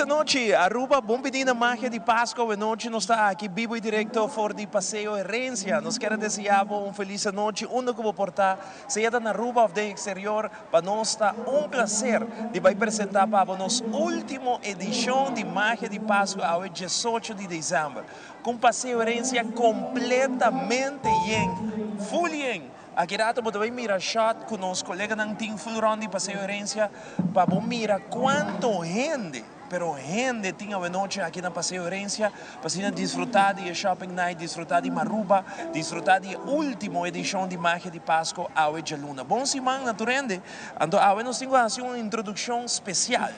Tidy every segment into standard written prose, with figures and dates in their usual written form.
Anochi, Aruba. Bon bini na Magia di Pasco. Anochi nos ta aki bibo y directo for di Paseo Herencia. Nos kier desea un feliz anochi, unda cu bo por ta, sea na Aruba of den exterior. Pa nos ta un placer di bay presenta pa nos ultimo edicion di Magia di Pasco, awe 18 di december. Cu Paseo Herencia completamente yen, full yen. Aki rato bo ta bay mira shot cu nos coleganan tin full rond di Paseo Herencia pa bo mira cuanto hende, pero hende tin anochi aki na Paseo Herencia pa asina disfruta di shopping night, disfruta di Maruba, disfruta di ultimo edicion di Magia di Pasco awe dialuna. Bon siman na tur hende. Anto awe nos tin un introduccion special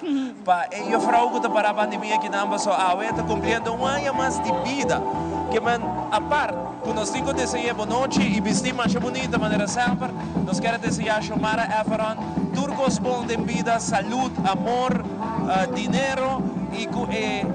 pa e juffrouw cu ta para banda di mi aki nan so awe ta cumpliendo un aña mas di bida. Kiermen aparte cu nos tin cu desea bon nochi y bisti mas bunita manera semper, nos kier desea Xiomara Everon tur cos bon den bida, salud, amor, dinero y cu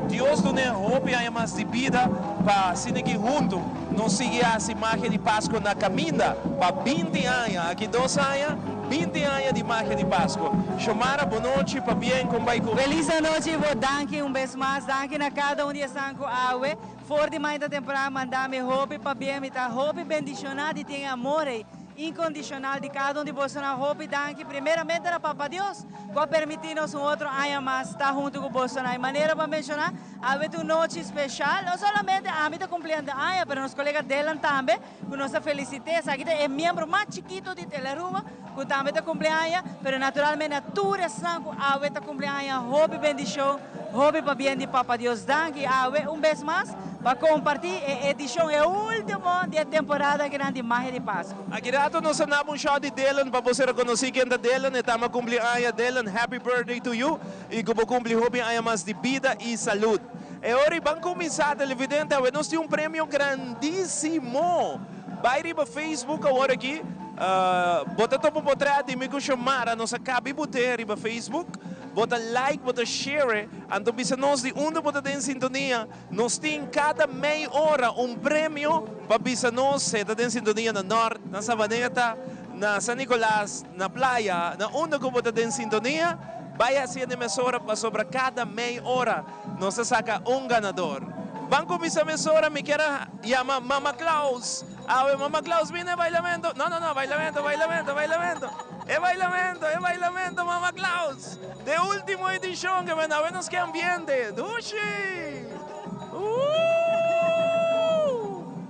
Dios dune hopi aña mas di bida pa asina cu hunto nos sigui haci Magia di Pasco na caminda pa 20 aña, aki 2 aña, 20 aña di Magia di Pasco. Xiomara, bon nochi, pabien con bay cu. Feliz anochi, bo danki un bes mas, danki na cada un di esnan cu awe. For di mainta tempran, manda mi hopi pabien, mi ta hopi bendiciona di tin amor incondicional di cada un di boso na hopi danki. Primeramente na Papa Dios, cu a permiti nos un otro aña mas ta hunto cu boso na manera pa menciona, awe un nochi special, no solamente ami ta cumpliendo aña, pero nos colega Dylan tambe, cu nos ta felicita, aki e miembro mas chikito di Telearuba, cu tambe ta cumpli aña, pero naturalmente tur esnan cu awe ta cumpli aña, hopi bendicion, hopi pabien di Papa Dios. Danki awe un bes mas pa comparti e edicion, e ultimo di temporada grandi Magia di Pasco. Aki rato nos ta un shot di Dylan pa bo reconoce ken ta Dylan, e tambe cumpli aña. Dylan, happy birthday to you y cu bo cumpli hopi aña mas di bida y salud. Y awor ban cuminsa, televidente, nos tin un premio grandisimo. Bay riba Facebook awor aki. Bota topo portret di mi cu Xiomara, nos a caba di bota riba Facebook. Bota like, bota share. Anto bisa nos di unda bo ta den sintonia. Nos tin cada mei ora un premio pa bisa nos si ta den sintonia na Noord, na Savaneta, na San Nicolas, na Playa, na unda cu bo ta den sintonia. Bay haciendo mesora pa sobra cada mei ora nos ta saca un ganador. Ban cuminsa mesora, mi kier yama Mama Claus. Awe Mama Claus bini bailamento. No, no, no, bailamento, bailamento, bailamento. E bailamento, e bailamento, Mama Claus. Di ultimo edicion cu men awe nos ke ambiente. Dushi.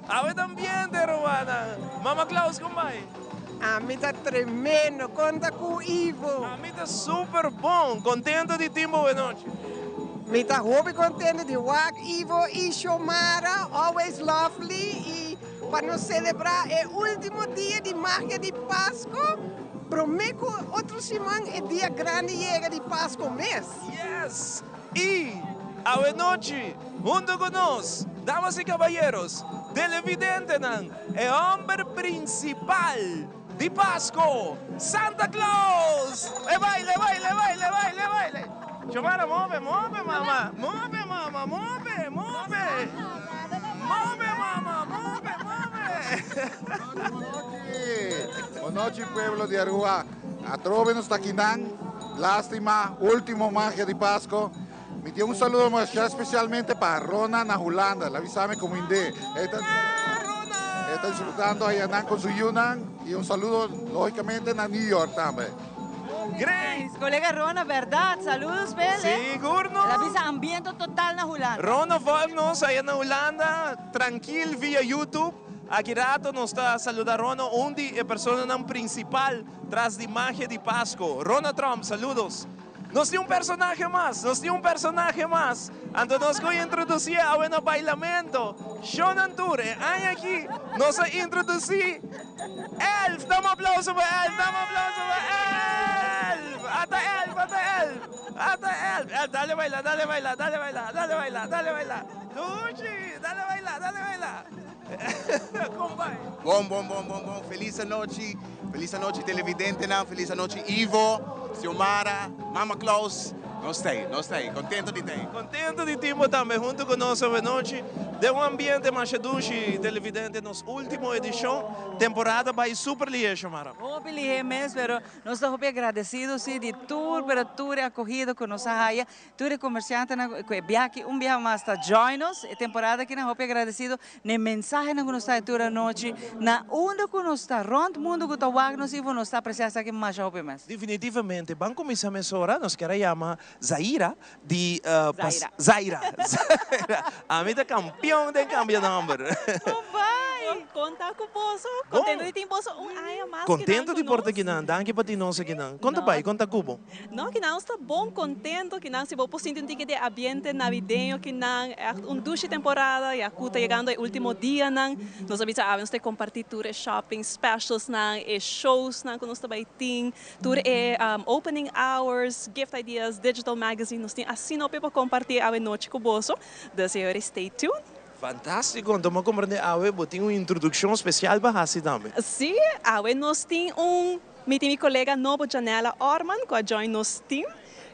Awe ambiente, Romana. Mama Claus, con ta bay? Ami ta tremendo, con ta cu Ivo. Ami ta super bon, contento di tin bo bon nochi. Mi ta hopi contento di wak Ivo y Xiomara, always lovely y pa nos celebra e ultimo dia di Magia di Pasco, prome cu otro siman e dia grandi yega di Pasco mes. Yes! Y awe nochi, hunto cu nos, damas y caballeros, televidentenan, e homber principal di Pasco, Santa Claus! E baile, baile, baile, baile, baile! Xiomara, move, move, mama! Move, mama, move, move! Move, mama, move, move! Bon nochi, pueblo di Aruba. Atrobe nos ta akinan. Lastima, ultimo Magia di Pasco. Mi tin un saludo mas specialmente pa Rona na Hulanda. El a bisa mi como inde. E ta disfrutando ey cu su yiunan. Y un saludo, logicamente, na New York tambe. Great! Colega Rona, berdad? Saludos, Pele. Sigur no. El a bisa ambiente total na Hulanda. Rona volg nos ey na Hulanda, trankil via YouTube. Aki rato nos ta saluda Rona, un di e personanan principal tras di Magia di Pasco. Rona Trump, saludos. Nos tin un personahe mas, nos tin un personahe mas. Anto nos ta introduci awe na bailamento. Shonan Tour, e aña aki, nos a introduci Elf. Dame un aplauso pa Elf, dame un aplauso pa Elf. Ata Elf, ata Elf, ata Elf. Elf, dale baila, dale baila, dale baila, dale baila, dale baila. Dushi, dale baila, dale baila. Con ta bay? Bon, bon, bon, bon, bon. Feliz nochi. Feliz nochi, televidentenan. Feliz nochi, Ivo, Xiomara, Mama Claus. Nos ta, nos ta. Contento di ta. Contento di tin bo tambe hunto cu nos awe nochi. Den un ambiente masha dushi, televidente, nos ultimo edicion, temporada bay super lihe, Xiomara. Hopi lihe mes, pero nos ta hopi agradecido si di tur, pero tur e acogido cu nos a haya, tur e comerciantenan cu e biaha un biaha mas ta join nos e temporada aki nan hopi agradecido na e mensahenan cu nos ta haya tur anochi, na unda cu nos ta, rond mundo cu ta wak nos Ivo, nos ta aprecia esaki masha hopi mes. Definitivamente, ban cuminsa mesora, nos kier a yama Zaira di Zaira. Zaira. Zaira. Ami ta kampion den kambia nomber. Bon bai. Konta ku boso. Kontento di tin boso un aña mas kinan ku nos. Kontento di por ta kinan. Danki pa tin nos akinan. Kon ta bai? Kon ta ku bo? No, kinan nos ta bon kontento kinan. Si bo por sinti un tiki di e ambiente navideño kinan. Ègt un dushi temporada. Ya ku ta yegando e ultimo dianan. Nos a bisa awe nos ta kompartí tur e shopping specialsnan, e showsnan ku nos ta bai tin. Tur e opening hours, gift ideas, digital magazine, nos tin asina hopi pa comparti awe nochi cu boso, dus e ora stay tuned. Fantastico, anto mi a comprende awe bo tin un introduccion special pa haci tambe. Si, awe nos tin un, mi tin mi colega nobo Janella Orman cu a join nos team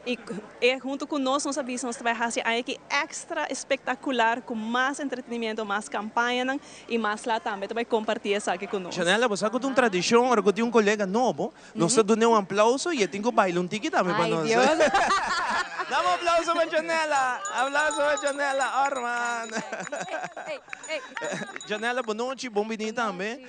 y e hunto cu nos, nos a bisa nos ta bay haci aña aki extra espectacular cu mas entretenimiento, mas campañanan. Y mas la tambe ta bay comparti esaki cu nos. Janella, bo sa cu ta un tradicion ora cu tin un colega nobo, nos ta dun'e un aplauso y e tin cu baila un tiki tambe pa nos. Ay Dios! Dame un aplauso pa Janella! Aplauso pa Janella Orman! Janella, bo nochi, bon bini tambe.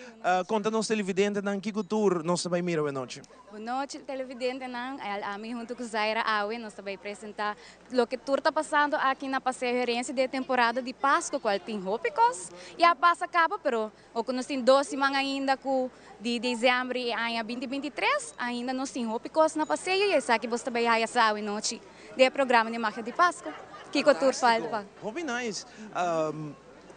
Conta nos televidentenan kico tur nos ta bay mira awe nochi. Bo nochi televidentenan, ami hunto cu Zaira awe nos ta bay presenta Loke tur ta pasando aki na Paseo Herencia den e temporada di Pasco cual tin hopi cos ya a pasa caba pero oco nos tin dos siman ainda cu di december y e aña 2023 ainda nos tin hopi cos na Paseo y esaki bos ta bay haya sa awe nochi den e programa di Magia di Pasco. Kico tur falta pa. Hopi nice.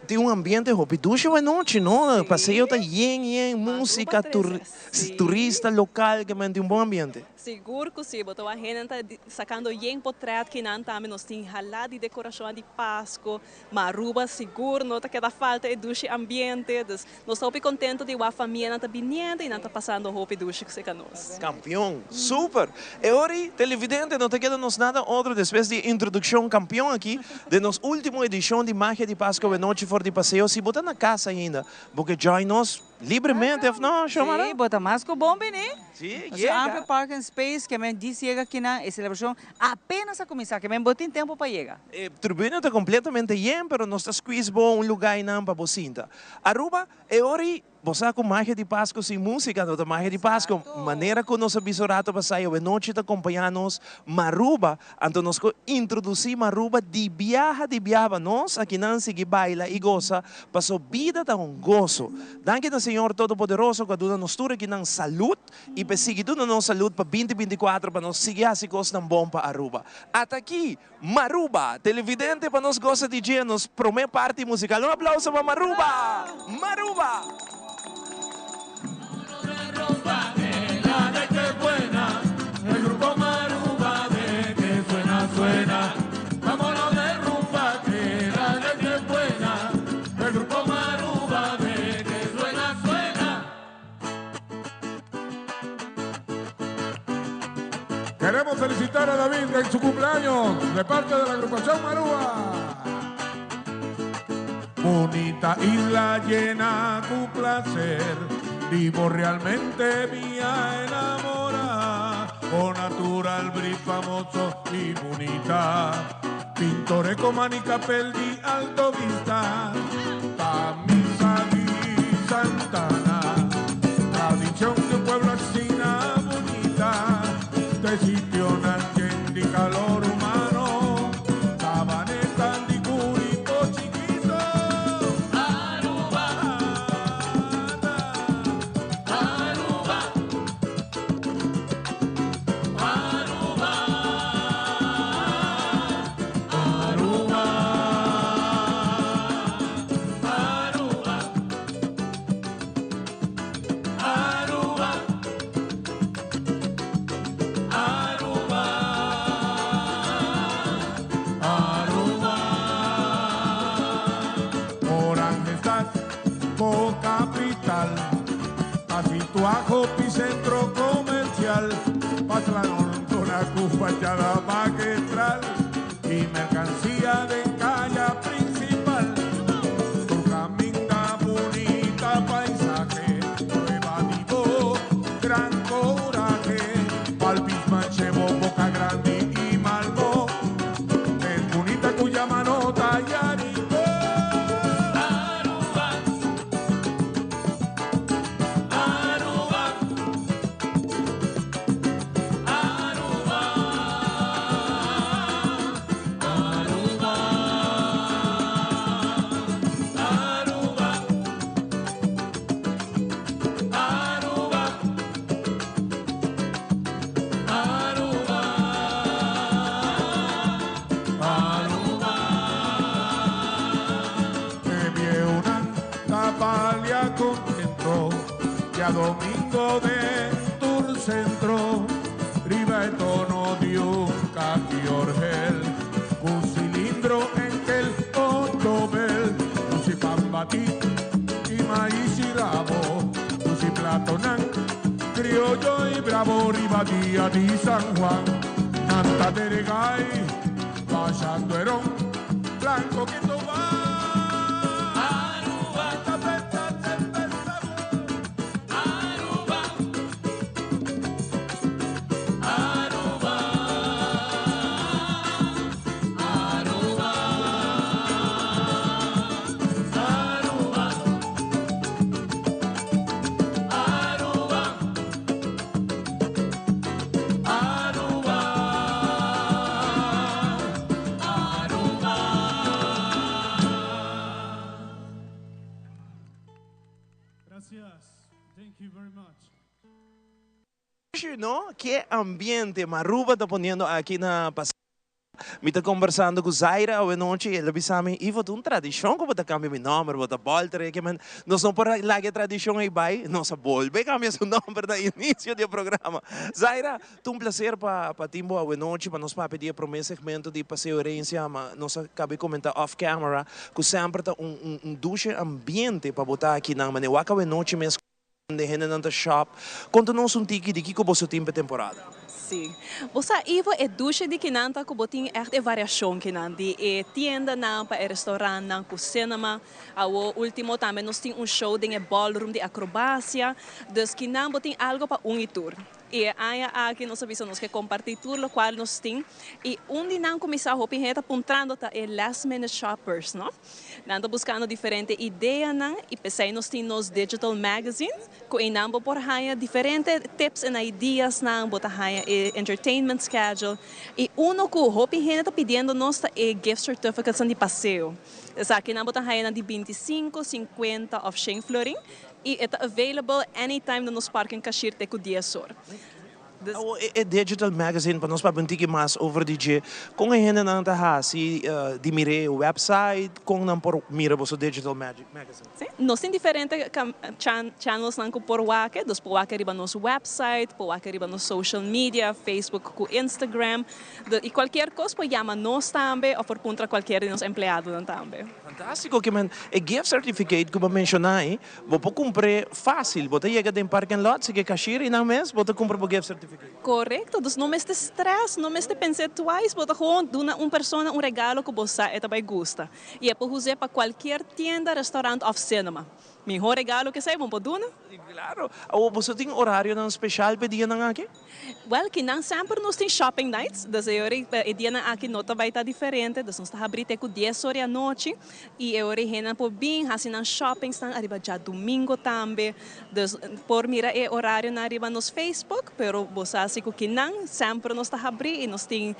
Tin un ambiente hopi dushi awe nochi no, paseo ta yen yen, musica, turista local ke men tin un bon ambiente. Sigur ku si, bo ta wak hendenan ta sakando yen potret kinan tambe nos tin hala di dekorashon di Pasko, ma Aruba sigur no ta keda falta e dushi ambiente, dus nos ta hopi kontento di wak famianan ta biniendo i nan ta pasando hopi dushi ku seka nos. Kampion! Super! E ora ei, televidente, no ta keda nos nada otro despues di e introdukshon kampion aki den nos ultimo edishon di Magia di Pasko Awenochi for di Paseo. Si bo ta na kas ainda, bo ke join nos libremente, of no, Xiomara? Sí, bo ta mas ku bon bini. Sí, Nos yega. amplio parking space ke men dis yega kinan, e selebrashon apenas a kuminsá, ke men bo tin tempu pa yega. E tribuna ta kompletamente yen, pero nos ta squeeze bo un lugá einan pa bo sinta. Aruba, e ora ei Bo sa ku magia di Pasko sin músika no ta magia di Pasko. Manera ku nos a bisa un rato pasá i awenochi ta kompañá nos Maruba, anto nos ku introdusí Maruba di biaha di biaha pa nos akinan sigui baila i gosa, paso bida ta un goso. Danki na Señor Todopoderoso ku a duna nos tur akinan salud i pa e sigui duna nos salud pa 2024 pa nos sigui hasi kosnan bon pa Aruba. Ata aki! Maruba! Televidente pa nos gosa di dje nos prome parti musical. Un aplauso pa Maruba! Maruba! Queremos felicitar a David en su cumpleaños de parte de la agrupación Maruba. Bonita isla llena tu placer, vivo realmente mía enamorada, con natural bris famoso y bonita. Pintoresco manica perdi alto vista, pa misa di Santana, tradicion di un pueblo asina bunita, te sitionan yen di calor humano, Sabaneta di Curipo chikito. Aruba, Aruba, Aruba, Aruba, Aruba, Aruba, Aruba, Aruba. Oranjestad, bo capital, ta situa hopi centro comercial, Paslanón con cu fachada magistral y mercancía den caya principal. Djadomingo den tur sentro, riba e tono di un caki orgel, cu cilindro enkel ocho bel, dushi pan bati y maishi rabo, dushi platonan crioyo y brabo riba dia di San Juan, nan ta deregai bashando e ron blanco keto bai. Gracias. Thank you very much. No? Ke ambiente Maruba ta poniendo aki na Paseo. Mi ta kombersando ku Zaira awe nochi, el a bisa mi, Ivo, ta un tradishon ku bo ta kambia mi nòmber, bo ta bòlter e ke men. Nos no por a laga e tradishon ei bai, nos a bolbe kambia su nòmber na inisio di e programa. Zaira, ta un plaser pa pa tin bo awe nochi pa nos papia di e promé segmento di Paseo Herencia, ma nos a kaba di komentá off camera ku semper ta un un un dushe ambiente pa bo ta akinan, manera wak awe nochi mes. De hendenan ta shop. Konta nos un tiki di kiko boso tin p'e temporada. Sí. Bo sa Ivo, e dushe di kinan ta ku bo tin ègt e variashon kinan, di e tiendanan pa e restaurantnan ku cinema. Awo ultimo tambe nos tin un show den e ballroom di acrobacia. Dus kinan bo tin algo pa un i tur. I e aña aki nos a bisa nos ke kompartí tur lokual nos tin. I un di nan kuminsá hopi hende ta puntrando ta e last minute shoppers, no? Nan ta buskando diferente ideanan i p'esei nos tin nos digital magazine ku einan bo por haña diferente tips en ideasnan, bo ta haña e entertainment schedule. I uno ku hopi hende ta pidiendo nos ta e gift certificatesnan di paseo. Esakinan bo ta haña nan di bintisinku, sinkuenta òf shen florin i e ta available anytime na nos parking cashier te ku dies or. Awo e digital magazine pa nos papia un tiki mas over di dje. Kon e hendenan ta hasi di mira e website? Kon nan por mira boso digital magazine? Si, nos tin diferente channelsnan ku por wak, dus por wak riba nos website, por wak riba nos social media, Facebook ku Instagram. I kualkier kos por yama nos tambe òf por puntra kualkier di nos empleadonan tambe. Fantástiko, kimen e gift certificate ku bo menshoná ei, Bo por cumpr'e facil. Bo ta yega den parking lot, si ke cashier y nan mes, bo ta cumpra bo gift certificate. Correcto. Dus no mester stress, no mester pens'e twice, bo ta gewoon duna un persona un regalo cu bo sa e ta bay gusta. Y e por us'e pa cualkier tienda, restaurant of cinema. Mihor regalo cu esey bo por duna. Claro. Awor, boso tin horarionan special p'e dianan aki? Wel, kinan semper nos tin shopping nights, dus e ora e dianan aki no ta bai ta diferente, dus nos ta habri te ku dies ora di anochi y e ora e hendenan por bin hasi nan shoppingsnan ariba djadumingo tambe, dus por mira e orarionan riba nos Facebook, pero bo sa si ku kinan semper nos ta habri y nos tin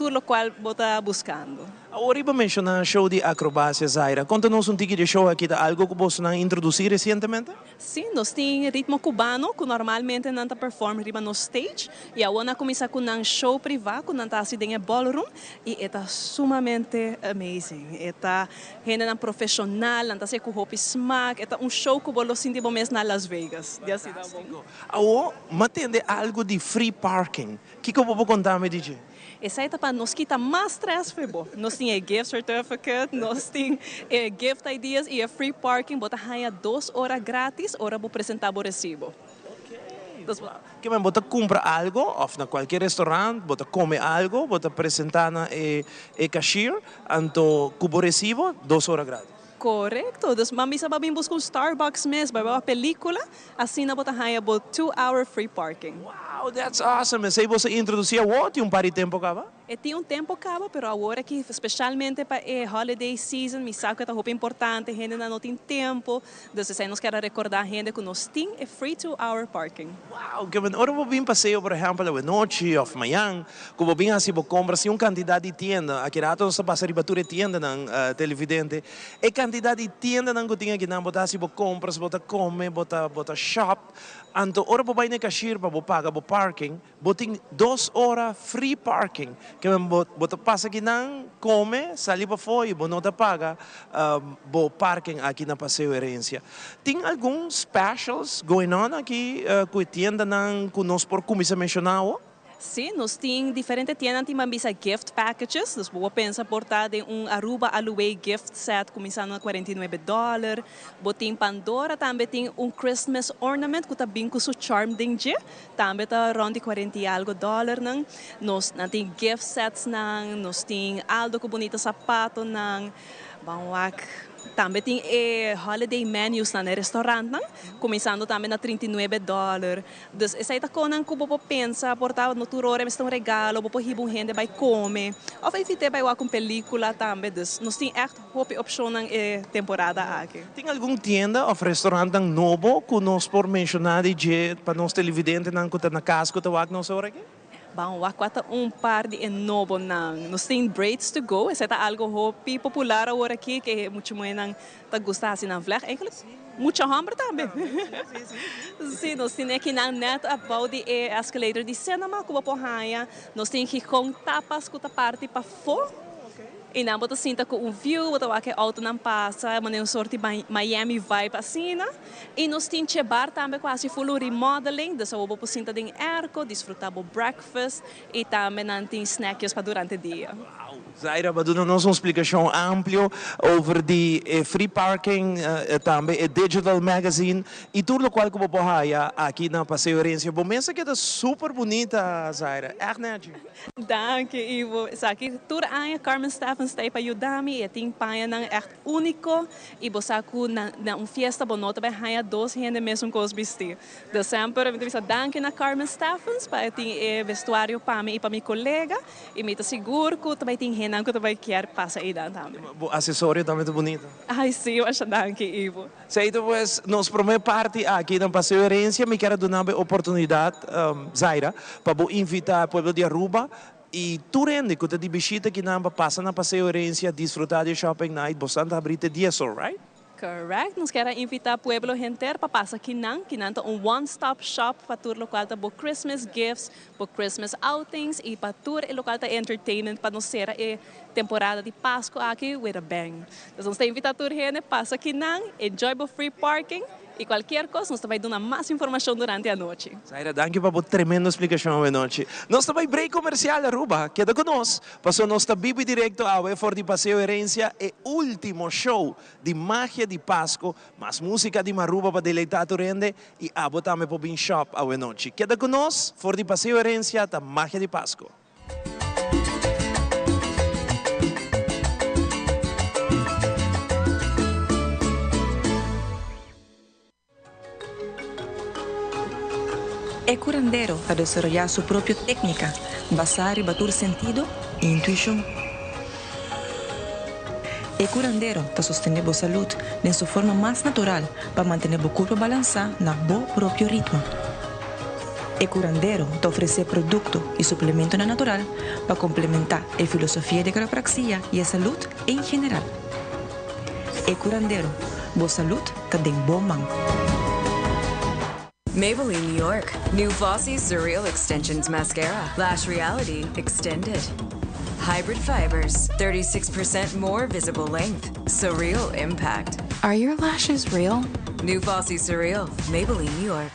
Tur locual bo ta buscando. Awor riba menciona show di acrobacia Zaira, conta nos un tiki di e show aki, ta algo cu bosonan introduci recientemente? Si, nos tin ritmo cubano cu normalmente nan ta perform riba nos stage y awor nan a cuminsa cu nan show priva cu nan ta haci den e ballroom y e ta sumamente amazing. E ta hendenan profesional, nan ta haci cu hopi smaak, e ta un show cu bo lo sinti bo mes na Las Vegas, di asina bon. Awor, m'a tende algo di free parking. Kiko bo por konta mi di dje? Esei ta pa nos kita mas stress for bo. Nos tin e gift certificate, nos tin e gift ideas y e free parking. Bo ta haña dos ora gratis ora bo presenta bo recibo. Ke men bo ta kumpra algo of na kualkier restaurant bo ta kome algo bo ta presenta na e cashier anto ku bo recibo dos ora gratis. Korekto, dus mami sa ba bin buska un Starbucks mes, bai wak pelikula, asina bo ta haña bo two hour free parking. Wow, that's awesome! Esei bo sa introduci awor tin un par di tempo kaba? E tin un tempo kaba, pero awor aki specialmente pa e holiday season mi sa ku e ta hopi importante, hendenan no tin tempo, dus esei nos kier a rekorda hende ku nos tin e free two hour parking. Wow, ke bon! Ora bo bin paseo por ehempel awenochi of mañan, Ku bo bin hasi bo kompra sin un kantidat di tienda, aki rato nos ta pasa riba tur e tiendanan, televidente, e kantidat di tiendanan ku tin akinan, bo ta hasi bo kompras, bo ta kome, bo ta bo ta shop, anto ora bo bai na e kashir pa bo paga bo parking, bo tin dos ora free parking. Ke men bo bo ta pasa akinan, kome, sali pafó i bo no ta paga bo parking aki na Paseo Herencia. Tin algun specials going on aki ku e tiendanan ku nos por kuminsá menshoná awo? Sí, nos tin diferente tiendanan tin ban bisa gift packages, dus bo por pensa por ta den un Aruba Aluway gift set kuminsando na 49 dòler. Bo tin Pandora tambe tin un Christmas ornament ku ta bin ku su charm den dje, tambe ta rònt di kuarenta i algu dòlernan. Nos nan tin gift setsnan, nos tin Aldo ku bunita sapatonan. Ban wak. Tambe tin e holiday menusnan na e restaurantnan, kuminsando tambe na 39 dòler. Dus esei ta konan ku bo por pensa, por ta no tur ora mester un regalo, bo por hiba un hende bai kome òf invit'é bai wak un pelíkula tambe. Dus nos tin ègt hopi opshonnan e temporada aki. Tin algun tienda òf restaurantnan nobo ku nos por menshoná di dje pa nos televidentenan ku ta na kas ku ta wak nos ora aki? Ban wak kua ta un par di e nobonan. Nos tin Braids to Go, esei ta algu hopi popular awor aki ke mucha muhénan ta gusta hasi nan vlèg. Eigenlijk mucha hòmber tambe. Sí, nos tin ekinan nèt abou di e escalator di Cinema ku bo por haña. Nos tin Gijón Tapas ku ta parti pafó. I nan bo ta sinta ku un view, bo ta wak e outonan pasa, manera un sort di Miami vibe asina. I nos tin Che Bar tambe ku a hasi full un remodeling, dus awor bo por sinta den airco, disfruta bo breakfast i tambe nan tin snackjes pa durante dia. Zaira bo a duna nos un splikashon amplio over di e free parking, tambe e digital magazine i tur lokual ku bo por haya aki na Paseo Herencia. Bo mes a keda super bunita, Zaira. Ègt nèchi. Danki, Ivo. Esaki tur aña Carmen Steffens ta ei pa yuda mi i e tin pañanan ègt úniko i bo sa ku na na un fiesta bo no ta bai haña dos hende mesun kos bistí. Dus semper mi ta bisa danki na Carmen Steffens pa e tin e vestuario pa mi i pa mi kolega i mi ta sigur ku ta bai tin hendenan ku ta bai kier pasa einan tambe. Bo asesorio tambe ta bunita. Ai sí, masha danki, Ivo. Esei ta pues nos prome parti aki na Paseo Herencia. Mi kier a duna bo e oportunidad, Zaira, pa bo invita e pueblo di Aruba y tur hende cu ta di bishita akinan pa pasa na Paseo Herencia, disfruta di e shopping night. Bosan ta habri te dies or, right? Correct. Nos kier a invita pueblo henter pa pasa akinan. Kinan ta un one stop shop pa tur locual ta bo Christmas gifts, bo Christmas outings y pa tur e locual ta entertainment pa nos cera e temporada di Pasco aki with a bang. Dus nos ta invita tur hende pasa kinan, enjoy bo free parking y cualkier cos nos ta bay duna mas informacion durante anochi. Zaira, danki pa bo tremendo splicacion awe nochi. Nos ta bay break comercial Aruba, keda cu nos, paso nos ta bibi directo awe for di Paseo Herencia, e ultimo show di Magia di Pasco, mas musica di Maruba pa deleita tur hende y abo tambe por bin shop awe nochi. Keda cu nos, for di Paseo Herencia ta Magia di Pasco. E curandero ta desaroyá su propio técnica basá riba tur sentido i intuishon. E curandero ta sostené bo salud den su forma mas natural pa mantené bo curpa balansá na bo propio ritmo. E curandero ta ofresé produkto i suplementonan natural pa komplementá e filosofia di quiropraxia i e salud en general. E curandero, bo salud ta den bo man. Maybelline New York, new Flossy Surreal Extensions Mascara, Lash Reality Extended. Hybrid fibers, 36% more visible length, surreal impact. Are your lashes real? New Flossy Surreal, Maybelline New York.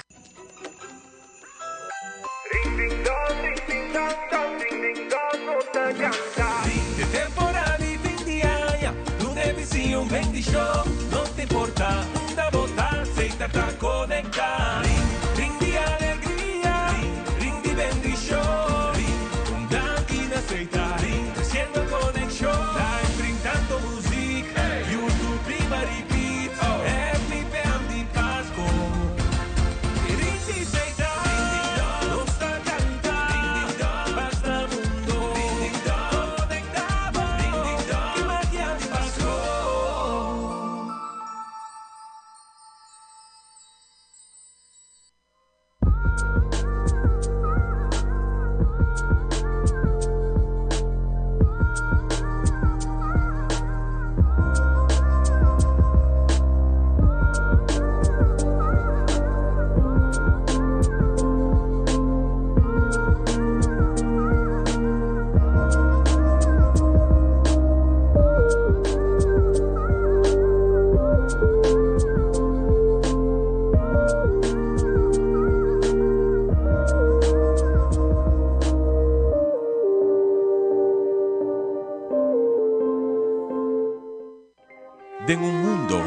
Ring ding dong, ring ding dong dong, ring ding dong, nos ta canta. Fin di temporada y fin di aña, duna e bisiño un bendicion. No ta importa unda bo ta, Seita ta conecta. Ring, ring di alegria, ring, ring di bendicion. Ring, un danki na Seita, ring, treciendo conexion. Live ring tanto muziek, YouTube riba repeat. Happy PM di Pasco.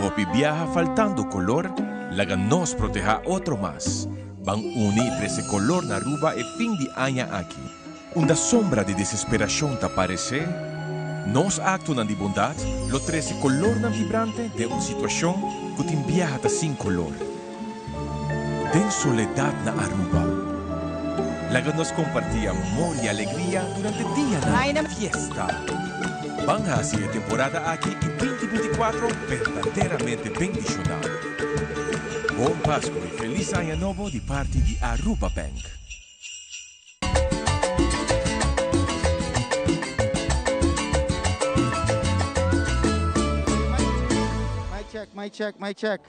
hopi biaha faltando color, laga nos proteha otro mas. Ban uni y trece color na Aruba e fin di aña aki. Unda sombra di desesperacion ta parece, nos actonan di bondad lo trece colornan vibrante den un situacion cu tin biaha ta sin color. Den soledad na Aruba. Laga nos comparti amor y alegria durante dianan di fiesta. Ban haci e temporada aki y 2024 berdaderamente bendiciona. Bon Pasco y Feliz Aña Nobo di parti di Aruba Bank. Mic check, mic check, mic check.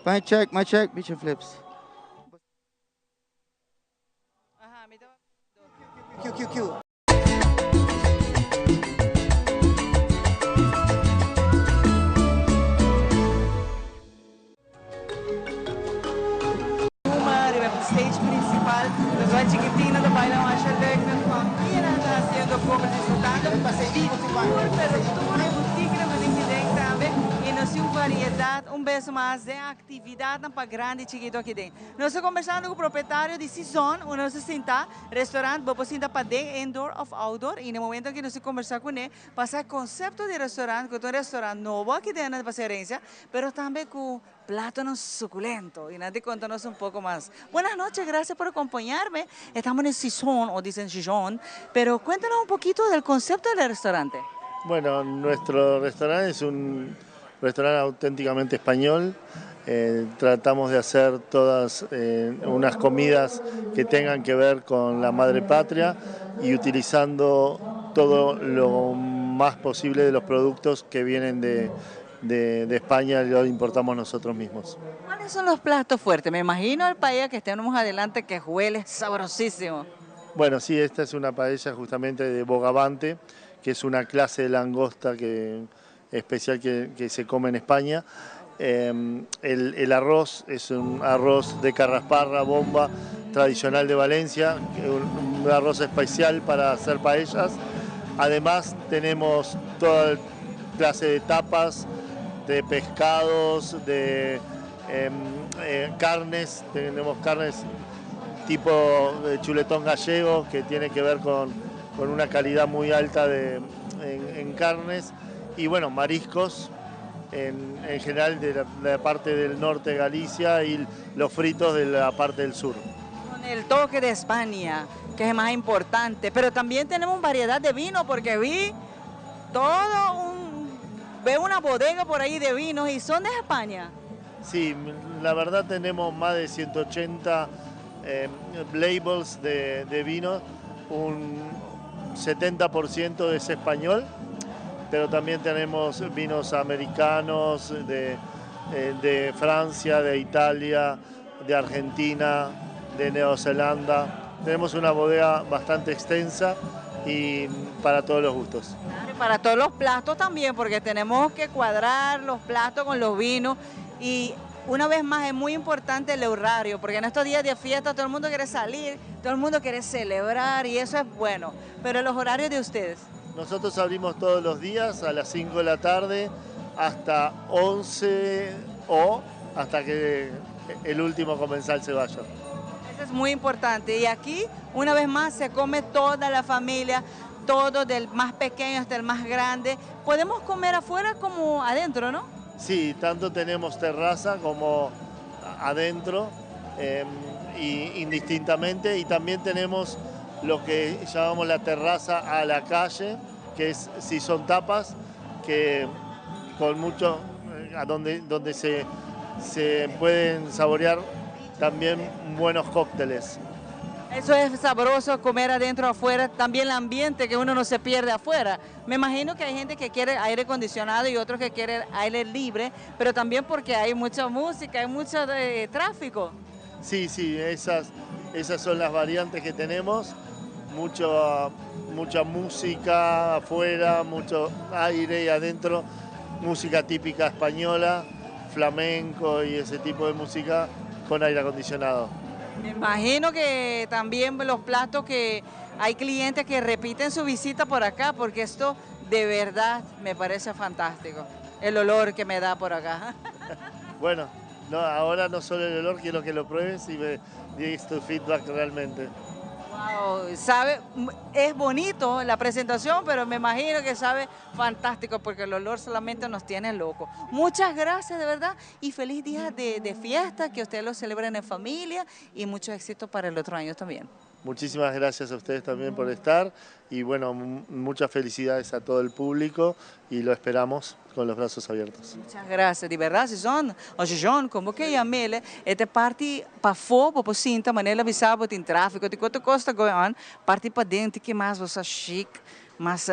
Mic check, mic check, Beach and Flips. Q, Q, Q. Uma riba e stage principal, nos bai chikitinnan ta baila masha leuk, nos famianan ta haciendo compras disfrutando di tur pero tur e boutiquenan cu tin kiden tambe y nos tin un variedad un bes mas den actividadnan pa grandi y chikito aki den. Nos ta conversando cu propietario di Season, unda nos ta sinta, restaurant, bo por sinta paden, indoor of outdoor, y na e momento aki nos ta conversa cune pa sa e concepto di restaurant, cu ta un restaurant nobo aki den na Paseo Herencia, pero tambe cu platonan suculento y nan ta conta nos un poco mas. Buenas noches, gracias por acompañarme. Estamos en Sison, o dicen Sison, pero cuéntanos un poquito del concepto del restaurante. Bueno, nuestro restaurante es un restaurante auténticamente español. Eh, tratamos de hacer todas eh, unas comidas que tengan que ver con la madre patria y utilizando todo lo más posible de los productos que vienen de, de, España y lo importamos nosotros mismos. ¿Cuáles son los platos fuertes? Me imagino el paella que tenemos adelante que huele sabrosísimo. Bueno, sí, esta es una paella justamente de bogavante, que es una clase de langosta que, especial que, se come en España. Em, el, arroz es un arroz de carrasparra, bomba, tradicional de Valencia, un, un arroz especial para hacer paellas. Además tenemos toda clase de tapas, de pescados, de em, eh, carnes, tenemos carnes tipo de chuletón gallego que tiene que ver con, una calidad muy alta de, en, carnes y bueno, mariscos en, general de la, parte del norte de Galicia y los fritos de la parte del sur. Con el toque de España, que es más importante, pero también tenemos variedad de vino porque vi todo un... Veo una bodega por ahí de vinos y son de España. Sí, la verdad tenemos más de 180 eh, labels de, de vino, un 70% es español, pero también tenemos vinos americanos de, eh, de Francia, de Italia, de Argentina, de Nueva Zelanda. Tenemos una bodega bastante extensa y para todos los gustos. y para todos los platos también, porque tenemos que cuadrar los platos con los vinos y una vez más es muy importante el horario, porque en estos días de fiesta todo el mundo quiere salir, todo el mundo quiere celebrar y eso es bueno. Pero los horarios de ustedes. Nosotros abrimos todos los días a las 5 de la tarde hasta 11 o hasta que el último comensal se vaya. Eso es muy importante. Y aquí, una vez más, se come toda la familia, todo del más pequeño hasta el más grande. Podemos comer afuera como adentro, ¿no? Sí, tanto tenemos terraza como adentro, em, y indistintamente, y también tenemos lo que llamamos la terraza a la calle, que es si son tapas, que con mucho, eh, a donde, donde se, se pueden saborear también buenos cócteles. Eso es sabroso comer adentro, afuera, también el ambiente que uno no se pierde afuera. Me imagino que hay gente que quiere aire acondicionado y otros que quieren aire libre, pero también porque hay mucha música, hay mucho eh, tráfico. Sí, sí, esas, esas son las variantes que tenemos. Mucho, mucha música afuera, mucho aire y adentro, música típica española, flamenco y ese tipo de música con aire acondicionado. Me imagino que también los platos que hay clientes que repiten su visita por acá, porque esto de verdad me parece fantástico. El olor que me da por acá. Bueno, no, ahora no solo el olor, quiero que lo pruebes y me digas tu feedback realmente. Wow, sabe, es bonito la presentación, pero me imagino que sabe fantástico porque el olor solamente nos tiene locos. Muchas gracias de verdad y feliz día de fiesta, que ustedes lo celebren en familia y mucho éxito para el otro año también. Muchísimas gracias a ustedes también por estar y bueno, muchas felicidades a todo el público y lo esperamos con los brazos abiertos. Muchas gracias, di berdad, si son, o si son, como que yamele, este parti pa fo, bo sinta, manera bisa bo tin tráfico, ti cuanto costa going on, parti pa dentro, que mais você chic, mas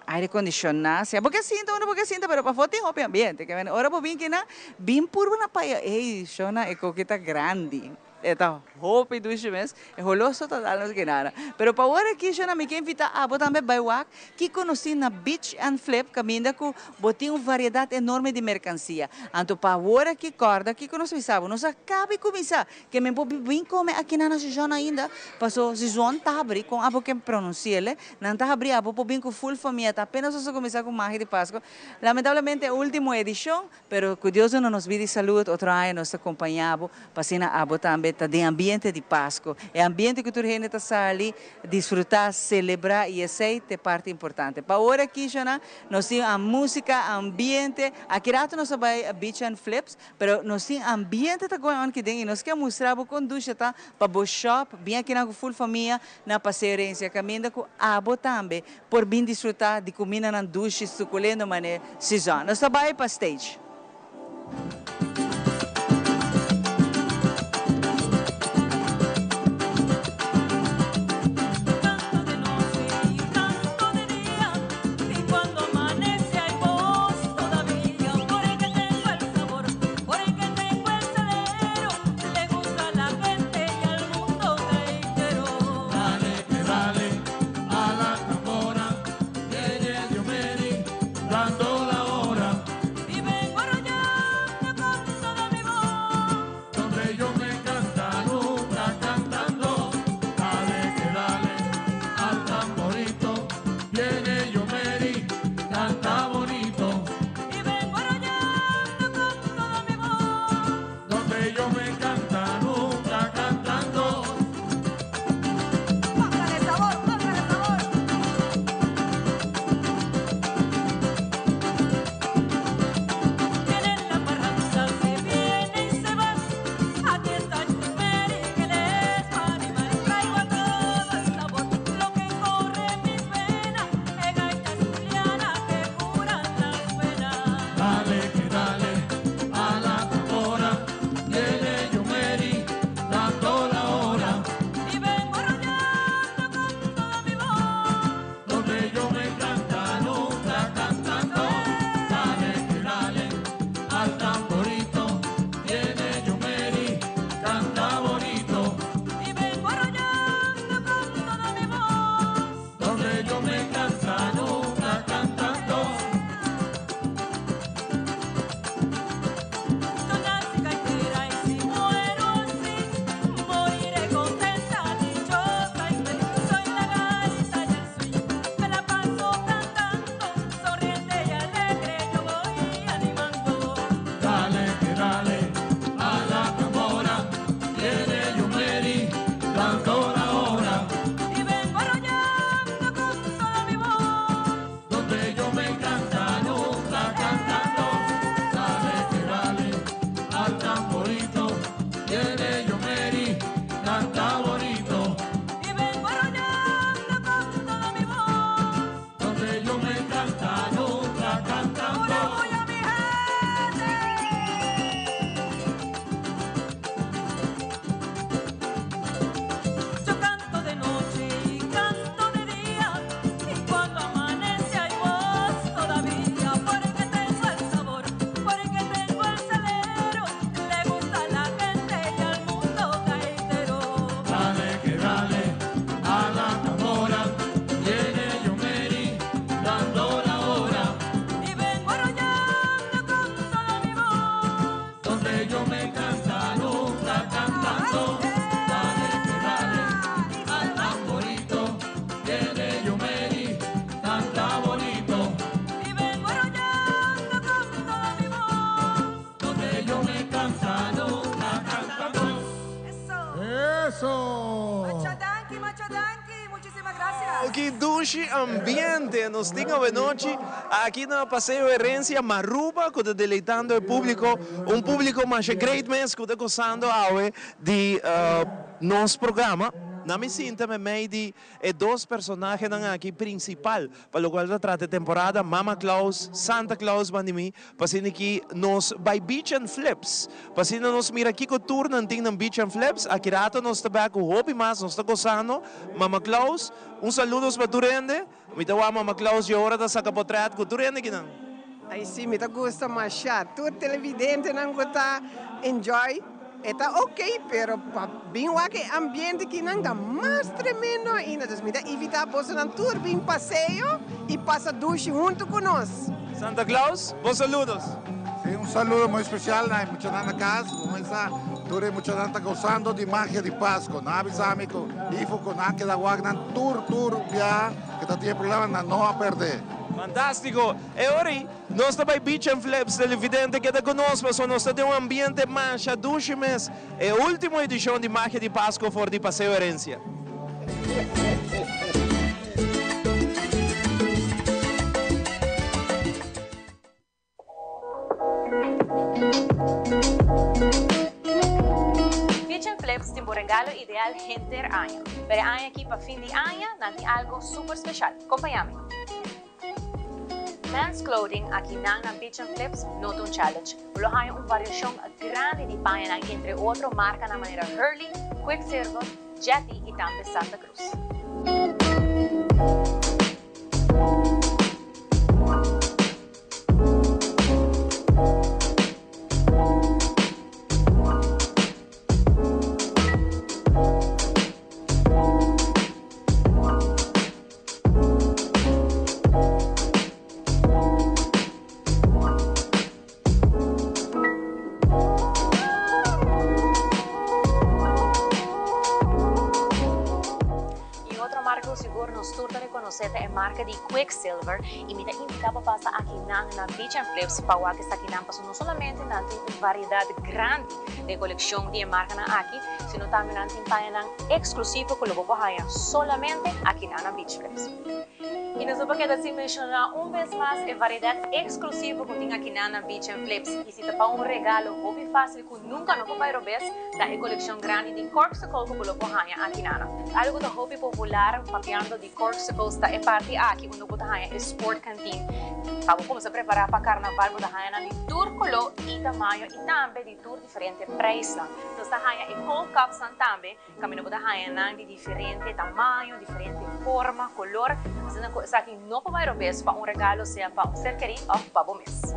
aire acondicionado, si, porque sinta, uno porque sinta, pero pa fo tin hopi ambiente, que ora bo bin kina, bin puro na paya, ey, shona, e coquita grande. E ta hopi dushi mes, e holoso total nos ke nada. Pero pa ora aki shona mi ke invita abo tambe bai wak kiko nos tin na Beach and Flip kaminda ku bo tin un variedat enorme di merkansia. Anto pa awor aki kòrda kiko nos bisa bo, nos a kaba i kuminsá ke men por bin kome aki nan na Sijon ainda, paso Sijon ta habri, kon abo ke pronunsi'el, nan ta habri abo por bin ku full famia, ta apenas nos a kuminsá ku magia di Pasko, lamentablemente e ultimo edishon. Pero cu Dios duna nos bida y salud, otro aña nos ta compaña bo pa asina abo tambe ta den ambiente di Pasco. E ambiente cu tur hende ta sali, disfruta, celebra y esey ta e parti importante. Pa ora aki, Shona, nos tin a musica, ambiente. Aki rato nos ta bay Beach and Flips, pero nos tin ambiente ta going on aki den y nos ke mustra bo con dushi ta pa bo shop, bin akinan cu full famia na Paseo Herencia, caminda cu abo tambe por bin disfruta di cumindanan dushi suculento mane season. Nos ta bay pa stage. Eso! Masha danki, masha danki, muchisimas gracias. Oh, ki dushi ambiente nos tin awenochi aki na Paseo Herencia Maruba cu ta deleitando e publico, un publico masha great mes cu ta gozando awe di nos programa. Na mi sinta memey di E dos personahenan aki principal pa locual ta trata e temporada, Mama Claus, Santa Claus bandi mi, pa asina ki nos bay Beach and Flips, pa asina nos mira kico tur nan tin nan Beach and Flips. Aki rato nos ta bek cu hopi mas, nos ta gozando. Mama Claus, un saludos pa tur hende. Mi ta wak Mama Claus dje ora ta saca potret cu tur hende kinan. Ay si, mi ta gusta masha. Tur televidentenan cu ta enjoy e ta ok, pero pa bin wak e ambiente kinan ta mas tremendo ainda. Dus mi ta invita bosonan tur bin paseo y pasa dushi hunto cu nos. Santa Claus, bo saludos. Si, un saludo muy especial na e muchanan na cas. Bo mesa tur e muchanan ta gozando di magia di Pasco. Nan a bisa mi cu Ivo cu nan a keda wak nan tur tur bia cu ta tin e problema nan no a perde. Fantástiko! E ora ei, nos ta bai Beach and Flips, televidente keda ku nos pasobra nos ta den un ambiente masha dushi mes. E último edishon di Magia di Pasco for di Paseo Herencia. Beach and Flips tin bo regalo ideal henter aña. Pero e aña aki pa fin di aña nan tin algo super special. Compaña mi. Men's clothing aki nan na Beach and Flips no ta un challenge. Bo lo haña un variacion grandi di pañanan entre otro marcanan manera Hurley, Quiksilver, Jetty y tambe Santa Cruz. Y otro marca cu sigur nos tur ta reconoce ta e marca di Quicksilver y mi ta invita bo pasa akinan na Beach and Flips pa wak esakinan pasobra no solamente nan tin un variedad grandi den coleccion di e marcanan aki sino tambe nan tin pañanan exclusivo cu lo bo por haya solamente akinan na Beach Flips. Y nos no por keda sin menciona un bes mas e variedad exclusivo cu tin akinan na Beach and Flips y si ta pa un regalo hopi facil cu nunca no por bay robes ta e coleccion grandi di Corkcicle cu bo lo por haña akinan. Algo cu ta hopi popular papiando di Corkcicles ta e parti aki unda bo ta haña e sport canteen. Pa bo cuminsa prepara pa carnaval bo ta haña nan di tur color y tamaño y tambe di tur diferente prijsnan. Nos ta haña e cold cupsnan tambe Caminda bo ta haña nan di diferente tamaño, diferente forma, color. Asina cu esaki no por bay robes pa un regalo sea pa un ser keri of pa bo mes.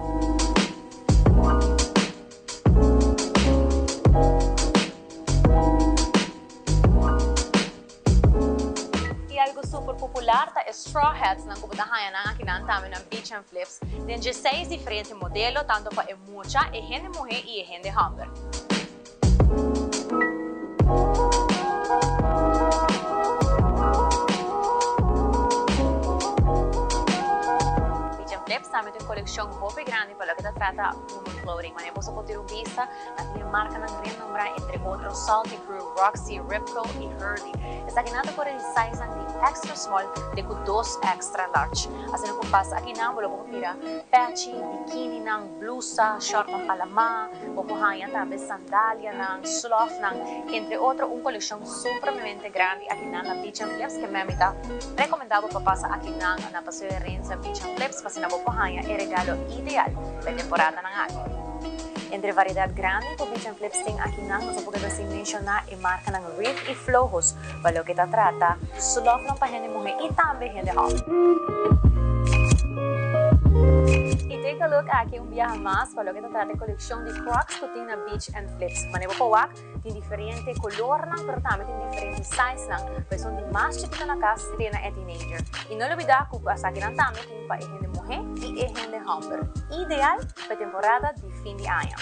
Y algo super popular ta e straw hats nan cu bo ta haña nan aki nan tambe na Beach and Flips den dieseis diferente modelo tanto pa e mucha, e hende muhe y e hende homber. Beach and Flips tambe tin un coleccion hopi grandi pa loke ta trata women clothing. Manera boso por tira un bista, nan tin e marcanan renombra entre otro Salty Crew, Roxy, Rip Curl y Hurley. Esakinan ta kore di sizenan di extra small te ku dos extra large. Asina ku pasa akinan bo lo por mira pechi, bikininan, blusa, shortnan pa lamá. Bo por haña tambe sandalianan, slòfnan, entre otro un kolekshon supremamente grandi akinan na Beach and Flips ke mami ta rekomendá bo pa pasa akinan na Paseo Herencia Beach and Flips pa asina bo por haña e regalo ideal pa e temporadanan aki. Entre variedat grandi ku Beach and Flips tin akinan nos a por keda sin menshoná e markanan Reef i Flojos pa loke ta trata slòfnan pa hende muhé i tambe hende hòmber. I take a look aki un biaha mas pa loke ta trata e kolekshon di Crocs ku tin na Beach and Flips. Manera bo por wak, tin diferente kolornan pero tambe tin diferente sizenan pa esun di mas chikito na kas te na e teenager. I no lubida ku esakinan tambe tin pa e hende muhé i e hende hòmber. Ideal pa e temporada di fin di aña.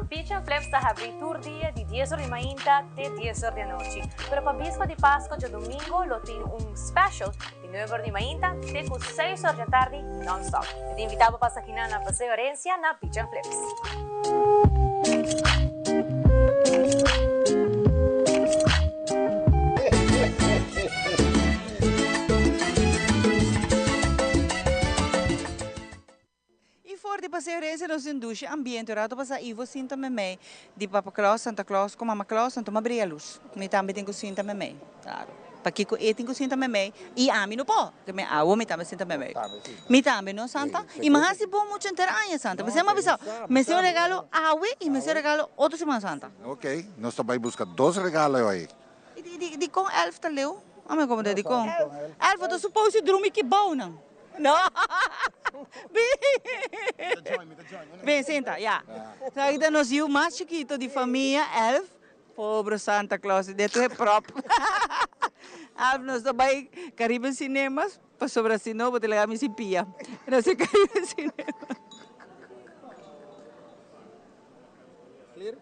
Beach and Flips ta habrí tur dia di dies or di mainta. mainta te 10 or di anochi. Pero pa bispo di Pasco djadomingo lo tin un special di 9 or di mainta te cu 6 or djatardi non-stop. Mi ta invita bo pasa kinan na Paseo Herencia na Beach and Flips. I for di Paseo Herencia nos tin dushi ambiente un rato pasa Ivo sinta memey di Papa Claus, Santa Claus cu Mama Claus anto m'a bria luz. Mi tambe tin cu sinta memey, claro. Pakico e tin cu sinta memey y ami no por? Ke mi awo mi tambe sinta memey. Mi tambe no Santa? Y m'a haci bon mucho henter aña Santa. P'esei m'a bisa mester un regalo awe y mester un regalo otro siman Santa. Ok, nos ta bay busca dos regalo awe. Y dicon elf ta leu? Ami a comenta dicon elf ta supose si drumi ki bounan. No. Bin sinta, ya. So aki ta nos yu mas chikito di famia, Elf. Pobre Santa Claus, di tur e prop. Elf, nos ta bai Caribbean Cinemas, pasobra si no bo ta laga mi sin pia. Nos ta Caribbean Cinemas. Clear?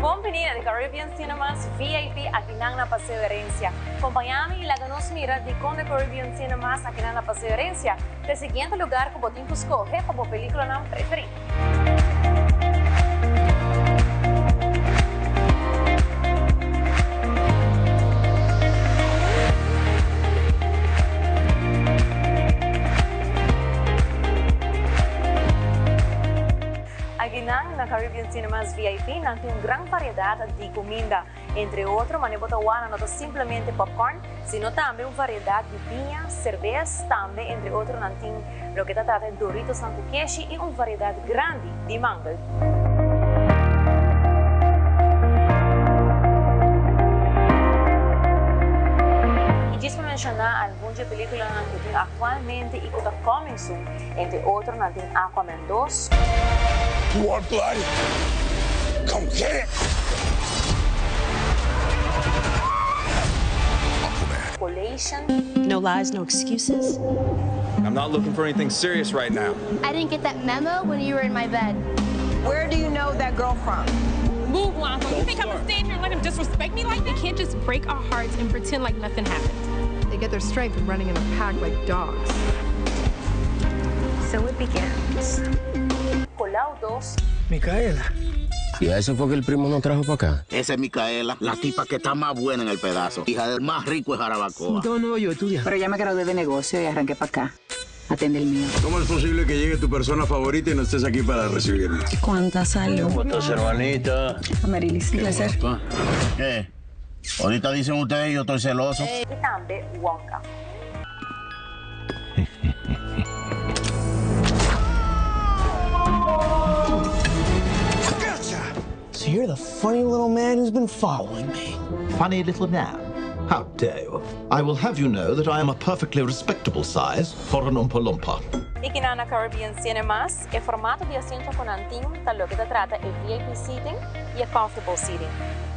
Bon bini na The Caribbean Cinemas VIP akinan na Paseo Herencia. Compaña mi y laga nos mira dicon The Caribbean Cinemas akinan na Paseo Herencia ta e siguiente lugar cu bo tin cu scoge pa bo peliculanan preferi. Akinan na Caribbean Cinemas VIP nan tin un gran variedad di cuminda. Entre otro, mane bo ta wak no ta simplemente popcorn, sino tambe un variedad di biña, cerbes, tambe entre otro nan tin loke ta trata di Doritosnan cu keshi y un variedad grandi di mangel. Y djis pa menciona algun dje peliculanan cu tin actualmente y cu ta coming soon, entre otro nan tin Aquaman 2. You want blood? Come get it! Collation. No lies, no excuses. I'm not looking for anything serious right now. I didn't get that memo when you were in my bed. Where do you know that girl from? Move, Lonzo. You think I'm gonna stand here and let him disrespect me like that? They can't just break our hearts and pretend like nothing happened. They get their strength from running in a pack like dogs. So it begins. Colau 2. Micaela. ¿Y a ese fue que el primo no trajo para acá? Esa es Micaela, la tipa que está más buena en el pedazo. Hija del más rico de Jarabacoa. Todo Nuevo York estudia. Pero ya me gradué de negocio y arranqué para acá. Atende el mío. ¿Cómo es posible que llegue tu persona favorita y no estés aquí para recibirme? Cuánta salud. ¿Cómo estás, hermanita? Amarilis, un placer. ¿Qué? Ahorita dicen ustedes yo estoy celoso. Y tambe Wonka. So you're the funny little man who's been following me. Funny little man? How dare you? I will have you know that I am a perfectly respectable size for an Oompa Loompa. Y kinan na Caribbean Cinemas, e formato di asiento cu nan tin ta loke ta trata e VIP seating y e comfortable seating.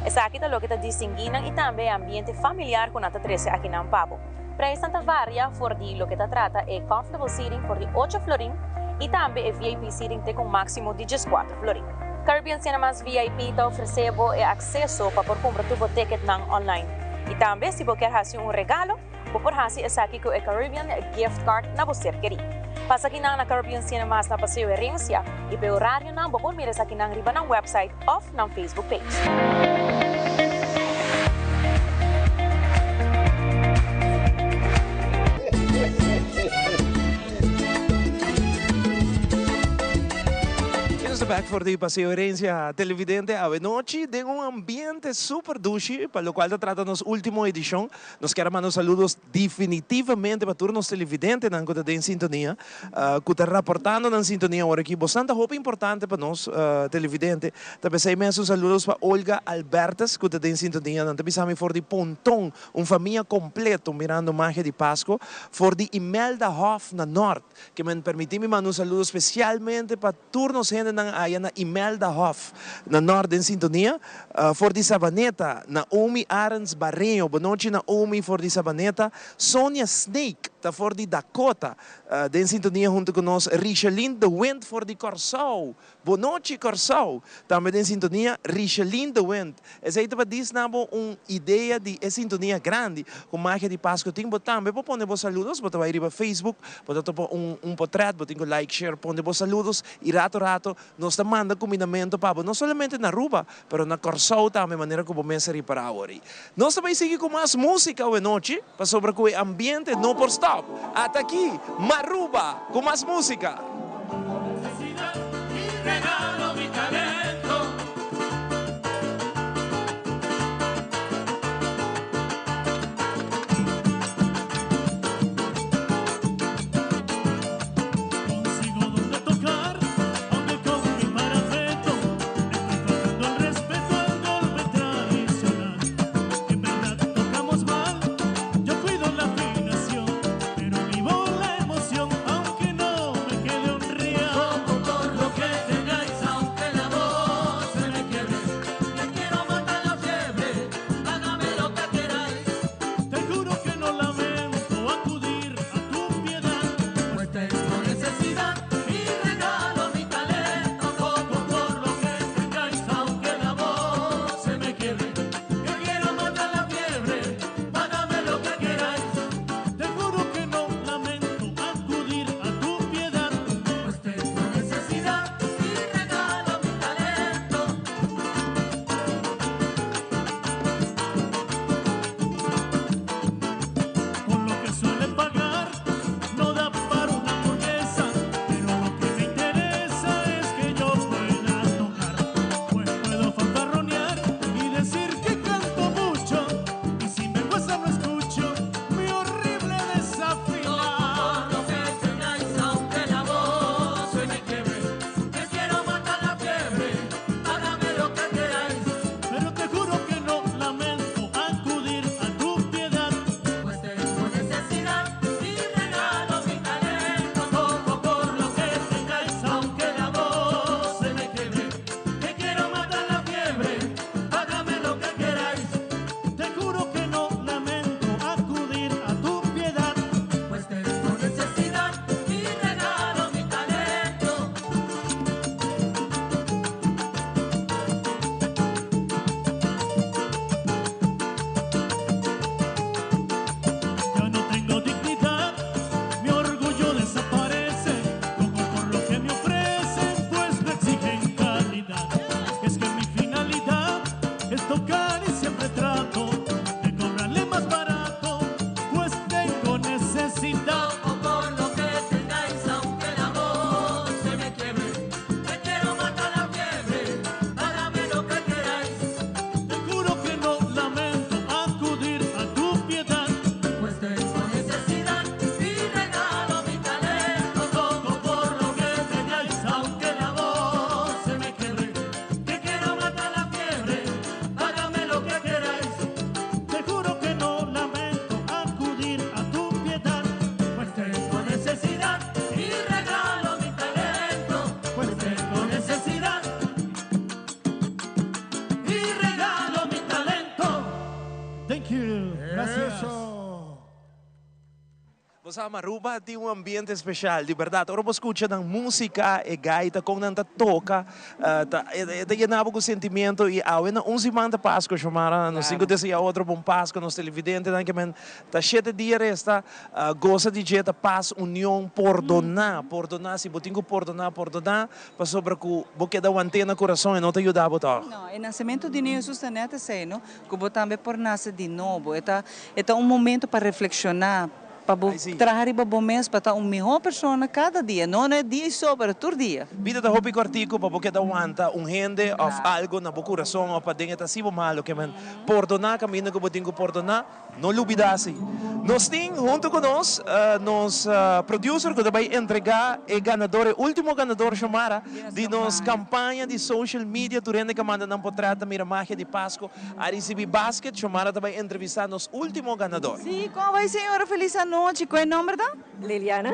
Esaki ta loke ta distingui nan y tambe e ambiente familiar cu nan ta trece akinan pa bo. Prijsnan ta varia for di loke ta trata e comfortable seating for di ocho florin y tambe e VIP seating te cu un maximo di dieskuater florin. Caribbean Cinemas VIP ta ofrece bo e acceso pa por cumpra tur bo ticketnan online. Y tambe si bo kier haci un regalo, bo por haci esaki cu e Caribbean Gift Card na bo ser keri. Pasa akinan na Caribbean Cinemas na Paseo Herencia y p'e horarionan bo por mira esakinan riba nan website of nan Facebook page. Y nos ta back. for di Paseo Herencia Televidente awe nochi den un ambiente super dushi pa locual ta trata nos ultimo edicion. Nos kier a manda un saludos definitivamente pa tur nos televidentenan cu ta den sintonia, cu ta raportando nan sintonia ora aki. Bosnan ta hopi importante pa nos televidente. Ta pesey mes un saludos pa Olga Albertus cu ta den sintonia. Nan ta bisa mi for di Ponton, un famia completo mirando Magia di Pasco. For di Imelda Hof na Nort. Ke men permití mi manda un saludo spesialmente pa tur nos hendenan aya na Imelda Hof na Nort den sintonia. For di Sabaneta, Naomi Arends Barreño, bonochi Naomi for di Sabaneta. Sonia Snake ta for di Dakota den sintonia hunto ku nos. Richeline de Wind for di Kòrsou, bonochi Kòrsou, tambe den sintonia. Richeline de Wind. Esei ta pa dis na bo un idea di e sintonia grandi ku Magia di Pasku tin. Bo tambe por pone bo saludos, bo ta bai riba Facebook, bo ta topa un un potret, bo tin ku like, share, pone bo saludos i rato rato nos ta manda kumindamentu pa bo, no solamente na Aruba, pero na Kòrsou tambe, manera ku bo mes a ripará awor. Nos ta bai sigui ku mas músika awe nochi, pasobra ku e ambiente no por stòp. Ata aki, Maruba ku mas músika! Bo sa Aruba tin un ambiente special, di berdad. Ora bo scucha nan musica, e gaita, con nan ta toca, ta e ta yena bo cu sentimiento. Y awe na un siman ta Pasco, Xiomara. Nos tin cu desea otro bon Pasco, nos televidentenan ke men ta shete dia resta. Goza di dje ta pas, union, pordona, pordona. Si bo tin cu pordona, pordona. Pasobra cu bo keda want'é na curason e no ta yuda bo tog. No, e nacemento di Niño Jesus ta net esey, no? Cu bo tambe por nace di nobo. E ta, e ta un momento pa reflexiona. Pa bo traha riba bo mes pa ta un mihó persona kada dia, no na e dia i so, pero tur dia. Bida ta hopi kòrtiku pa bo keda wanta un hende òf algu na bo kurason òf paden e ta hasi bo malu. Ke men pordoná kaminda ku bo tin ku pordoná, no lubidá si. Nos tin huntu ku nos nos producer ku ta bai entregá e ganador, e último ganador Shomara, di nos kampaña di social media. Tur hende ku a manda nan potrèt ta mira magia di Pasku. A ricibi basket, Xiomara ta bay entrevista nos ultimo ganador. Sí, con bay señora feliz anochi, cu e nomber ta? Liliana.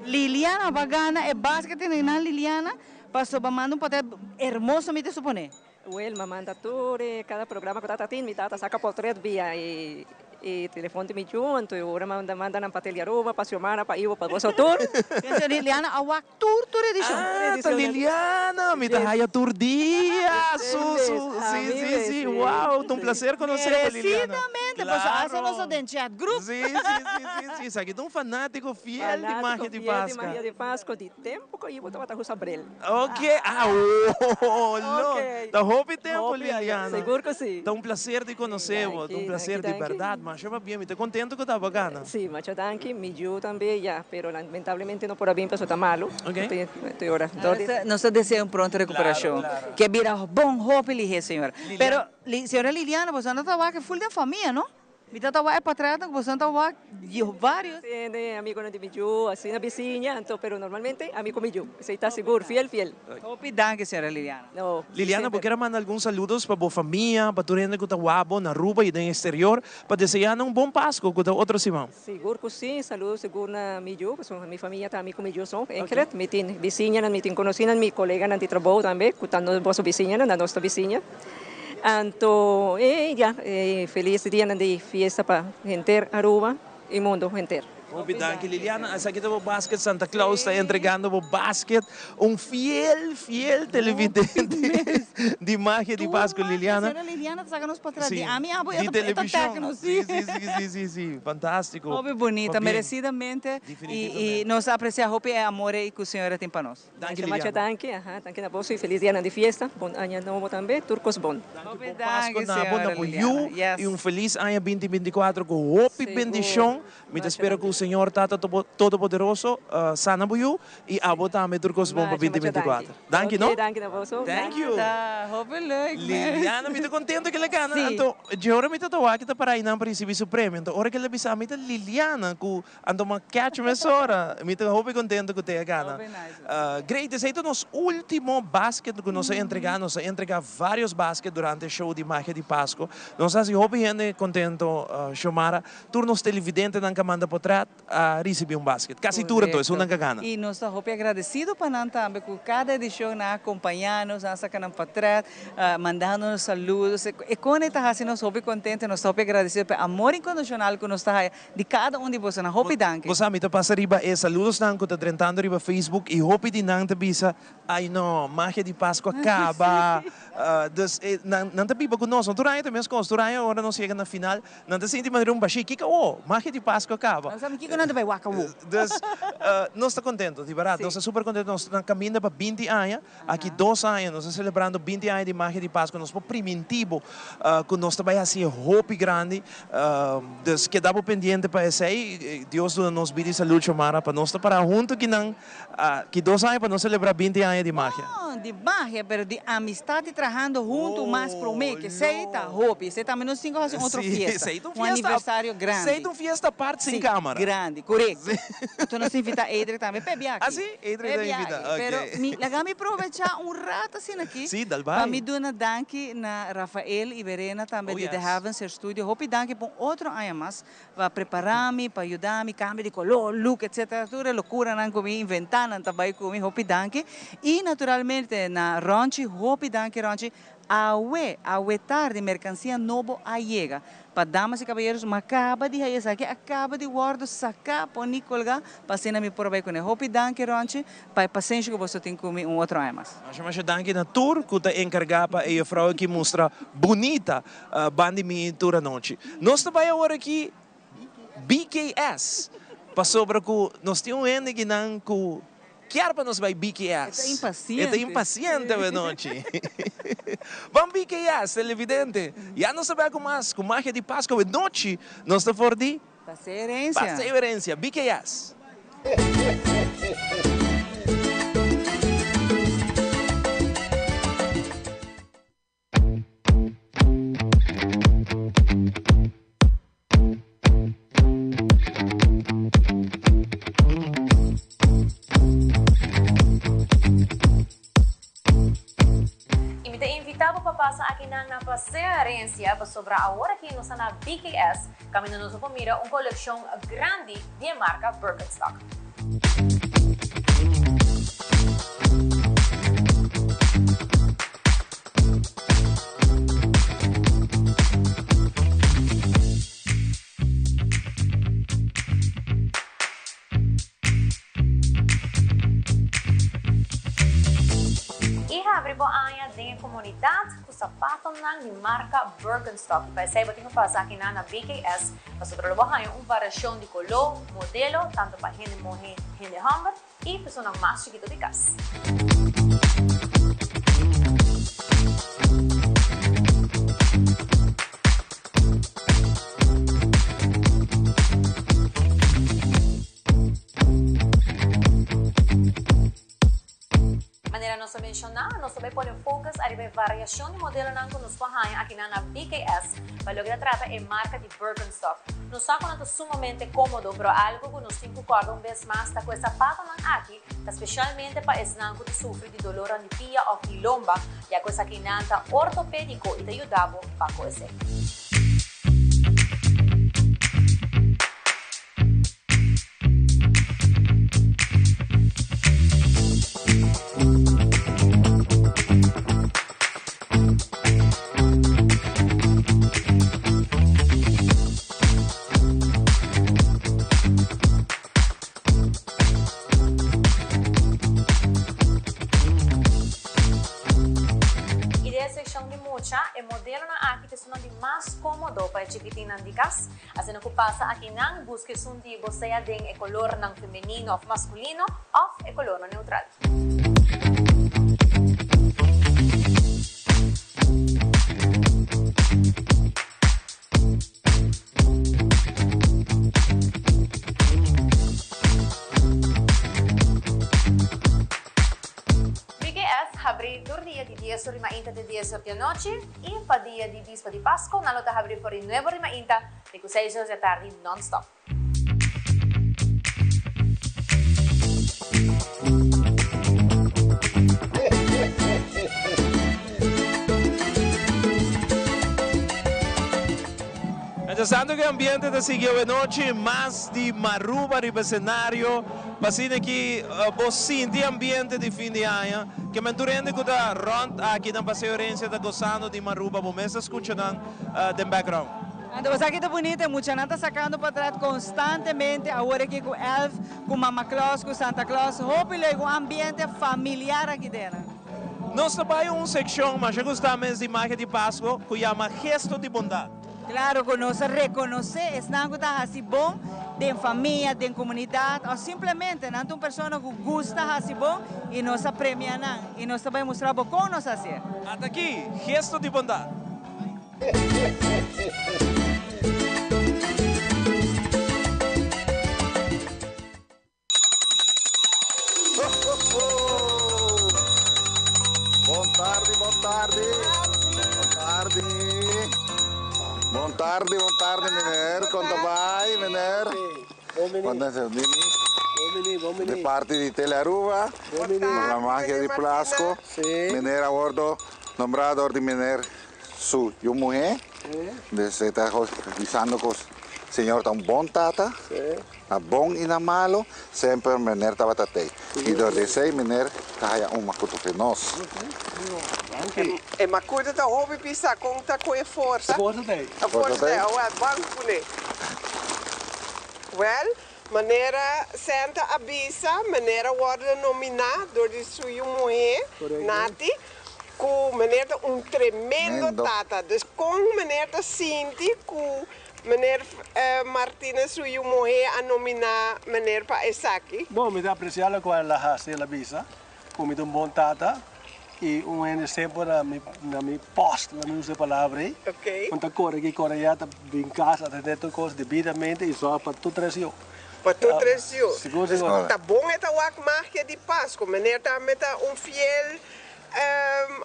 Liliana ba gana e basket tene nan Liliana paso ba manda un potret hermoso mi ta supone. Wel ma manda tur e cada programa cu tata tin mi tata saca potret via e E telefon di mi yu, anto e ora manda manda nan pa Tele Aruba, pa Xiomara, pa Ivo, pa boso tur. Pensa Liliana a wak tur tur edicion. Ah, ta Liliana, mi ta haya tur dia su su si si si wow, ta un placer conoce bo Liliana. Merecidamente, pasobra hasta nos ta den chat group. Si si si si si, esaki ta un fanatico fiel di Magia di Fanatico fiel di Pasca. Magia di Pasco, di tempo cu Ivo tabata usa bril. Ok, ah oh lo, ta hopi tempo Liliana. Sigur cu si. Ta un placer di conoce bo, ta un placer di berdad. Masha pabia, mi ta contento cu ta bo gana. Si, masha danki, mi yu tambe ya, pero lamentablemente no por a bin pasobra ta malo. Ok. Te ora. Nos ta desea un pronto recuperacion. Ke bira bon hopi lihe, señora. Pero, señora Liliana, boso no ta wak full den famia, no? Mi ta ta wak e patretnan ku boso ta wak varios. Tene amigonan di mi yu, asina bisiña, anto pero normalmente ami ku mi yu. Esei ta sigur, fiel fiel. Hopi danki señora Liliana. No, Liliana, bo semper. kier a manda algun saludos pa bo famia, pa tur hende ku ta wak bo na Aruba i den exterior, pa desea nan un bon Pasco ku ta otro siman. Sigur ku si, saludo sigur na mi yu, pasobra mi famia ta ami ku mi yu son, Ingrid. Mi tin bisiñanan, mi tin konosinan, mi koleganan di trabou tambe ku ta nos boso bisiñanan, na nos ta bisiña. Anto e ya, e felis dianan di fiesta pa henter Aruba y mundo henter. Hopi danki Liliana, esaki ta bo basket, Santa Claus ta entregando bo basket, un fiel, fiel televidente di Magia di Pascu Liliana. Señora Liliana ta saca nos pa tras di ami abo e ta tecno si. Si, si, si, si, si, fantastico. Hopi bunita, merecidamente y nos ta aprecia hopi e amor ey cu señora tin pa nos. Danki Masha masha Liliana. danki, aha, danki na boso y feliz dianan di fiesta, bon aña nobo tambe, tur cos bon. Danki, bon Pasco na bo, na bo yu y un feliz aña binti 24 cu hopi bendicion. Mi ta spera cu Señor Tata Todopoderoso sana bo yu y abo tambe tur cos bon pa binti 24. Danki no. Danki na boso. Thank you. Hopi leuk mes. Liliana mi ta contento cu el a gana anto dje ora mi ta ta wak ta para aynan pa ricibi su premio anto ora cu el a bisa mi ta Liliana cu Anto m'a catch mesora. Mi ta hopi contento cu te a gana. Great, esey ta nos ultimo basket cu nos a entrega. Nos a entrega varios basket durante e show di Magia di Pasco. Nos a haci hopi hende contento, Xiomara. Tur nos televidentenan cu a manda potret a ricibi un basket. Casi tur anto, esunnan cu a gana. Y nos ta hopi agradecido pa nan tambe cu cada edicion nan a acompaña nos, nan a saca nan potret. Mandando nos saludos. E con e ta haci nos hopi contento y nos ta hopi agradecido pa e amor incondicional cu nos ta haya di cada un di bosonan. Hopi danki. Bo sa, mi ta pasa riba e saludosnan cu ta drentando riba Facebook y hopi di nan ta bisa, Ay no, magia di Pascua a caba. Dus nan nan ta biba cu nos. No tur aña ta mes cos. Tur aña ora nos yega na final, nan ta sinti manera un bashí. Kico awo? Magia di Pascua a caba. Nan sabi kico nan ta bay wak awo. Dus nos ta contento, di berdad. Nos ta super contento. Nos ta na caminda pa binti aña. Aki dos aña nos ta celebrando binti aña di Magia di Pascua. Nos por priminti bo cu nos ta bay haci e hopi grandi. Dus keda bo pendiente pa esey. Dios duna nos bida y salud Xiomara pa nos ta para hunto kinan ki dos aña pa nos celebra binti aña di magia. No di magia pero di amistad y trahando hunto mas prome ke esey ta hopi. Esey tambe nos tin cu haci un otro fiesta. Un aniversario grandi. Esey ta un fiesta apart sin camara. Grandi, corecto. Anto nos invita Edric tambe p'e biaha aki. Ah si? Edric ta invita, ok. Pero mi, laga mi probecha un rato asina aki. Si, dal bai. Pa mi duna danki na Rafael y Verena tambe di The Heavens Hair Studio. Hopi danki pa un otro aña mas pa prepara mi, pa yuda mi cambio di color, look, etcetera. Tur e locuranan cu mi inventa nan ta bai cu mi. Hopi danki. Y naturalmente na Ronchi, hopi danki Ronchi. Awe, awe tardi mercancia nobo a yega. Pa damas y caballeros, mi a caba di haya esaki, a caba di wordo saca, poni, colga, pa asina mi por a bay cune. Hopi danki Ronchi, pa e pasenshi cu boso tin cu mi un otro aña mas. Masha masha danki na tur cu ta encarga pa e juffrouw aki mustra bunita bandi mi tur anochi. Nos ta bay awor aki BKS pasobra cu nos tin un hende kinan cu kier pa nos bay BKS. E ta impaciente. E ta impaciente awe nochi. Ban BKS, televidente. Ya nos ta bay cu mas cu Magia di Pascua awe nochi nos ta for di. Paseo Herencia. Paseo Herencia, BKS. Y mi ta invita bo pa pasa akinan na Paseo Herencia pasobra awor aki nos ta na BKS caminda nos lo por mira un coleccion grandi di e marca Birkenstock. I habri bo aña den e komunidat ku sapatonan di marka Birkenstock. I pa esei bo tin ku pasa akinan na BKS pasobra lo bo haña un variashon di koló, modelo, tantu pa hende muhé, hende hòmber i personan mas chikito di kas. Manera nos a menshoná, nos ta bai pone focus ariba e variashon di modelonan ku nos por haña akinan na BKS pa loke ta trata e marka di Birkenstock. Nos sa ku nan ta sumamente kómodo, pero algu ku nos tin ku kòrda un bes mas ta ku e sapatonan aki ta spesialmente pa esnan ku ta sufri di dolornan di pia òf di lomba, ya ku esakinan ta ortopédiko i ta yuda bo pa ku esei. I den e sekshon di mucha, e modelonan aki ta esunnan di mas kómodo pa e chikitinnan di kas. Asina ku pasa aki nan, buska esun di bo sea den e kolornan femenino òf maskulino òf e kolornan neutral. BKS habri tur dia di dies or di mainta te dies or di anochi y pa dia di Bispo di Pasco nan lo ta habri for di nuebe or di mainta te cu seis or di atardi non-stop. Mientras tanto ku e ambiente ta sigui awenochi, mas di Maruba riba escenario pa asina ki bo sinti e ambiente di fin di aña. Ke men tur hende ku ta rond aki na Paseo Herencia ta gozando di Maruba, bo mes ta skucha nan den background. Anto esaki ta bunita, e muchanan ta sacando patrat constantemente, awor aki cu Elf, cu Mama Claus, cu Santa Claus, hopi leuk, un ambiente familiar aki den. Nos ta bay un seccion masha gusta mes di Magia di Pasco cu yama Gesto di Bondad. Claro cu nos a reconoce esnan cu ta haci bon den famia, den comunidad of simplemente nan ta un persona cu gusta haci bon y nos a premia nan y nos ta bay mustra bo con nos a hacié. Ata aki, Gesto di Bondad. Bon tardi, bon tardi. Bon tardi. Bon tardi, bon tardi, meneer. Kon ta bai, meneer? Bon tardi. De parti di Tele Aruba, la magia di Plasco. Meneer a wordo Nombrá dor di mener su yu muhé. Des e ta bisando ku Señor ta un bon tata, na bon i na malu, semper mener tabata tei. I dor di esei mener ta haya un makutu fe nos. E makutu ta hopi pisá, kon ta ku e forsa? Forsa tei. Forsa tei, awel, ban kuné. Wèl, Manera Santa a bisa, Meneer a wòrdu nominá dor di su yu muhé, Nati, ku Meneer ta un tremendo tata. Dus kon Meneer ta sinti ku Meneer Martinez su yu muhé a nominá Meneer pa esaki? Bon, mi ta apresiá lokual el a hasi, el a bisa ku mi ta un bon tata. Y un hende semper na mi na mi post, laat mi usa e palabra ei. Ok. Un ta kore aki kore aya, ta bin kas, atendé tur kos debidamente y sòrg pa tur tres yu. Pa tur tres yu. Sigur, sigur. Ta bon e ta wak magia di Pasco. Meneer tambe ta un fiel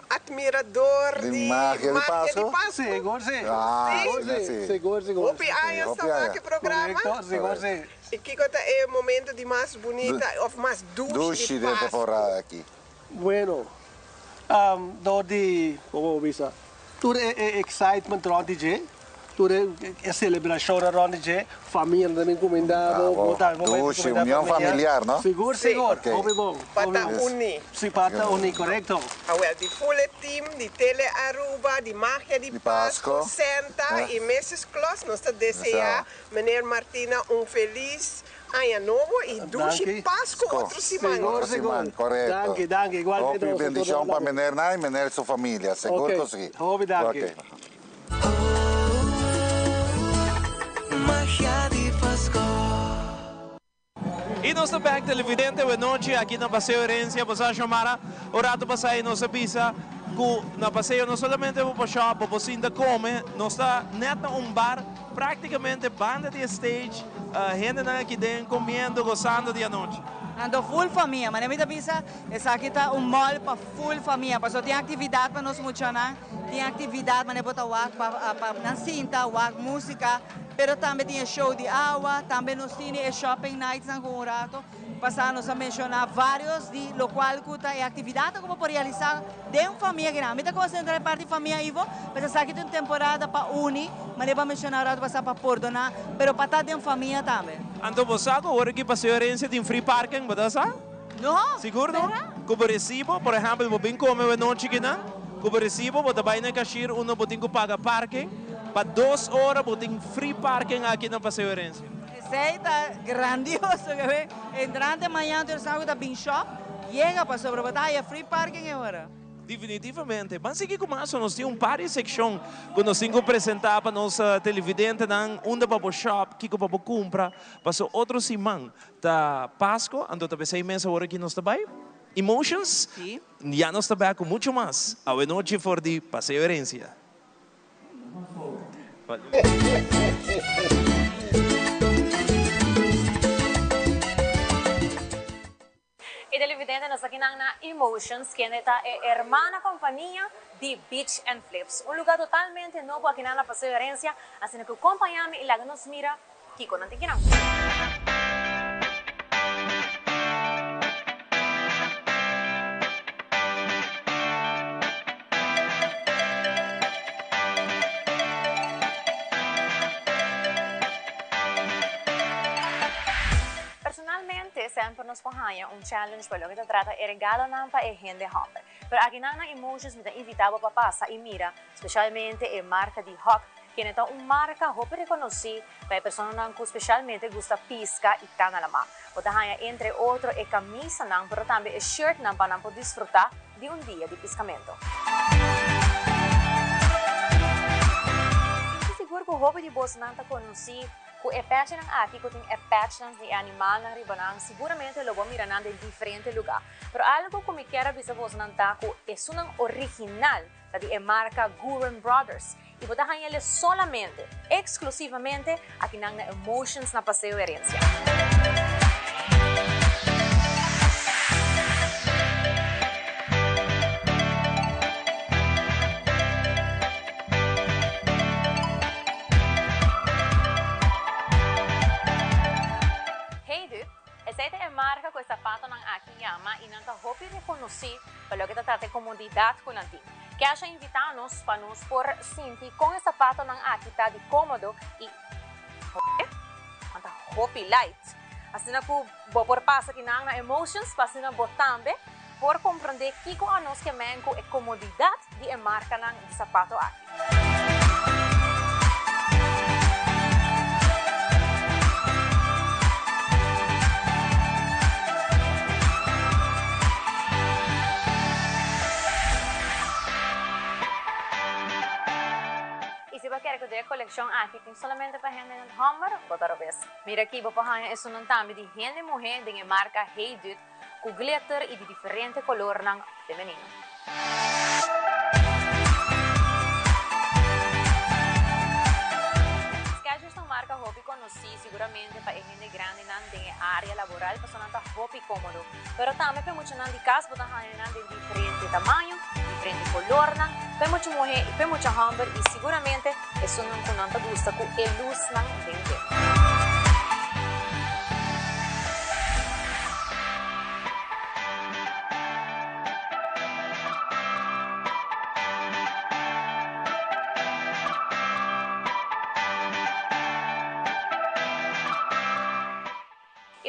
admirador Di di magia di magia di Pasco? Pasco. Sigur, si. Ah, Sí? asina si. Sigur, sigur. Hopi años ta Hopi wak aña. e programa. Korekto, sigur si. Y kiko ta e momento di mas bunita of mas dushi Dushi di den Pasco? temporada aki. Bueno, dor di, como bo bisa, tur e e excitement rond di dje, tur e e celebracionnan rond di dje, familianan ta bin cuminda bo, bo tambe bo bai Dushi, cuminda union familia. familiar, no? Sigur, Sí. sigur, Ok. hopi bon, Pa hopi ta bon. uní. Sí, pa ta uní, corecto. Awel, di full e team di Tele Aruba, di Magia di Di Pasco, Pasco. Santa y Mrs. Claus, nos ta desea Meneer Martina un feliz Aña nobo y dushi Danki. Pasco otro siman. Sigur, Otro sigur. siman, correcto. Danki, danki. Igualmente Hopi nos a tur bendicion pa hablando. meneer nan y meneer su familia. Sigur Ok, cu si. hopi danki. Ok. Magia di Pasco. Y nos ta bek televidente awe nochi aki na Paseo Herencia. Bo sa Xiomara, un rato pasa y nos a bisa cu na Paseo no solamente bo por shop, bo por sinta come. Nos ta net na un bar Práktikamente banda di e stage, hendenan aki den komiendo, gosando di anochi. Anto full famia, manera mi ta bisa, esaki ta un mall pa full famia, pasobra tin aktividat pa nos muchanan, tin aktividat manera bo ta wak pa pa nan sinta, wak músika, pero tambe tin e show di awa, tambe nos tini e shopping nightsnan ku un rato. Pasá nos a menshoná vários di lokual ku ta e aktividatnan ku bo por realisá den famia kinan. Mi ta konsentrá e parti famia Ivo, pasobra esaki ta un temporada pa uni, manera bo a menshoná un ratu pasá pa pordoná, pero pa ta den famia tambe. Anto bo sa ku ora ki Paseo Herencia tin free parking, bo ta sa? No! Sigur no? Berdad? Ku bo resibo, por ehèmpel bo bin kome awenochi kinan, ku bo resibo bo ta bai na e kashir unda bo tin ku paga parking, pa dos ora bo tin free parking aki na Paseo Herencia. Esey ta grandioso ke we entrante mañan tur esnan ku ta bin shop yega pasobra bo ta haya free parking e ora. Definitivamente. Ban sigui ku mas nos tin un par di sekshon ku nos tin ku presenta pa nos televidentenan unda pa bo shop, kiko pa bo kumpra. Paso otro siman ta Pasko, anto ta pesey mes awor aki nos ta bai Emotions. Ya nos ta bek ku mucho mas awenochi for di Paseo Herencia. E televidente nos aki nan na Emotions, kende ta e hermana compania di Beach and Flips. Un lugar totalmente nobo aki nan na Paseo Herencia, asina cu compaña mi y laga nos mira kico nan tin kinan. Personalmente semper nos por haña un challenge pa loke ta trata e regalonan pa e hende homber. Pero akinan na Emotions mi ta invita bo pa pasa y mira specialmente e marca di Hawk kende ta un marca hopi reconoci pa e personanan cu specialmente gusta pisca y ta na lama. Bo ta haña entre otro e camisanan pero tambe e shirtnan pa nan por disfruta di un dia di piscamento. Mi ta sigur cu hopi di bosonan ta conoci cu e patchnan aki cu tin e patchnan di e animalnan riba nan, siguramente lo bo mira nan den diferente lugar. Pero algo cu mi kier a bisa bosonan ta cu esunnan original ta di e marca Gooren Brothers y bo ta haña'le solamente, exclusivamente, akinan na Emotions na Paseo Herencia. Hey dude, esey ta e marca cu e zapatonan aki yama y nan ta hopi reconoci pa loke ta trata e comodidad cu nan tin. Cash a invita nos pa nos por sinti con e zapatonan aki ta di comodo y nan ta hopi light. Asina cu bo por pasa kinan na Emotions pa asina bo tambe por comprende kico anos ke men cu e comodidad di e marcanan di zapato aki. Y si bo kere cu den e coleccion aki tin solamente pa hende homber, bo ta robes. Mira aki bo por haña esunnan tambe di hende muhe den e marca Hey Dude cu glitter y di diferente colornan femenino. Skechers ta un marka hopi konosí siguramente pa e hende grandinan den e área laboral pasobra nan ta hopi kómodo. Pero tambe pa e muchanan di kas bo ta haña nan den diferente tamaño, diferente kolornan, pa e mucha muhé i pa e mucha hòmber i siguramente esunnan ku nan ta gusta ku e lusnan den dje.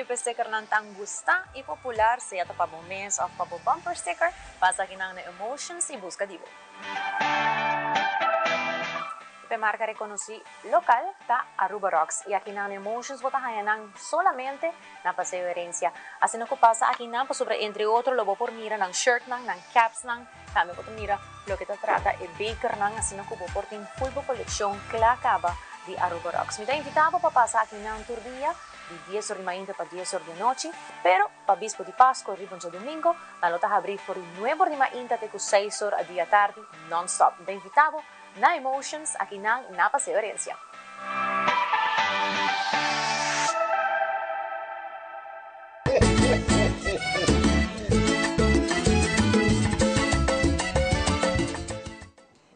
I pa e stickernan tan gustá i popular, sea ta pa bo mes òf pa bo bumper sticker, pasa akinan na Emotions i buska di bo. E marka rekonosí lokal ta Aruba Rocks i akinan na Emotions bo ta haña nan solamente na Paseo Herencia. Asina ku pasa akinan pasobra entre otro lo bo por mira nan shirtnan, nan capsnan, tambe bo ta mira loke ta trata e bekernan asina ku bo por tin full bo kolekshon kla kaba di Aruba Rocks. Mi ta invita bo pa pasa akinan tur dia di dies or di mainta pa dies or di anochi, pero pa bispo di Pasco riba un djadumingo nan lo ta habrí for di nuebe or di mainta te ku seis or di atardi non stop. Mi ta invita bo na Emotions akinan na Paseo Herencia.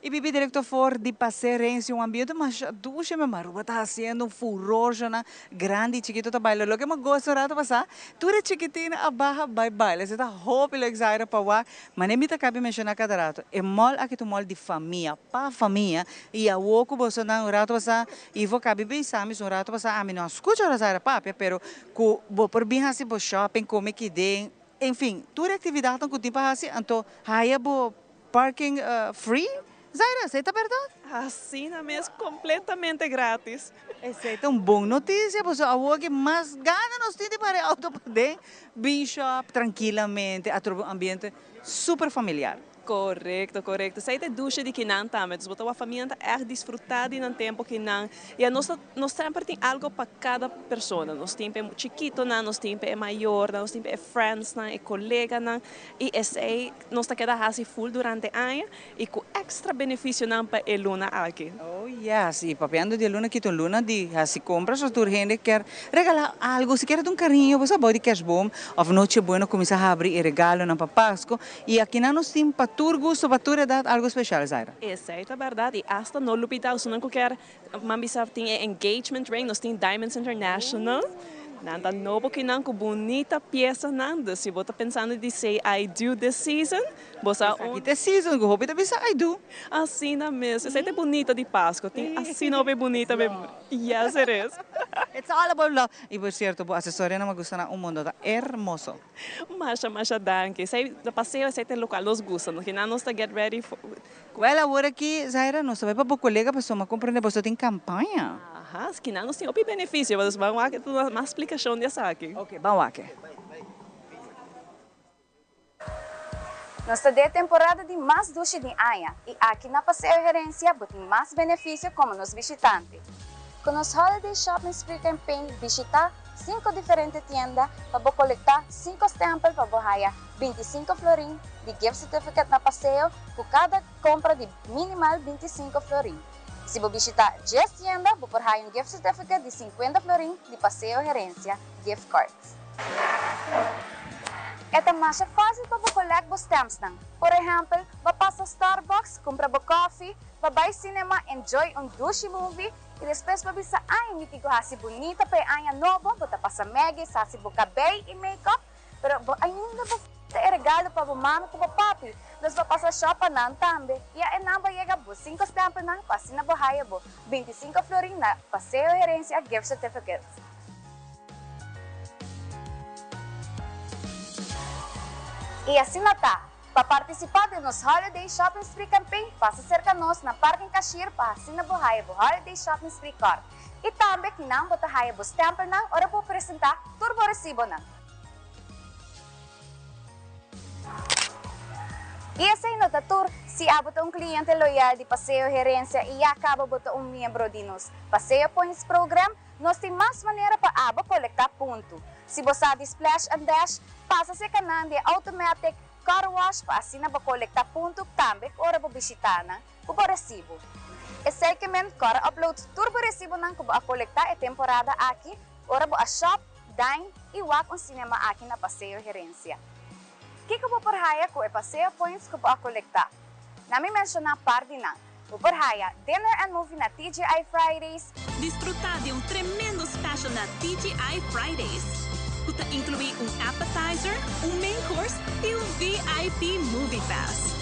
Y bibi directo for di Paseo Herencia, un ambiente masha dushi mi Aruba ta haciendo un furor shona grandi y chikito ta baila loke mi goza un rato pasa tur e chikitin a baha bay baila esey ta hopi lo excited pa wak mane mi ta cabi menciona cada rato e mall aki ta un mall di famia pa famia y awo cu boso nan un rato pasa Ivo cabi bisa mi un rato pasa ami no a scucha Rosaira papia pero cu bo por bin haci bo shopping come kiden enfin tur e actividadnan cu tin pa haci anto haya bo Parking free? Zaira, esey ta berdad? Asina mes, completamente gratis. Esey ta un bon noticia, pasobra awor ki mas gana nos tin di para e auto paden, bin shop trankilamente, atrobe un ambiente super familiar. Corecto, corecto. Esey ta e dushi di kinan tambe. Dus bo ta wak familianan ta echt disfruta di nan tempo kinan. Ya nos ta, nos semper tin algo pa cada persona. Nos tin pa e chikitonan, nos tin pa e mayornan, nos tin pa e friendsnan, e coleganan. Y esey nos ta keda haci full durante aña y cu extra beneficionan pa e luna aki. Oh yes, y papiando di e luna aki ta un luna di haci compras, so tur hende kier regala algo, si kier ta un cariño bo sa bao di kerstboom of noche buena cuminsa habri e regalonan pa Pasco y akinan nos tin pa tur gusto, pa tur edad algo special, Zaira. Esey ta berdad y hasta no lubida esunnan cu kier Man bisa tin e engagement ring, nos tin Diamonds International. Nan ta nobo kinan ku bunita piesanan, dus si bo ta pensando di say I do this season, bo sa un. Esaki ta e season ku hopi ta bisa I do. Asina mes, esei ta e bunita di Pasco, tin asina hopi bunita be. Yes it is. It's all about love. Y por cierto, bo asesorionan mi gusta nan un mundo, ta hermoso. Masha masha danki. Esei ta paseo, esei ta e lokual nos gusta. Nos kinan nos ta get ready for. Wel awor aki, Zaira, nos ta bai pa bo kolega pasobra mi a komprende boso tin kampaña. Aha, kinan nos tin hopi benefisio, dus ban wak mas splikashon di esaki. Ok, ban wak. Nos ta den e temporada di mas dushi di aña y aki na Paseo Herencia bo tin mas beneficio como nos bishitante. Cu nos Holiday Shopping Spree Campaign bishita cinco diferente tienda pa bo colecta cinco stempel pa bo haya 25 florin di gift certificate na Paseo cu cada compra di minimal 25 florin. Si bo bishita dies tienda bo por haya un gift certificate di 50 florin di Paseo Herencia gift cards. E ta masha fácil pa bo collect bo stampsnan. Por ehempel, bo pasa Starbucks, cumpra bo coffee, Bo bai cinema enjoy un dushi movie y despues bo bisa ay mi tin cu haci bunita pa e aña nobo, bo ta pasa Maggie's haci bo cabey y make-up, pero bo ainda bo ta e regalo pa bo mami cu bo papi, dus bo pasa shop pa nan tambe y a e nan bo yega bo cinco stempelnan pa asina bo haya bo 25 florin na Paseo Herencia gift certificates. Y asina ta! Pa partisipá den nos Holiday Shopping Spree Campaign, pasa serka nos na Parking Cashier pa hasina bo haya bo Holiday Shopping Spree Card. I tambe kinan bo ta haya bo stempelnan ora bo presentá tur bo resibonan. I esei no ta tur, si abo ta un kliente loyal di Paseo Herencia i ya kaba bo ta un miembro di nos Paseo Points Program, Nos tin mas manera pa abo kolektá punto. Si bo sa di Splash and Dash, pasa serka nan di e Automatic. Car Wash pa asina bo colecta punto tambe ora bo bishita nan cu bo recibo. Esey ke men cora upload tur bo recibonan cu bo a colecta e temporada aki ora bo a shop, dine y wak un cinema aki na Paseo Herencia. Kico bo por haya cu e Paseo Points cu bo a colecta? Na mi menciona par di nan. Bo por haya Dinner and Movie na TGI Fridays. Disfruta di un tremendo special na TGI Fridays, cu ta inclui un appetizer, un main course y un VIP Movie Pass.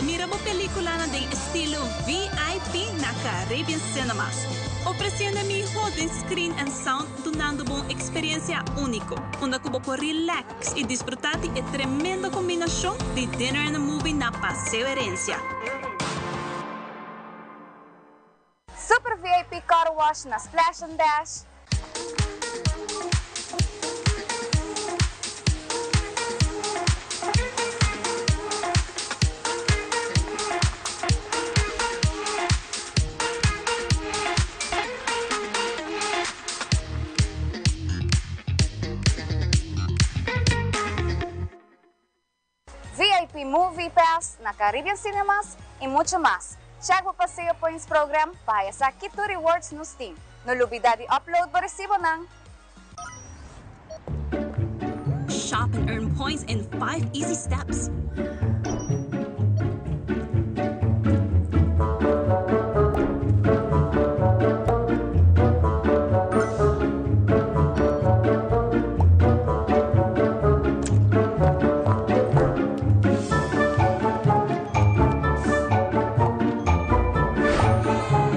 Mira bo peliculanan den estilo VIP na Caribbean Cinemas, ofreciendo e miho den screen and sound dunando bo un experiencia unico, unda cu bo por relax y disfruta di e tremendo combinacion di dinner and a movie na Paseo Herencia. Super VIP Car Wash na Splash and Dash. VIP Movie Pass na Caribbean Cinemas y mucho mas. Check bo Paseo Points Program pa haya sa ki tur rewards nos tin. No lubida di upload bo recibonan! Shop and earn points in 5 easy steps.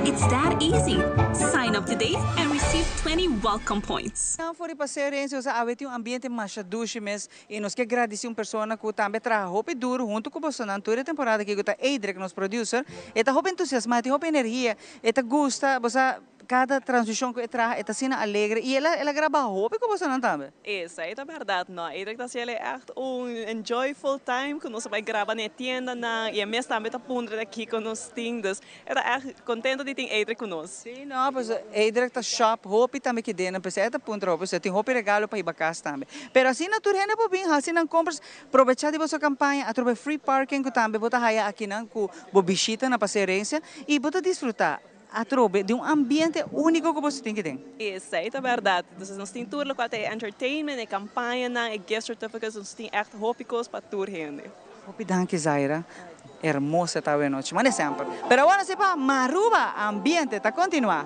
It's that easy! Sign up today and receive 20 welcome points. Nan for di Paseo Herencia usa awe tin un ambiente masha dushi mes y nos ke gradici un persona cu tambe a traha hopi duro hunto cu bosonan tur e temporada aki cu ta Edric nos producer. E ta hopi entusiasma, e tin hopi energia, e ta gusta, bo sa Cada transmisión cu e traha e ta asina alegre y el a el a graba hopi cu bosonan tambe. Esey ta berdad no. Edric ta haciel e echt un enjoyful time cu nos a bay graba na e tiendanan y e mes tambe ta puntra di kico nos tin. Dus e ta echt contento di tin Edric cu nos. Si no, pues Edric ta shop hopi tambe kidenan p'esey e ta puntra hopi. Osea tin hopi regalo pa hiba cas tambe. Pero asina tur hende por bin haci nan compras, probecha di boso campaña, atrobe free parking cu tambe bo ta haya akinan cu bo bishita na Paseo Herencia y bo ta disfruta. Atrobe di un ambiente úniko ku boso tin ki den. Esei ta bèrdat. Entonces nos tin tur lokual ta e entertainment, e kampañanan, e gift certificates, nos tin ègt hopi kos pa tur hende. Hopi danki Zaira, hermosa ta awe nochi, mane semper. Pero awor nos ta pa Maruba, ambiente ta kontinuá.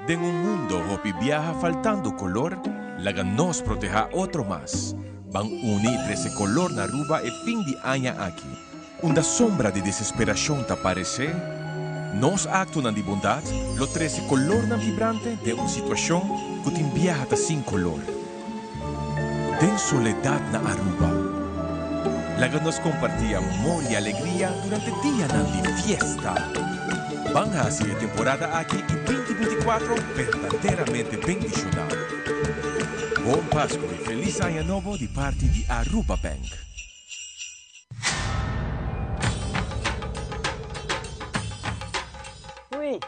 Den un mundo hopi biaha faltando color, laga nos proteha otro mas. Ban uni y trece color na Aruba e fin di aña aki. Unda sombra di desesperacion ta parece, nos actonan di bondad lo trece colornan vibrante den un situacion cu tin biaha ta sin color. Den soledad na Aruba, laga nos comparti amor y alegria durante dianan di fiesta. Ban haci e temporada aki y 2024 berdaderamente bendiciona. Bon Pasco y Feliz Aña Nobo di parti di Aruba Bank. Ui.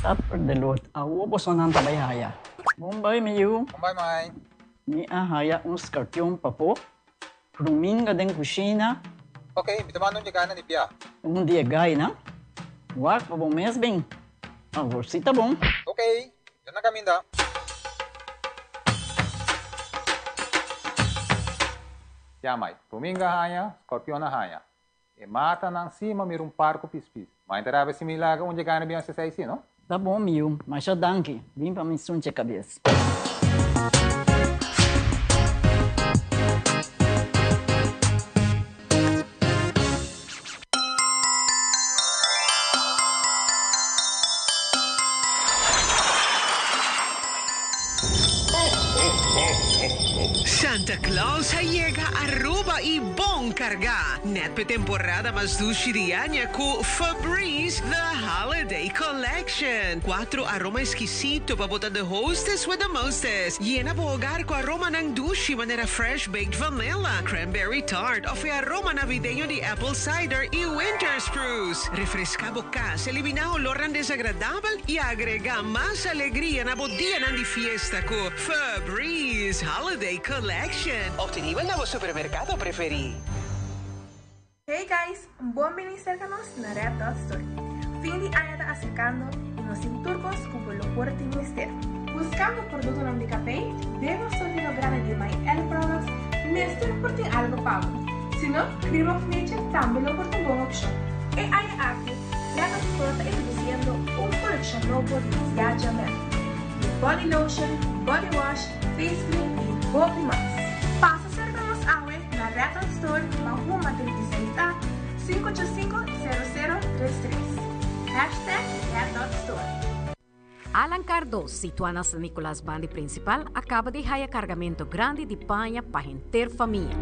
Supper de lot. Awo bosonan ta bai haya. Bon bai mi yu. Bon bai mai. Mi a haya un skarpion papo. Ruminga den kushina. Ok, mi ta manda un dje na di bia. Un di e gainan. Wak pa bo mes bin. Awor si ta bon. Ok, mi ta na kaminda. Ya mai, ruminga haña, skorpion a haña. E matanan si ma mira un par ku pispis. Mai ta rabia si mi laga un dje gaina bin hasi esei si, no? Ta bon mi yu, masha danki. Bin pa mi sunche kabes. Santa Claus a yega Aruba y bon carga! Net p'e temporada mas dushi di aña cu Febreze The Holiday Collection. Cuatro aroma exquisito pa bo ta the hostess with the mostest. Yena bo hogar cu aromanan dushi manera fresh baked vanilla, cranberry tart of e aroma navideño di apple cider y winter spruce. Refresca bo cas, elimina olornan desagradabel y agrega mas alegria na bo dianan di fiesta cu Febreze Holiday Collection. Obtenibel na bo supermercado preferi. Hey guys! Bon bini serka nos na Red Dot Store. Fin di aña ta aserkando i nos tin tur kos ku bo lo por tin mester. Buskando produktonan di kapei? Den nos surtido grandi di My Elle Products mester por tin algu pa bo. Si no, Cream of Nature tambe lo por ta un bon opshon. E aña aki, Red Dot Store ta introdusiendo un kolekshon nobo di Yaja Men. Di body lotion, body wash, face cream i hopi mas. Pasa serka nos awe na Red Dot Store Mahuma 36 A, 585 0033. Hashtag Red Dot Store. Alan Cardoz, situa na San Nicolas bandi principal, a caba di haya cargamento grandi di paña pa henter famia.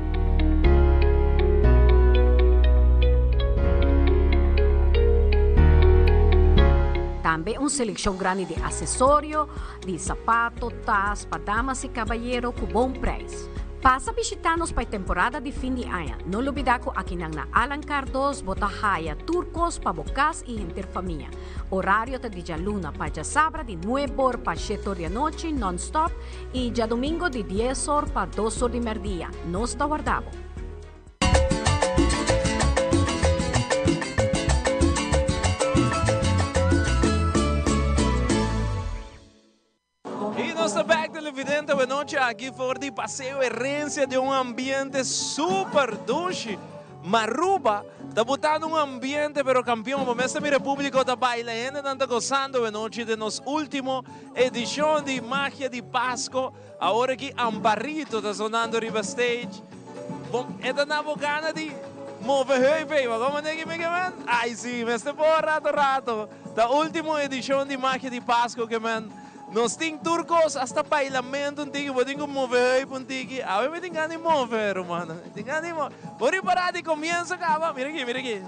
Tambe un seleccion grandi di accesorio, di sapato, tas pa damas y cabayero cu bon prijs. Pasa bishita nos pa e temporada di fin di aña. No lubida cu akinan na Alan Cardoz bo ta haya tur cos pa bo cas y henter famia. Orario ta di djaluna pa djasabra di nuebe or pa shete or di anochi non stop y djadomingo di dies or pa dos or di merdia. Nos ta warda bo. Y nos ta back televidente awe nochi aki for di Paseo Herencia den un ambiente super dushi. Maruba ta botando un ambiente pero campeon bo mes ta mira e publico ta baila hendenan ta gozando awe nochi den nos ultimo edicion di Magia di Pasco. Awor aki Amparito ta sonando riba stage. Bo e ta na bo gana di move heup ey, bo como negi mi ke men? Ay si, mester por rato rato. Ta ultimo edicion di Magia di Pasco ke men. Nos tin tur cos, hasta bailamento un tiki, bo tin cu move heup un tiki. Awe mi tin gana di move, rumannan. Mi tin gana di move. Bo ripara di comienzo caba, mira aki, mira aki.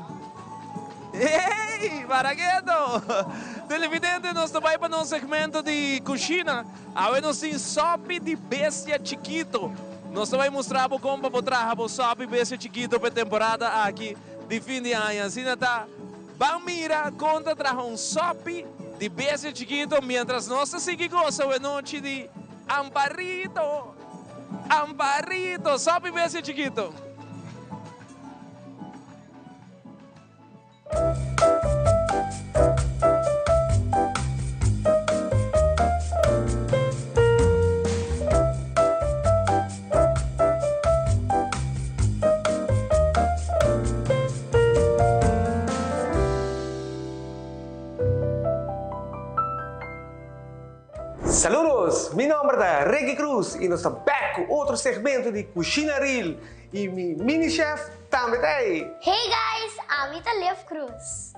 Hey, para keto. Televidente, nos ta bay pa nos segmento di cushina. Awe nos tin sopi di bestia chikito. Nos ta bai mustra bo kon pa bo traha bo sopi bestia chikito pa e temporada aki di fin di aña. Asina ta, ban mira kon ta traha un sopi di bestia chikito mientras nos ta sigui gosa awe nochi di Amparito! Amparito! Sopi bestia chikito! Saludos! Mi nomber ta Ricky Cruz y nos ta back cu otro segmento di Cushina Real y mi mini chef tambe ta ey. Hey guys, ami ta Liv Cruz.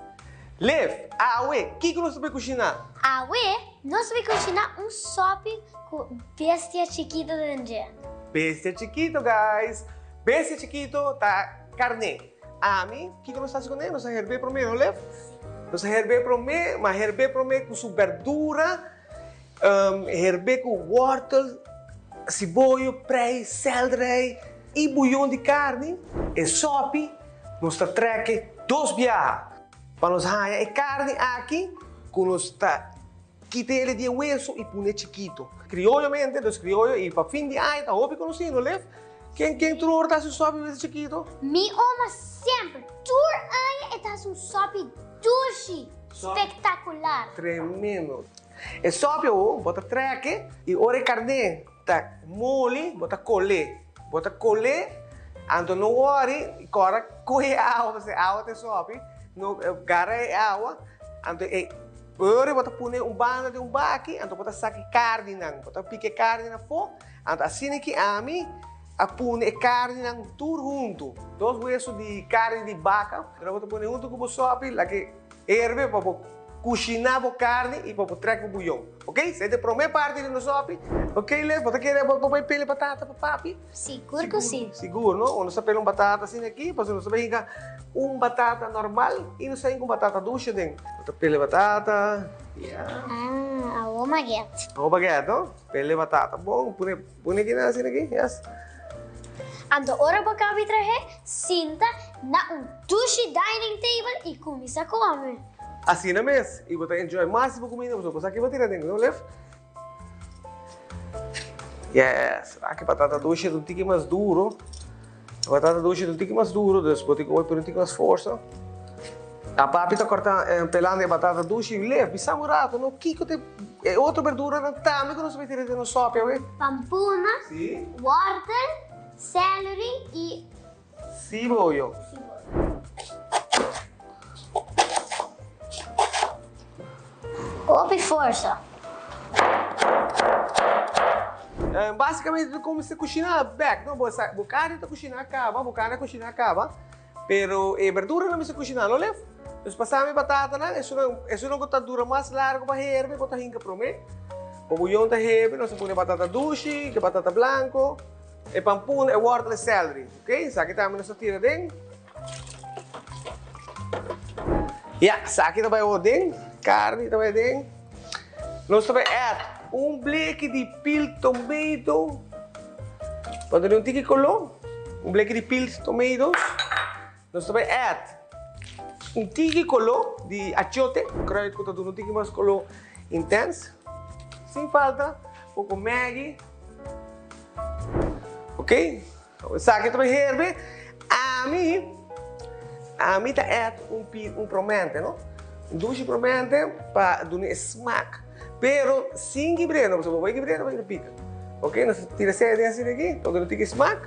Liv, awe kico nos ta bay cushina? Awe nos ta bay cushina un sopi cu bestia chikito den dje. Bestia chikito guys! Bestia chikito ta carne. Ami, kico nos ta haci cune? Nos ta herbe prome, no Liv? Nos a herbé promé, ma herbé promé ku su berdura, herbé ku wòrtel, siboyo, prei, sèlderei i buyon di karni. E sòpi nos ta trèk'e dos biaha pa nos haña e karni aki ku nos ta kita el di e wesu i pone chikito. Krioyomente, nos krioyo i pa fin di aña ta hopi konosí, no Lef? Ken ken tur ora ta hasi un sòpi bes chikito? Mi oma semper, tur aña e ta hasi un sòpi dushi, spektakular. Tremendo. E sòpi awo bo ta trèk'e i ora e karné ta moli bo ta kol'é. Bo ta kol'é, anto no wòri kòrda kohe e awa pasobra e awa ta e sòpi, no gara e awa, anto e ora bo ta pone un banda den un baki anto bo ta saka e karninan, bo ta pika e karninan afó. Anto asina ki ami a pone e karninan tur huntu, dos wesu di karni di baka, pero bo ta pone huntu ku bo sòpi, laga e herbe pa bo kushiná bo karni i pa bo trèk bo buyon. Ok, esei ta e promé parti di nos sòpi. Ok, Les, bo ta kere bo bai pela e batata pa papi? Sigur ku si. Sigur, no? Nos ta pela un batata asina aki, pasobra nos ta bai hinka un batata normal i nos ta hinka un batata dushi aden. Bo ta pela e batata, ya. Ah, awor baguette. Awor baguette, no? Pele batata bon, pone pone kinan asina aki, yes. Anto ora bo kabi trahe, sinta na un dushi dining table i kuminsá kome. Asina mes, i bo ta enjoy mas di bo kuminda pasobra bo sa ke bo tira aden, no Liv? Yes, aki batata dushi ta un tiki mas duro. Batata dushi ta un tiki mas duro, dus bo tin ku pone un tiki mas forsa. A papi ta korta pelando e batata dushi i lef, bisa un rato no kiko ta e otro berduranan tambe ku nos ta mete den nos sopi awe. Pampuna, wortel, celery i. Siboyo. Hopi forsa. Basicamente ta cuminsa cushina bek no bo sa bo carne ta cushina caba bo carne a cushina caba pero e berdura no mester cushina lo lef dus pasami e batatanan esunnan esunnan cu ta dura mas largo pa herbe bo ta hinca prome bo buyon ta herbe nos ta pone batata dushi ke batata blanco e pampuna e wortel e celery ok esaki tambe nos ta tira den. Ya, esaki ta bai awor den, carni ta bai den. Nos ta bai add un bleki di peeled tomato pa duna un tiki color, un bleki di peeled tomatoes. Nos ta bai add un tiki color di achiote, kruid cu ta duna un tiki mas color intens. Sin falta poco Maggi. Ok. Esaki ta bay herbe. Ami, ami ta add un pi, un promente, no? Un dushi promente pa duna e smaak. Pero sin kibr'é, no, pasobra bo bay kibr'é ta bay pika. Ok, nos ta tira esei aden asina aki pa duna tiki smaak.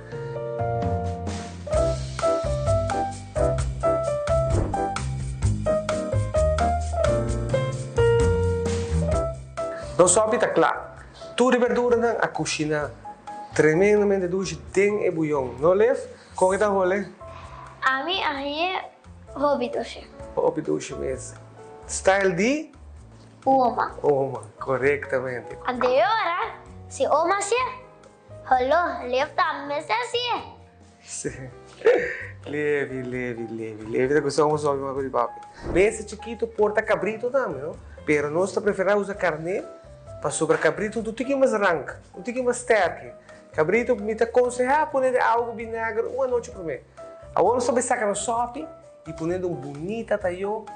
Nos sòpi ta kla. Tur e berduranan a kushiná tremendamente dushi den e buyon, no Liv? Kon e ta hole? Ami a hañ'é hopi dushi. Hopi dushi mes. Style di? Oma. Oma, korektamente. Ante e ora, si oma hasié, holó, Liv tambe mester hasié. Sí. Levi, Levi, Levi. Levi ta gusta un sopi mas ku di papi. Bes e chikitu por ta kabritu tambe, no? Pero nos ta preferá usa karné pasobra kabritu ta un tiki mas rank, un tiki mas sterki. Kabritu mi ta konsehá pone den awa ku binager un anochi promé. Awor nos ta bai saka nos sopi i pone den un bunita tayó.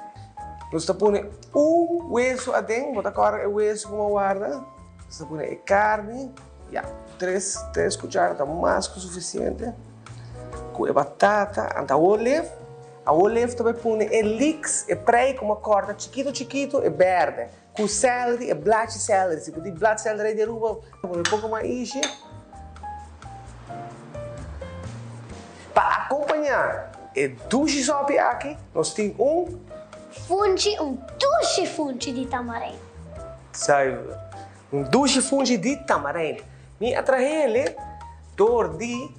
Nos ta pone un wesu aden, bo ta kòrda e wesu ku bo a warda? Nos ta pone e karni. Ya, tres, tres cuchara ta mas cu suficiente. Cu e batata, anta awor lef, awor lef ta bay pone e leeks, e prei cu bo a corta chikito chikito, e berde. Cu celery, e blachi celery. Si bo tin blachi celery di Aruba, pone un poco mas ishi. Pa acompaña e dushi sopi aki, nos tin un. Funchi, un dushi funchi di tamarijn. Zuiver. Un dushi funchi di tamarijn. Mi a trahele door di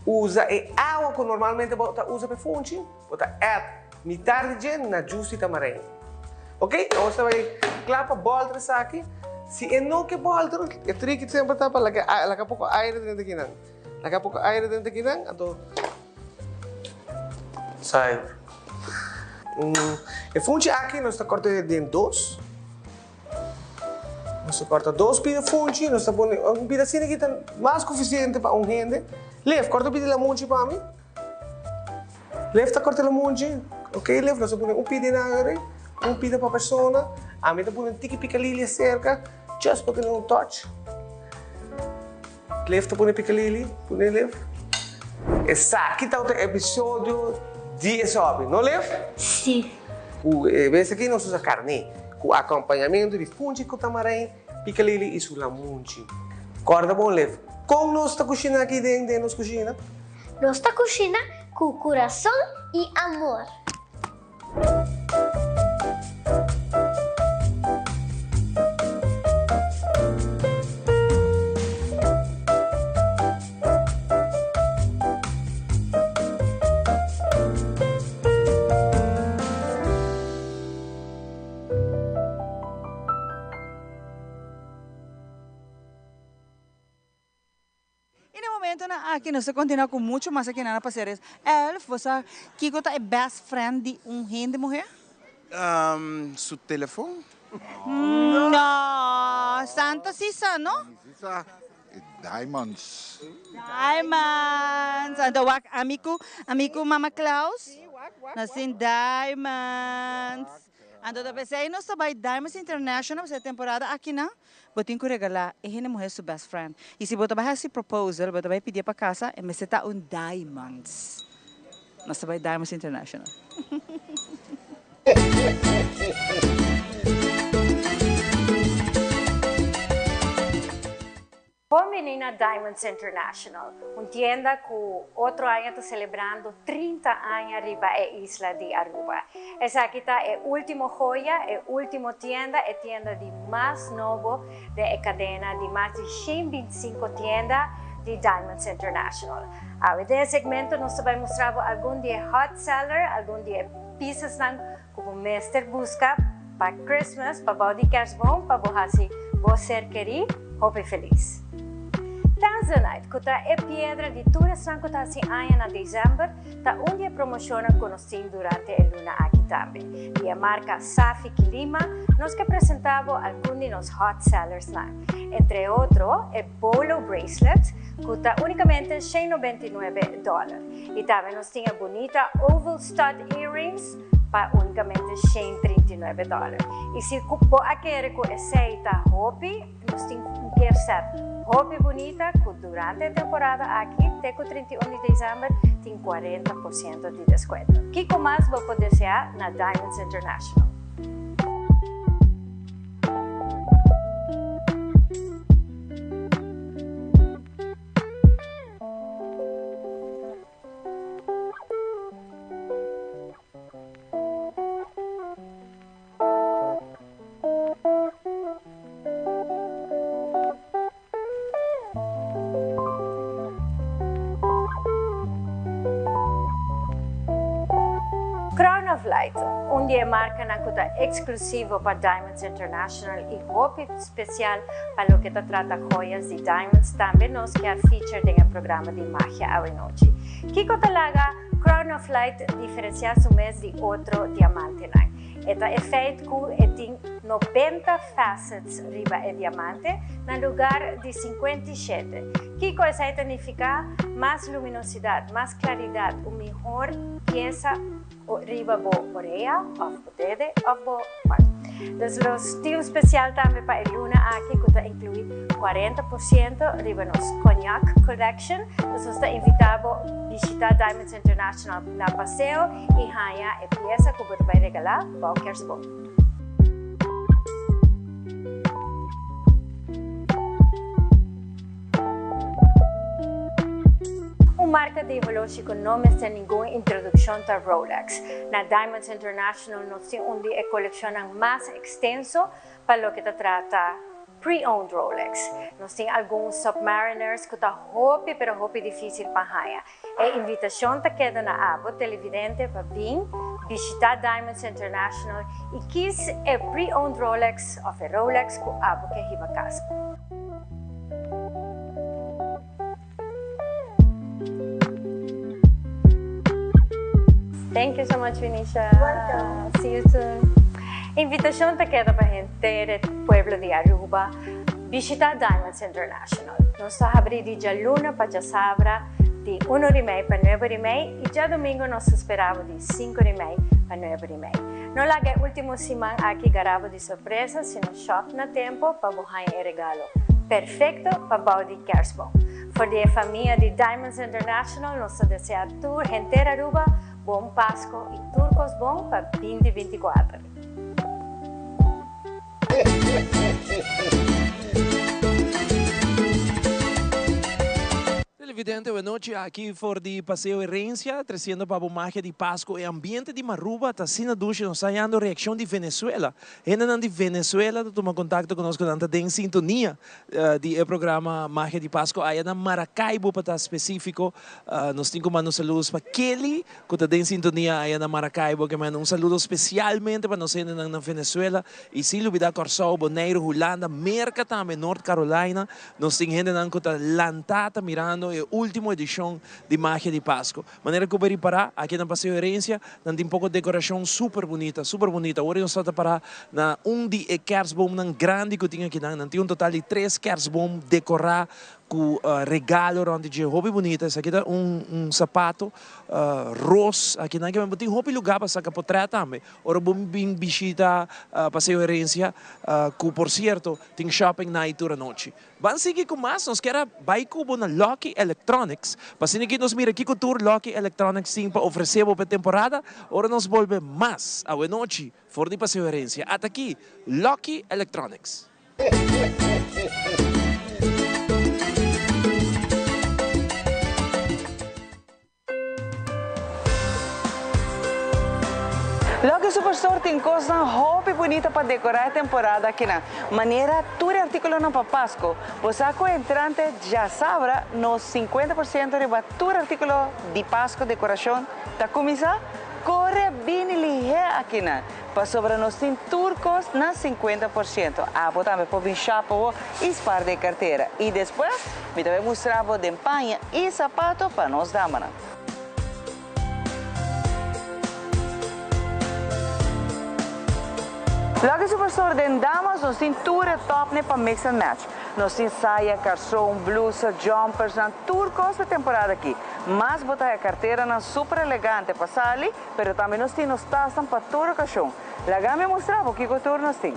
usa e awa ku normalmente bo ta usa pa e funchi, bo ta add mitar di dje na juice di tamarijn. Ok, nos ta bai kla pa bolter esaki. Si e no ke bolter, e triki semper ta pa laga laga poko aire dentro kinan. Laga poko aire dentro kinan, anto sai. E funchi aki nos ta korta den dos. Nos ta korta dos pida funchi, nos ta pone un pida asina aki ta mas ku sufisiente pa un hende. Lef, korta un pida lamunchi pa mi. Lef ta korta lamunchi. Ok Lef, nos ta pone un pida inagre, un pida pa persona. Ami ta pone un tiki pikalili aserka, just pa tene un touch. Lef ta pone pikalili, pone Lef. Esaki ta otro episodio di e sopi, no Lef? Si. Ku e bes aki nos usa karné ku akompañamentu di funchi ku tamarein, pikalili i su lamunchi. Kòrda bon Lef, kon nos ta kushina aki den den nos kushina? Nos ta kushina ku kurason i amor. Y na e momentonan aki nos ta continua cu mucho mas aki nan a pasa res. Elf, bo sa kico ta e best friend di un hende muher? Su telefon? No, Santa si sa, no? Mi si sa. E diamonds. Diamonds! Anto wak ami cu ami cu Mama Claus nos tin diamonds. Anto ta pesey nos ta bay Diamonds International pasobra e temporada akinan Bo tin ku regalá e hende muhé su best friend. I si bo ta bai hasi proposal, bo ta bai pidié pa kasa, e mester ta un diamonds. Nos ta bai Diamonds International. Bon bini na Diamonds International, un tienda cu otro aña ta celebrando 30 aña riba e isla di Aruba. Esaki ta e ultimo joya, e ultimo tienda, e tienda di mas nobo den e cadena di mas di 125 tienda di Diamonds International. Awe den e segmento nos ta bay mustra bo algun di e hot seller, algun di e piesasnan cu bo mester busca pa Christmas, pa bou di kerstboom, pa bo haci bo ser keri hopi feliz. Tanzanite, cu ta e piedra di tur esnan cu ta haci aña na december, ta un di e promocionnan cu nos tin durante e luna aki tambe. Di e marca Safi Kilima, nos ke presenta bo algun di nos hot sellersnan. Entre otro, e Bolo Bracelet, cu ta unicamente 199 dollar. Y tambe nos tin e bunita Oval Stud Earrings pa unicamente 139 dollar. Y si bo a kere cu esey ta hopi, nos tin un gift set hopi bunita cu durante e temporada aki te cu 31 di december tin 40% di descuento. Kico mas bo por desea na Diamonds International? Crown of Light, un di e markanan ku ta eksklusivo pa Diamonds International i hopi spesial pa loke ta trata joyas di diamonds, tambe nos kier feature den e programa di Magia Awenochi. Kiko ta laga Crown of Light diferensiá su mes di otro diamantenan? E ta e feit ku e tin 90 facets riba e diamante na lugar di 57. Kiko esei ta nifiká? Mas luminosidat, mas klaridat, un mihor piesa riba bo orea òf bo dede òf bo man. Dus nos tin un spesial tambe pa e luna aki ku ta inkluí 40% riba nos Cognac Collection. Dus nos ta invitá bo bishitá Diamonds International na paseo i haña e piesa ku bo ta bai regalá bou kersboom. Un marka di holoshi ku no mester ningun introdukshon ta Rolex. Na Diamonds International nos tin un di e kolekshonnan mas ekstenso pa loke ta trata. pre-owned Rolex. Nos tin algun Submariners ku ta hopi pero hopi difísil pa haña. E invitashon ta keda na abo televidente pa bin bishitá Diamonds International i kis e pre-owned Rolex òf e Rolex ku abo ke hiba kas. Thank you so much Venetia. Welcome. See you soon. Invitashon ta keda pa henter e pueblo di Aruba bishita Diamonds International. Nos ta habri di djaluna pa djasabra di uno di mei pa nuebe di mei i djadomingo nos ta spera bo di sinku di mei pa nuebe di mei. No laga e ultimo siman aki gara bo di sorpresa sino shop na tempo pa bo haña e regalo perfecto pa bou di kerstboom. For di e famia di Diamonds International nos ta desea tur henter Aruba bon Pasco y tur cos bon pa binti 24. Televidente, buenochi aki for di Paseo Herencia, treciendo pa bo magia di Pasco. E ambiente di Maruba ta asina dushi, nos ta hallando reaccion di Venezuela. Hendenan di Venezuela ta tuma contacto cu nos cu nan ta den sintonia di e programa Magia di Pasco aya na Maracaibo pa ta specifico. Nos tin cu manda un saludos pa Kelly cu ta den sintonia aya na Maracaibo. Ke manda un saludo specialmente pa nos hendenan na Venezuela y sin lubida Corsou, Boneiru, Hulanda, Merca tambe, North Carolina. Nos tin hendenan cu ta lanta ta mirando e ultimo edicion di Magia di Pasco. Manera cu bo ripara, aki na Paseo Herencia nan tin poco decoracion super bunita, super bunita. Awor nos ta para na un di e kerstboomnan grandi cu tin akinan. Nan tin un total di tres kerstboom decora cu regalo rond di dje. Hopi bunita. Esaki ta un sapato ros akinan. Bo tin hopi lugar pa saca potret tambe ora bo bin bishita Paseo Herencia, cu por cierto tin shopping night tur anochi. Ban sigui ku mas, nos kier a bai ku bo na Lucky Electronics pa asina ki nos mira kiko tur Lucky Electronics tin pa ofresé bo pa e temporada. Ora nos bolbe mas awenochi for di Paseo Herencia. Ata aki, Lucky Electronics. Lucky Superstore tin kosnan hopi bunita pa dekorá e temporada akinan, manera tur e artíkulonan pa Pasko. Bo sa ku entrante djasabra nos 50% riba tur artíkulo di Pasko dekorashon ta kuminsá? Kore bini lihé akinan, pasobra nos tin tur kos na 50%. Abo tambe por bin shop awo i spar den kartera. I despues mi ta bai mustra bo den paña i sapato pa nos damanan. Lucky Superstore den damas nos tin tur e topnan pa mix and match. Nos tin saya, karson, blusa, jumpersnan, tur kos pa temporada aki. Mas bo ta haña karteranan super elegante pa sali, pero tambe nos tin nos tasnan pa tur okashon. Laga mi mustra bo kiko tur nos tin.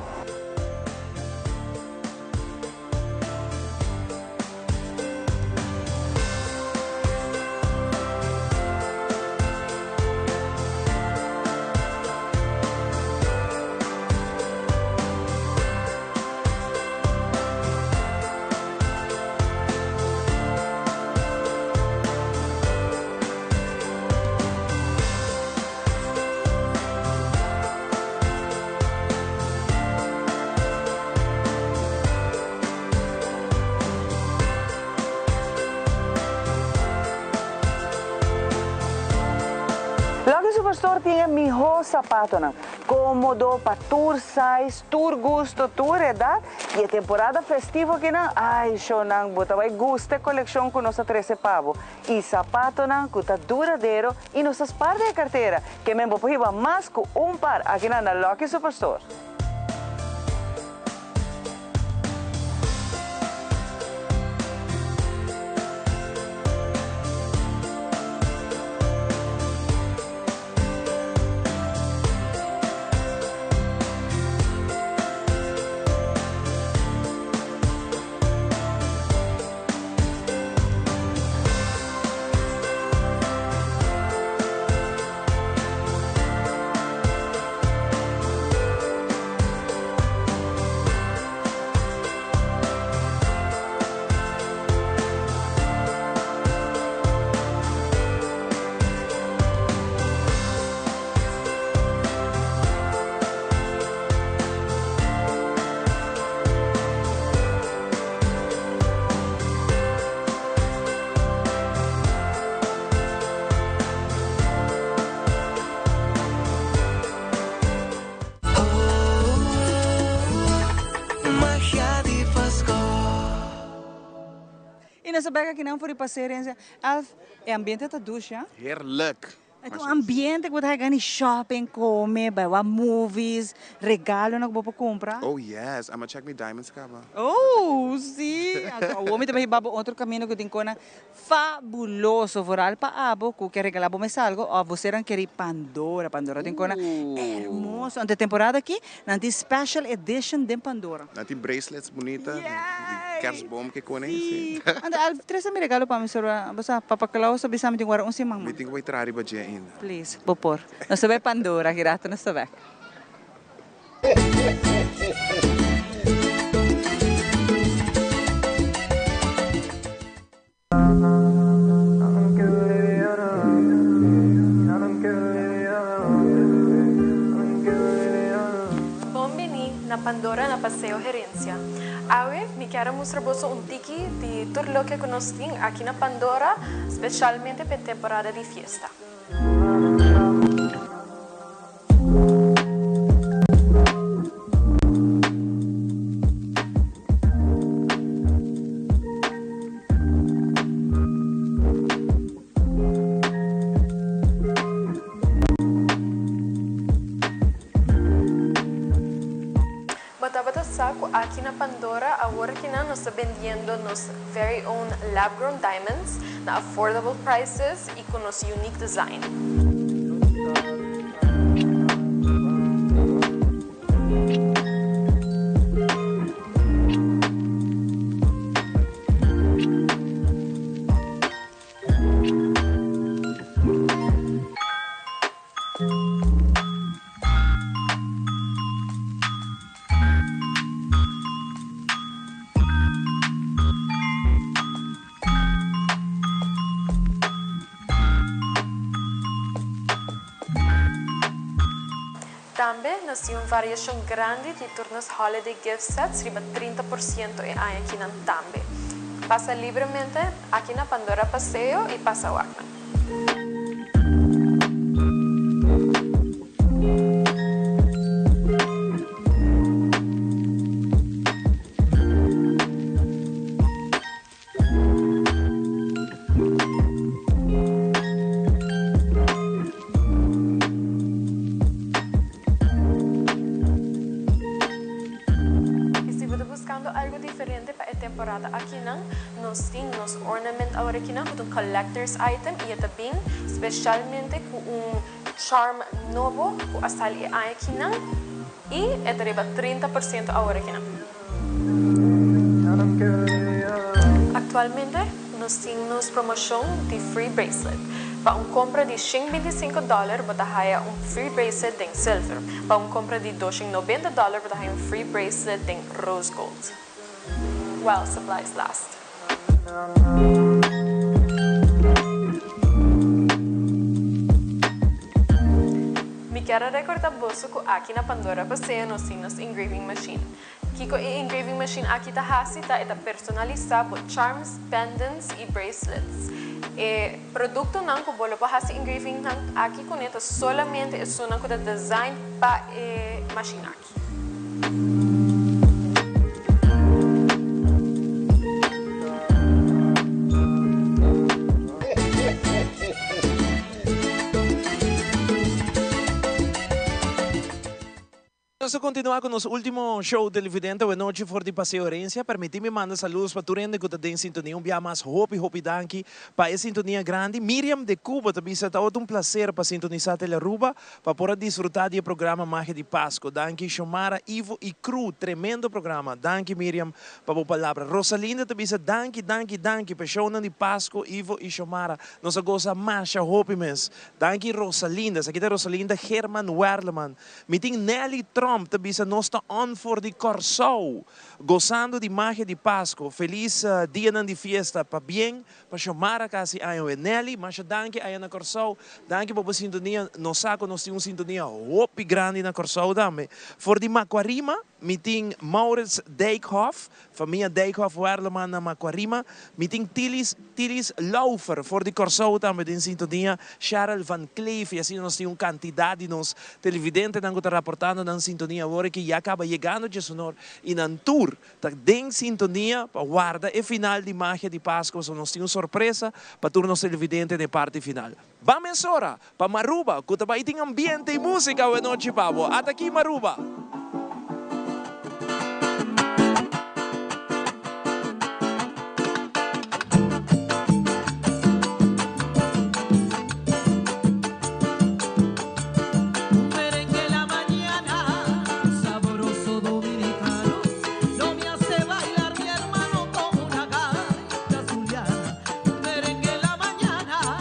Lucky Superstore tin e miho sapatonan, komodo pa tur size, tur gusto, tur edat i e temporada festivo akinan, ai shownan bo ta bai gusta e kolekshon ku nos a trese pa bo i sapatonan ku ta duradero i nos ta spar den e kartera, ke men bo por hiba mas ku un par akinan na Lucky Superstore. nos a bek akinan for di Paseo Herencia. Alf, e ambiente ta dushi, ha? Heerlijk. E ta un ambiente ku bo ta haga ni shopping, kome, bai wak movies, regalonan ku bo por kumpra. Oh yes, I'm a check mi diamonds kaba. Oh, si! Anto awor mi ta bai hiba bo otro kaminda ku tin konan Fabuloso, vooral pa abo cu ke regala bo mes algo of bo seran keri Pandora. Pandora tin cona hermoso. Anto e temporada aki nan tin special edition den Pandora. Nan tin bracelets bunita, di kerstboom ke cone, si. Anto Alf trece mi regalo pa mi sora, bo sa Papa Claus a bisa mi tin guarda un siman mas. Mi tin cu bay traha riba dje ainda. Please, bo por. Nos ta bay Pandora aki rato nos ta bek. Bon bini na Pandora na Paseo Herencia. Awe mi kier a mustra boso un tiki di tur loke ku nos tin aki na Pandora, specialmente p'e temporada di fiesta. Bo tabata sa ku aki na Pandora awor kinan nos ta bendiendo nos very own lab grown diamonds na affordable prices i ku nos unique design. Tambe nos tin un variashon grandi di tur nos holiday gift sets riba 30 por siento e aña akinan tambe. Pasa libremente aki na Pandora Paseo y pasa wak nan. Y si bo ta buscando algo diferente pa e temporada akinan, nos tin nos ornament aworakinan cu ta un collector's item y e ta bin specialmente cu un charm nobo cu a sali e aña akinan y e ta riba 30 por ciento aworakinan. Actualmente nos tin nos promocion di free bracelet. Pa un compra di shen 25 dollar bo ta haya un free bracelet den silver. Pa un compra di 290 dollar bo ta haya un free bracelet den rose gold. While supplies last. Mi kier a recorda boso cu aki na Pandora Paseo nos tin nos engraving machine. Kico e engraving machine aki ta haci ta e ta personalisa bo charms, pendants y bracelets. E productonan cu bo lo por haci engraving nan aki cune ta solamente esunnan cu ta designed pa e machine aki. Nos ta continua cu nos ultimo show televidente awe nochi for di Paseo Herencia. Permiti mi manda saludos pa tur hende cu ta den sintonia. Un bia mas hopi hopi danki pa e sintonia grandi. Miriam de Cuba ta bisa ta ota un placer pa sintonisa Telearuba. Pa por a disfruta di e programa Magia di Pasco. Danki Xiomara, Ivo y crew. Tremendo programa. Danki Miriam pa bo palabra. Rosalinda ta bisa danki, danki, danki pa e shownan di Pasco, Ivo y Xiomara. Nos a goza masha hopi mes. Danki Rosalinda. Esaki ta Rosalinda Herman Werleman. Mi tin Nelly Tromp ta bisa nos ta on for di Corsou. Gozando di Magia di Pasco. Feliz dianan di fiesta. Pabien Pa Xiomara casi aña we. Nelly, masha danki aya na Corsou. Danki pa bo sintonia. Nos sa cu nos tin un sintonia hopi grandi na Corsou tambe. For di Macuarima. Mi tin Maurits Dijkhoff, famia Dijkhoff Werleman na Macuarima. Mi tin Tilis Tilis Laufer for di Kòrsou tambe den sintonia, Cheryl van Kleef y asina nos tin un cantidad di nos televidentenan cu ta raportando nan sintonia awor aki ya caba yegando dje sonor y nan tur ta den sintonia pa warda e final di Magia di Pasco pasobra nos tin un sorpresa pa tur nos televidente den e parti final. Ban mesora pa Maruba cu ta bay tin ambiente y musica awe nochi pa bo. Ata aki Maruba. Un merengue en la mañana, sabroso dominicano, no me hace bailar mi hermano como una gaita zuliana. Un merengue en la mañana,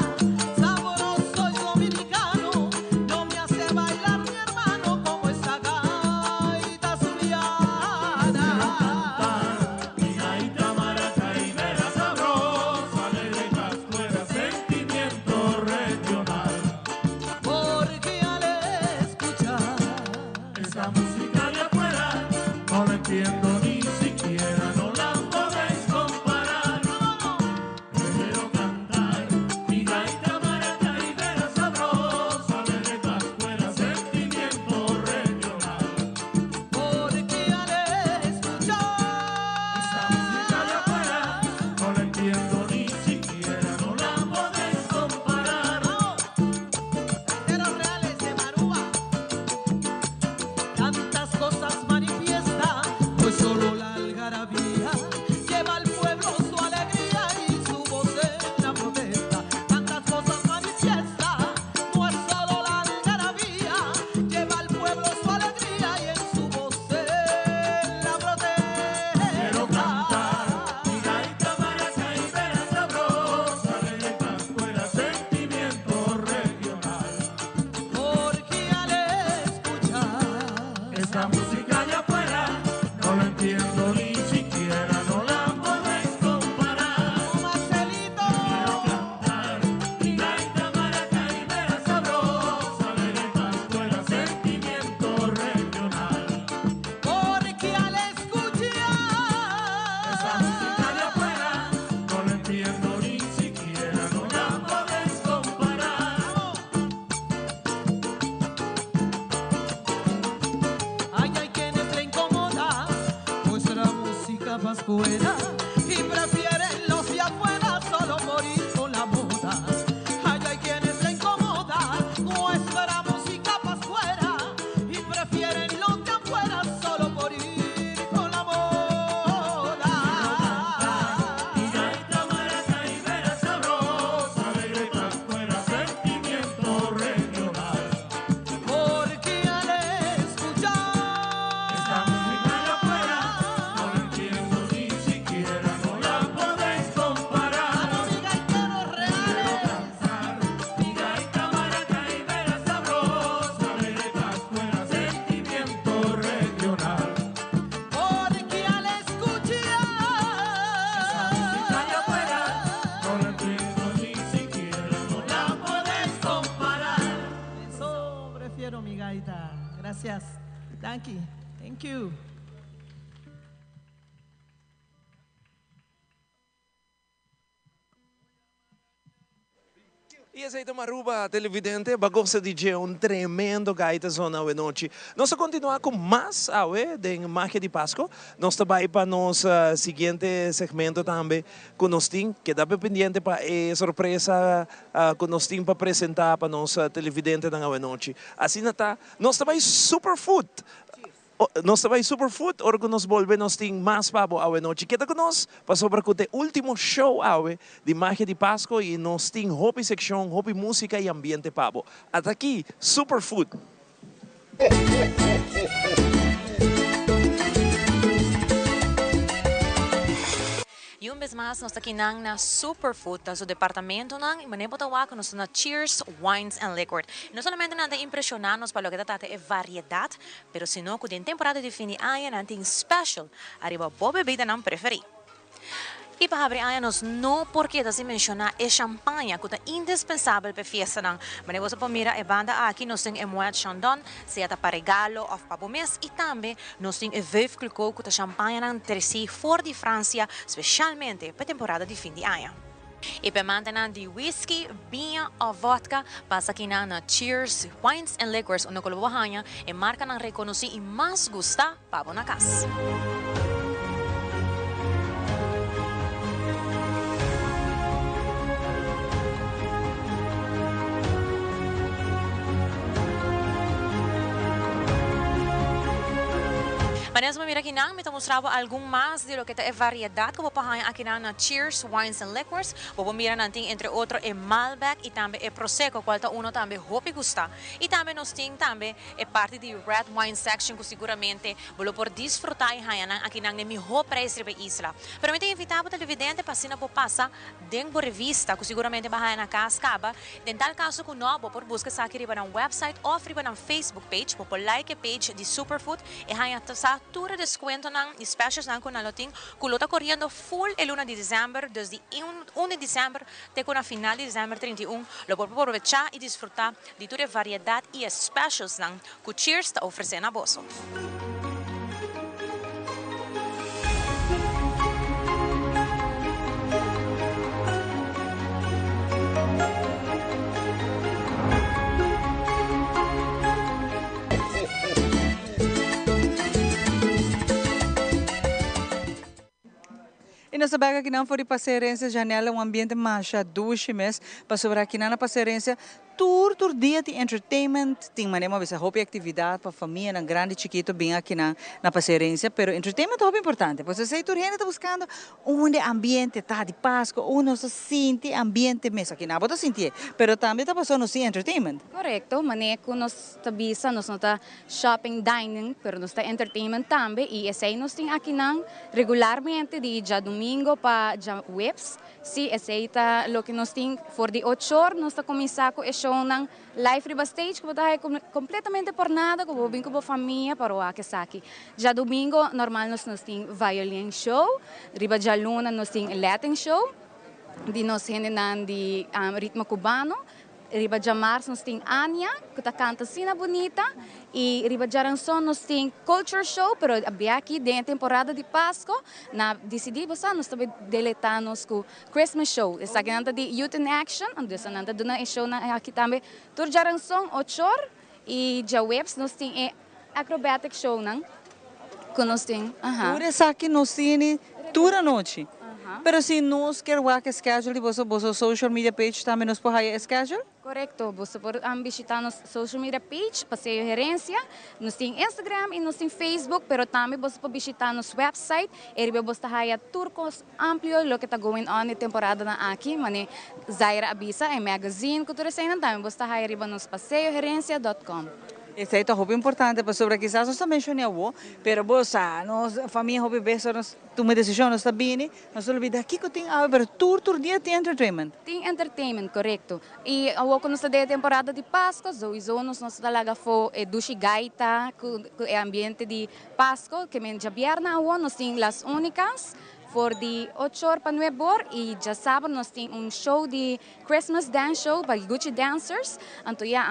sabroso y dominicano, no me hace bailar mi hermano como esa gaita zuliana. Mi gaita maracaibera sabrosa, alegre y pascuera, sentimiento regional. Porque al escuchar esta música de afuera, no la entiendo ni siquiera, no la podéis comparar. Prefiero cantar mi gaita maracaibera sabrosa, alegre y pascuera, sentimiento regional. Porque al escuchar esta música de afuera, no la entiendo ni siquiera, no la podéis comparar. Gaiteros reales de Maruba, tantas cosas manifiesta, pues solo la algarabía lleva al pueblo su alegría y su voz en la protesta. Tantas cosas manifiesta, no es solo la algarabía, lleva al pueblo su alegría y en su voz en la protesta. Quiero cantar mi gaita maracaibera sabrosa, alegre y pascuera, sentimiento regional. Porque al escuchar esta música de afuera, no la entiendo ni siquiera, no la podéis comparar. Marcelito. Quiero cantar mi gaita maracaibera sabrosa, alegre y pascuera, sentimiento regional. Porque al escuchar esta música de afuera, no la entiendo ni siquiera, no la podéis comparar. Ay, hay quienes le incomoda nuestra música pascuera y prefieren los de afuera solo por ir con la moda. Ay, hay quienes le incomoda nuestra música pascuera y prefieren los de afuera solo por ir con la moda. Mi gaita maracaibera sabrosa, alegre y pascuera, sentimiento regional. Porque al escuchar esta música de afuera, no la entiendo ni siquiera, no la podéis comparar. Mi gaiteros reales. Mi gaita maracaibera sabrosa, alegre y pascuera, sentimiento regional. Porque al escuchar esta música de afuera, no la entiendo ni siquiera, no la podéis comparar. Eso prefiero mi gaita. Gracias. Thank you. Thank you. Y esey ta Maruba, televidente, bo a gosa di un tremendo gaita zona awe nochi. Nos ta continua cu mas awe di Magia di Pasco. Nos ta bay pa nos siguiente segmento tambe cu nos tin. Keda pendiente pa e sorpresa cu nos tin pa presenta pa nos televidente awe nochi. Asina ta, nos ta bay Superfood. Nos ta bay Superfood, ora cu nos bolbe nos tin mas pa bo awe nochi. Keda cu nos, pasobra cu e ultimo show awe di Magia di Pasco y nos tin hopi seccion, hopi musica y ambiente pa bo. Ata aki, Superfood. Y un biaha mas, nos ta aki na Superfood, ta su departamento nan, y manera bo ta wak, nos na Cheers Wines and Liquor. No solamente nan ta impresiona nos pa loke ta e variedad, pero sino cu den temporada di fin di aña nan tin special, ariba bo bebida nan preferi. Y pa habri aña nos no por keda sin menciona e champaña cu ta indispensabel p'e fiestanan. Manera boso por mira e banda aki nos tin e Moet Chandon, sea ta pa regalo of pa bo mes y tambe nos tin e Veuve Clicquot cu ta champañanan treci for di Francia specialmente p'e temporada di fin di aña. Y p'e mantenan di whisky, biña of vodka pasa akinan na Cheers Wines and Liquors unda cu lo bo haña e marcanan reconoci y mas gusta. Pa bo na kas. Manera bo mira akinan mi ta mustra bo algun mas di loke ta e variedat ku bo por haña akinan na Cheers Wines and Liquors. Bo por mira nan tin entre otro e Malbec i tambe e Prosecco kual ta uno tambe hopi gusta. I tambe nos tin tambe E parti di Red Wine Section cu siguramente bo lo por disfruta y haña nan akinan n'e miho prijs riba e isla. Pero mi ta invita bo televidente pa asina bo pasa den bo revista cu siguramente bo a haña na cas caba. Den tal caso cu no, bo por busca esaki riba nan website of riba nan Facebook page. Bo por like e page di Superfood y haña sa tur e descuentonan y specialsnan cu nan lo tin cu lo ta coriendo full e luna di december, dus di un di december te cu na final di december 31 lo por probecha y disfruta di tur e variedat i e specialsnan ku Cheers ta ofresé na boso. Y nos ta bek akinan for di Paseo Herencia Janella, un ambiente masha dushi mes, pasobra akinan na Paseo Herencia tur tur dia tin entertainment, tin manera bo a bisa hopi actividad pa famianan grandi chikito bin akinan na Paseo Herencia, pero entertainment ta hopi importante, pues esey tur hende ta buscando unda e ambiente ta di Pasco, unda nos ta sinti e ambiente mes, akinan bo ta sintié, pero tambe ta pasobra nos tin entertainment. Correcto, manera cu nos ta bisa nos no ta Shopping, dining, pero nos ta entertainment tambe y esey nos tin akinan regularmente di djadumingo pa djaweps. Si, esey ta loke nos tin. For di ochor nos ta cuminsa cu e shownan live riba stage cu bo ta haya completamente por nada cu bo bin cu bo famia pa roak esaki. Djadumingo normal nos nos tin violin show, riba djaluna nos tin Latin show di nos hendenan di ritmo cubano. Riba djamars nos tin Ania ku ta kanta asina bunita i riba djaranson nos tin culture show pero abia aki den e temporada di Pasko na disidí bo sa nos ta bai deleitá nos ku Christmas show esakinan ta di Youth in Action anto nan ta duna e shownan aki tambe tur djaranson ochor i djaweps nos tin e acrobatic shownan ku nos tin aha. Tur esaki nos tini tur anochi. Pero si nos kier wak e schedule di boso, boso social media page tambe nos por haya e schedule? Korekto, boso por bishita nos social media page, Paseo Herencia. Nos tin Instagram i nos tin Facebook, pero tambe boso por bishita nos website. E riba boso ta haya tur kos amplio loke ta going on e temporadanan aki, mane Zaira a bisa, e magazine ku tur eseinan tambe boso ta haya riba nos paseoherencia dot com. Esei ta hopi importante pasobra kisas nos ta menshoné awo, pero bo sa, nos famia hopi bes ora nos tuma desishon nos ta bini, nos ta olbida kiko tin awe, pero tur tur dia tin entertainment. Tin entertainment, korekto. I awo ku nos ta den e temporada di Pasko, souiso nos nos ta laga afó e dushi gaita ku e ambiente di Pasko, ke men djabièrnè awo nos tin Las Únicas for di ocho or pa nuebe or i djasabra nos tin un show di Christmas dance show pa Gucci Dancers, anto ya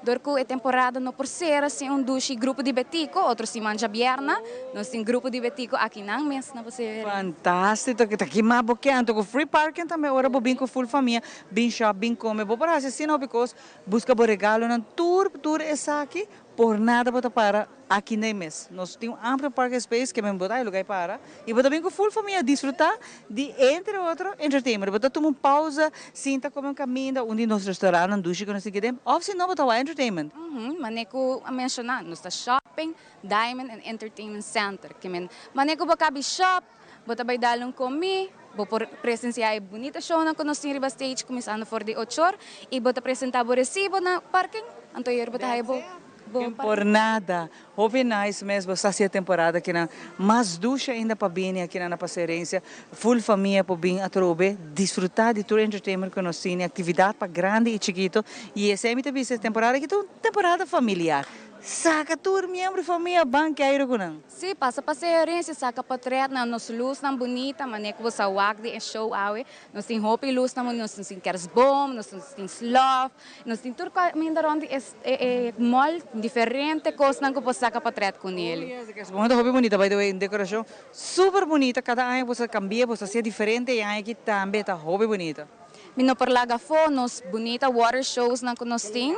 dor ku e temporada no por sera sin un dushi grupo di Betico, otro siman djabièrnè nos tin grupo di Betico akinan mes na Paseo Herencia. Fantastico, ta kima bo ke anto ku free parking tambe ora bo bin ku full famia bin shop bin kome bo por hasi asina hopi kos buska bo regalonan tur tur esaki por nada bo ta para Aki n'e mes nos tin un amplio parking space ke men bo ta hay lugar para y bo ta bin cu full famia disfruta di entre otro entertainment. Bo ta tuma un pausa, sinta come un caminda un di nos restaurantnan dushi cu nos tin ki den of si no bo ta wak entertainment. Mane cu a menciona nos ta shopping, diamond and entertainment center ke men mane cu bo cabi shop, bo ta bay dal un comi, bo por presencia e bunita shownan cu nos tin riba stage cuminsando for di ocho or y bo ta presenta bo recibo na parking anto ayer bo ta haya bo. Bon por nada. Hopi nice mes bo sa si e temporada kinan mas dushi ainda pa bini akinan na Paseo Herencia. Full famia por bin atrobe disfruta di tur entertainment cu nos tini, actividad pa grandi y chikito. Y esey mi ta bisa e temporada aki ta un temporada familiar. Saka tur miembro di famia ban keiru ku nan. Sí, pasa Paseo Herencia, saka potretnan, nos lusnan bunita, manera ku bo sa wak di e show awe. Nos tin hopi lusnan bunita, nos tin kerstboom, nos tin slof, nos tin tur kaminda rond di e mall, diferente kosnan ku bo saka potret ku neli. Oh yes, e kerstboom ta hopi bunita, by the way, un dekorashon super bunita, kada aña bo sa kambia, bo sa hacia diferente, e aña aki tambe ta hopi bunita. Mi no por laga afó nos bunita water showsnan ku nos tin.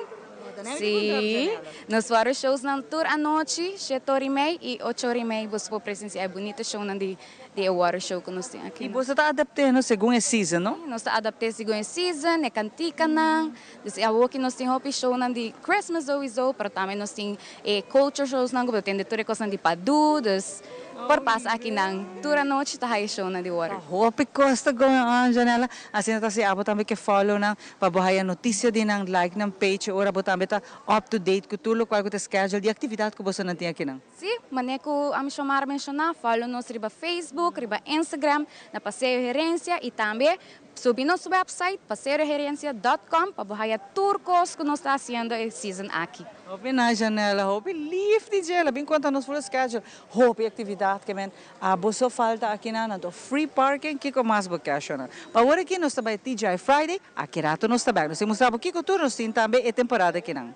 Sí, nos water showsnan tur anochi, shete ora i mei i ocho ora i mei boso por presensiá e bunita shownan di di e water show ku nos tin aki. I boso ta adapt'é no segun e season, no? Sí, nos ta adapt'é segun e season, e kantikanan. Dus awoki nos tin hopi shownan di Christmas souiso, pero tambe nos tin e culture showsnan ku bo ta tende tur e kosnan di Padu, dus por pasa akinan tur anochi ta haya shownan di water. Hopi kos ta going on, Janella. Asina ta si abo tambe ke follow nan pa bo haya noticia di nan, like nan page ora bo tambe ta up to date ku tur lokual ku ta schedule di actividad ku bosonan tin akinan. Si, manera ku ami Xiomara menshoná, follow nos riba Facebook, riba Instagram na Paseo Herencia i tambe subi nos website paseoherencia dot com pa bo haya tur kos ku nos ta hasiendo e season aki. Hopi na Janella, hopi lief di dje, la bin konta nos full schedule, hopi actividad ke men Abo so falta akinan anto free parking kiko mas bo ke ashonan. Pa awor aki nos ta bai TGI Friday, aki rato nos ta bek. Nos tin mustra bo kiko tur nos tin tambe e temporada akinan.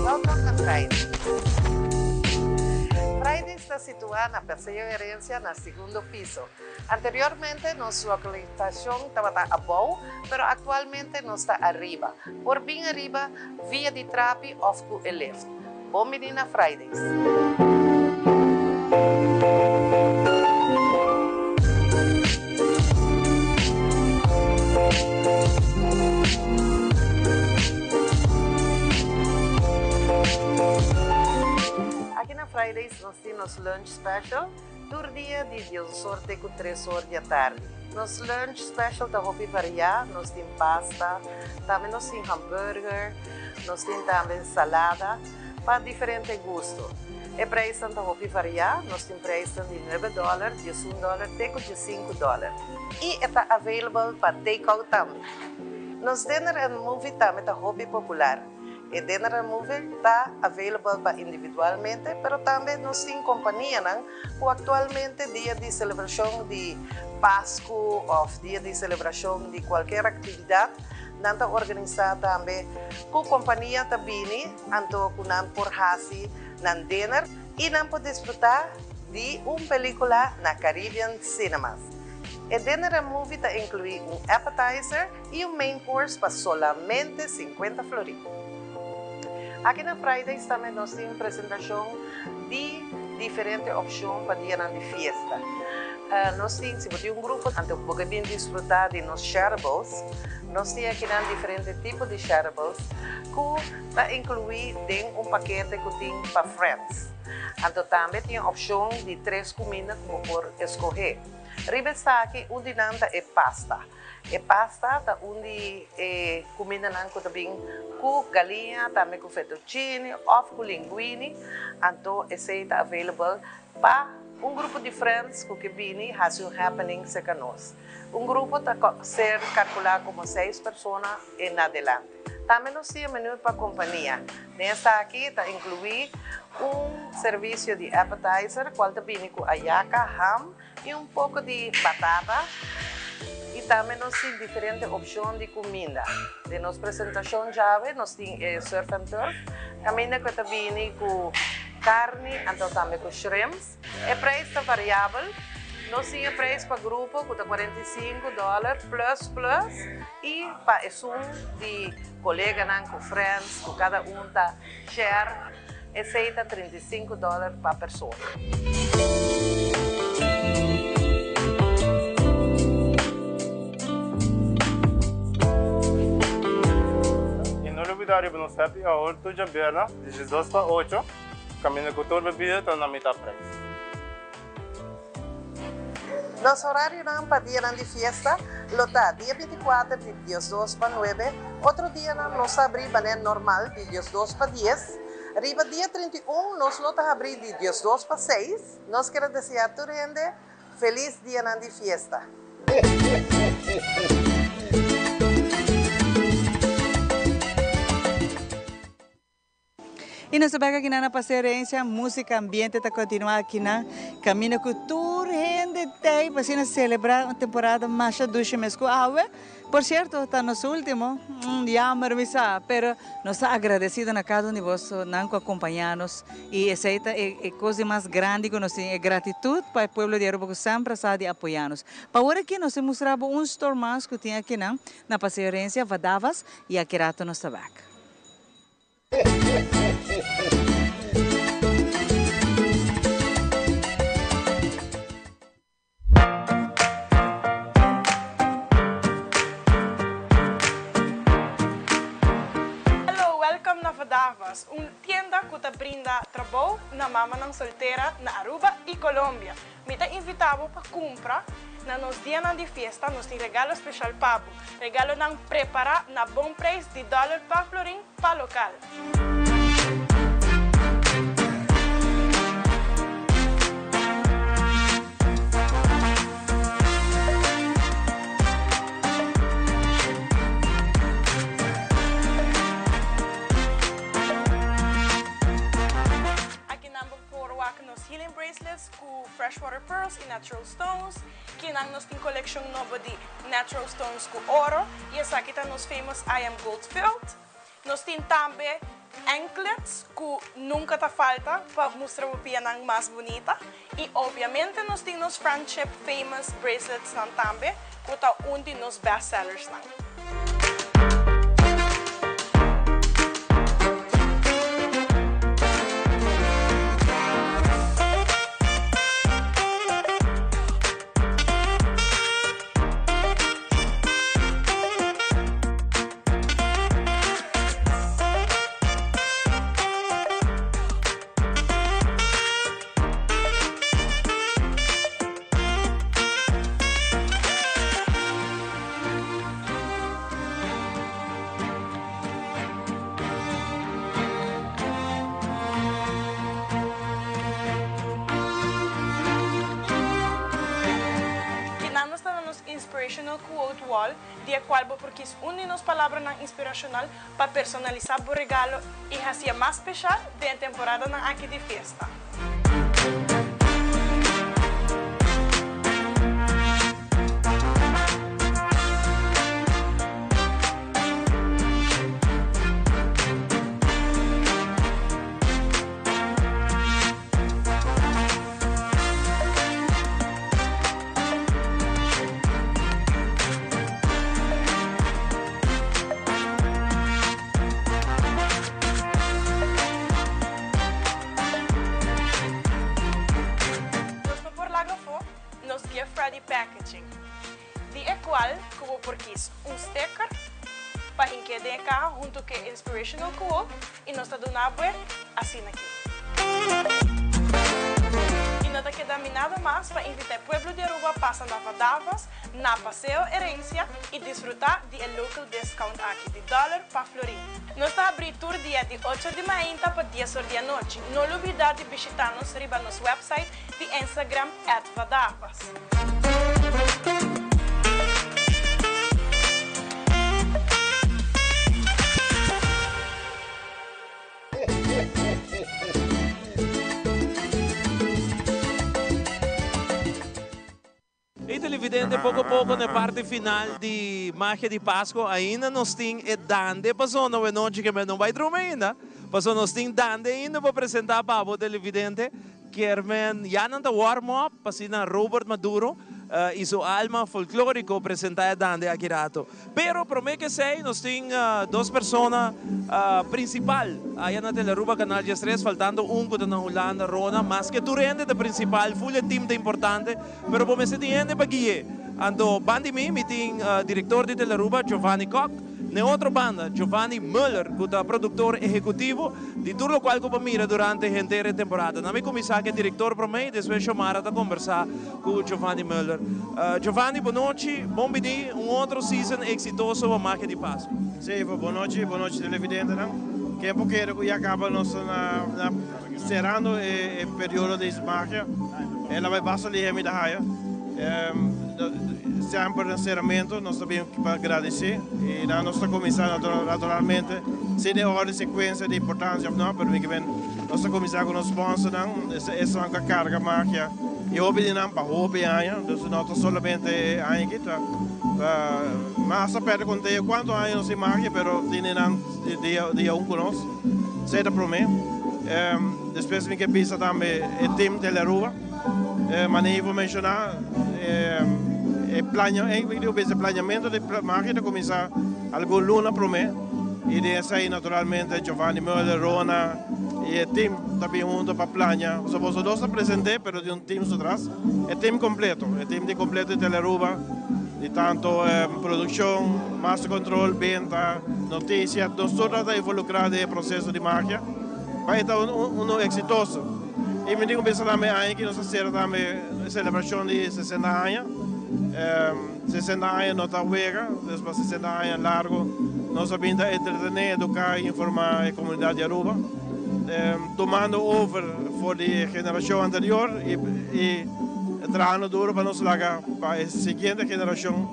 Welkom na Fridays. Fridays ta situá na Paseo Herencia na segundo piso. Anteriormente nos localisacion tabata abou, pero actualmente nos ta ariba. Por bin ariba via di trapi of cu e lift. Bon bini na Fridays! Aki na Fridays nos tin nos lunch special. Tur dia di diesosor te ku tres or di atardi. Nos lunch special ta hopi variá, nos tin pasta, tambe nos tin hamburger, nos tin tambe salada pa diferente gusto. E prijsnan ta hopi variá, nos tin prijsnan di nuebe dòler, diesun dòler te ku diesinku dòler. I e ta available pa take out tambe. Nos dinner and movie tambe ta hopi popular. E dinner and movie ta available pa individualmente, pero tambe nos tin companianan cu actualmente dia di celebracion di Pascu of dia di celebracion di cualkier actividad, nan ta organisa tambe cu compania ta bini anto cu nan por haci nan dinner y nan por disfruta di un pelicula na Caribbean Cinemas. E dinner and movie ta inclui un appetizer, y un main course pa solamente 50 florin. Aki na Fridays tambe nos tin presentacion di diferente opcion pa dianan di fiesta. Nos tin, si bo tin un grupo, anto bo ke bin disfruta di nos shareables. Nos tin akinan diferente tipo di shareables cu ta inclui den un pakete cu tin pa friends. Anto tambe tin opcion di tres cuminda cu bo por escoge. Riba esaki un di nan ta e pasta. E pasta ta un di e kumindanan ku ta bin ku galiña, tambe ku fettuccine òf ku linguini. Anto esei ta available pa un grupo di friends ku ke bini hasi un happening serka nos. Un grupo ta ser kalkulá komo seis persona en adelante. Tambe nos tin e menu pa kompania. Den esaki ta inkluí un servisio di appetizer kual ta bini ku ayaka, ham, I un poko di batata i tambe nos tin diferente opshon di kuminda. Den nos presentashon djawe nos tin e surf and turf kaminda ku e ta bini ku karni anto tambe ku shrimps. E preis ta variabel. Nos tin e preis pa grupo ku ta 45 dòler plus plus i pa esun di koleganan ku friends ku kada un ta share. Esei ta 35 dòler pa persona. I no lo. lubida riba nos happy hour tur djabièrnè di diesdos pa ocho, kaminda ku tur bebida ta na mitá preis. Nos horarionan pa dianan di fiesta lo ta dia bintikuater di diesdos pa nuebe, otro dianan nos ta habrí manera normal di diesdos pa dies, riba dia 31 nos lo ta habrí di diesdos pa seis. Nos kier a deseá tur hende felis dianan di fiesta. Y nos ta bek akinan na Paseo Herencia, musica ambiente ta continua akinan, caminda cu tur hende tey pa asina celebra un temporada masha dushi mes cu awe. Por cierto, ta nos ultimo, jammer mi sa, pero nos ta agradecido na cada un di boso nan cu a compaña nos y esey ta e cos di mas grandi cu nos tin, e gratitud pa e pueblo di Aruba cu semper a sa di apoya nos. Pa awor aki nos ta mustra bo un store mas cu tin akinan na Paseo Herencia, Vadavas, y aki rato nos ta bek. Hallo, welcome na Vadavas, un tienda cu ta brinda trabou na mamanan soltera na Aruba y Colombia. Mi ta invita bo pa cumpra na nos dianan di fiesta, nos tin regalo special pa bo. Regalonan prepara na bon prijs di dollar pa florin pa local. Akinan bo por wak nos healing bracelets cu freshwater pearls y natural stones. Kinan nos tin coleccion nobo di natural stones cu oro y esaki ta nos famous I am gold filled. Nos tin tambe anklets cu nunca ta falta pa mustra bo pianan mas bunita y obviamente nos tin nos friendship famous bracelets nan tambe cu ta un di nos best sellers nan. Kinan nos ta na nos inspirational quote wall, di e cual bo por kies un di nos palabranan inspiracional pa personalisa bo regalo y haci'e mas special den e temporadanan aki di fiesta. Nos no por laga afó nos gift ready packaging, di e cual cu bo por kies un sticker pa hink'é den e caha hunto cu e inspirational quote y nos ta duna bo e asina aki. Y no ta keda mi nada mas pa invita e pueblo di Aruba pasa na Vadavas na Paseo Herencia y disfruta di e local discount aki di dollar pa florin. Nos ta habri tur dia di ocho di mainta pa dies or di anochi. No lubida di bishita nos riba nos website di Instagram at Vadavas. Hey televidente, poco poco na e parti final di Magia di Pasco ainda nos tin e dande paso no nochi ke men no bai drumi ainda paso nos tin dande ainda pa presenta pa bo televidente kier men ya nan ta warm up pa asina Robert Maduro y su alma folklorico presenta e dande aki rato. Pero prome ke esei nos tin dos persona principal aya na Telearuba Canal 13 faltando un cu ta na Hulanda, Rona. Maske tur hende ta principal, full e team ta importante, pero bo mester tin hende pa gui'e. Anto ban di mi, mi tin director di Telearuba, Giovanni Kock. N'e otro banda, Giovanni Muller ku ta produktor ehekutivo di tur lokual ku bo mira durante henter e temporada. Nan mi kuminsá ku e direktor promé i despues Xiomara ta kombersá ku Giovanni Muller. Giovanni, bo nochi, bon bini un otro season eksitoso pa Magia di Pasku. Sí, bo nochi, bo nochi televidentenan. Ken por kere ku ya kaba nos ta na serando e periodo di magia. El a bai basta lihe mi ta haya. Semper na seramento nos ta bin pa gradisí i nan nos ta kuminsá naturalmente sin e orden sekuensia di importansia òf no, pero mi ke men nos ta kuminsá ku nos sponsornan, esnan ku a karga magia i hopi di nan pa hopi aña, dus no ta solamente e aña aki, ta mas a pèrdè konteo kuantu aña nos tin magia, pero tene nan dia un ku nos, esei ta promé. Despues mi ke bisa tambe e team Telearuba. Manera bo menshoná e planeamentu di magia ta kuminsá algun luna promé i den esei naturalmente Giovanni Muller, Rona i e team ta bin huntu pa plania. Pasobra boso dos ta present'é pero tin un team su tras, e team kompleto, e team di kompleto di Telearuba di tantu produkshon, master control, benta, notisia, nos tur ta involukrá den e proseso di magia pa e ta unu eksitoso. I mi tin ku bisa tambe aña ki nos a sera tambe e selebrashon di 60 aña. 60 aña no ta wega, dus pa 60 aña largu nos a bin ta entretené, eduká i informá e komunidat di Aruba, tumando over for di e generashon anterior i trahando duro pa nos laga pa e siguiente generashon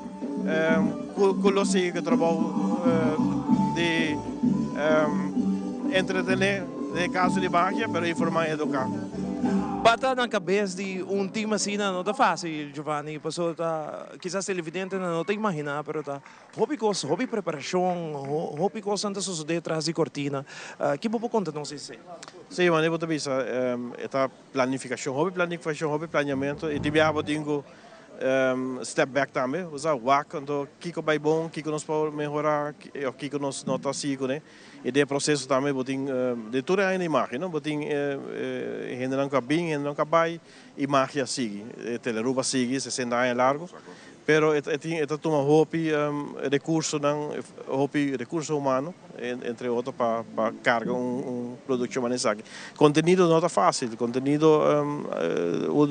ku lo sigui ku e trabou di entretené. Den e kaso di magia, pero informá i eduká. Bata na kabes di un team asina no ta fásil, Giovanni, pasobra ta kisas televidentenan no ta imaginá, pero ta hopi kos, hopi preparashon, hopi kosnan ta sosodé tras di kortina. Ki bo por konta nos esei? Sí, manera bo ta bisa, e ta planifikashon, hopi planifikashon, hopi planiamentu i tin biaha bo tin ku step back tambe, bo sa wak anto kiko bai bon, kiko nos por mehorá òf kiko nos no ta sigui kuné. I den e proseso tambe bo tin, den tur e aña di magia no, bo tin hendenan ku a bin, hendenan ku a bai i magia a sigui. E Telearuba a sigui 60 aña largu, pero e tin e ta tuma hopi rekursonan, hopi rekurso humano entre otro pa pa karga un produkshon manera esaki. Kontenido no ta fásil, kontenido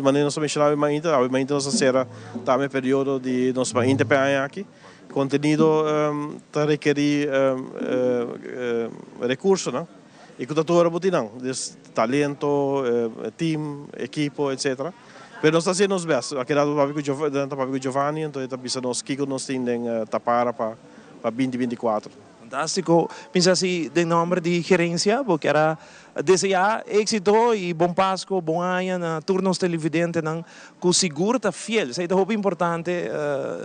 manera nos a menshoná awe mainta, awe mainta nos a sera tambe e periodo di nos mainta pa e aña aki. Contenido ta rekeri recursonan y cu ta tur ora bo tin nan, dus talento, team, ekipo etc. Pero nos ta haci nos best. A keda papia cu Giovanni, ta papia cu Giovanni enton e ta bisa nos kico nos tin den tapara pa binti 24. Fantastico. Pensa si den nomber di gerencia bo kier a Deseá éxito y bon Pasco, bon aña na tur nos televidentenan cu sigur ta fiel. Esey ta hopi importante.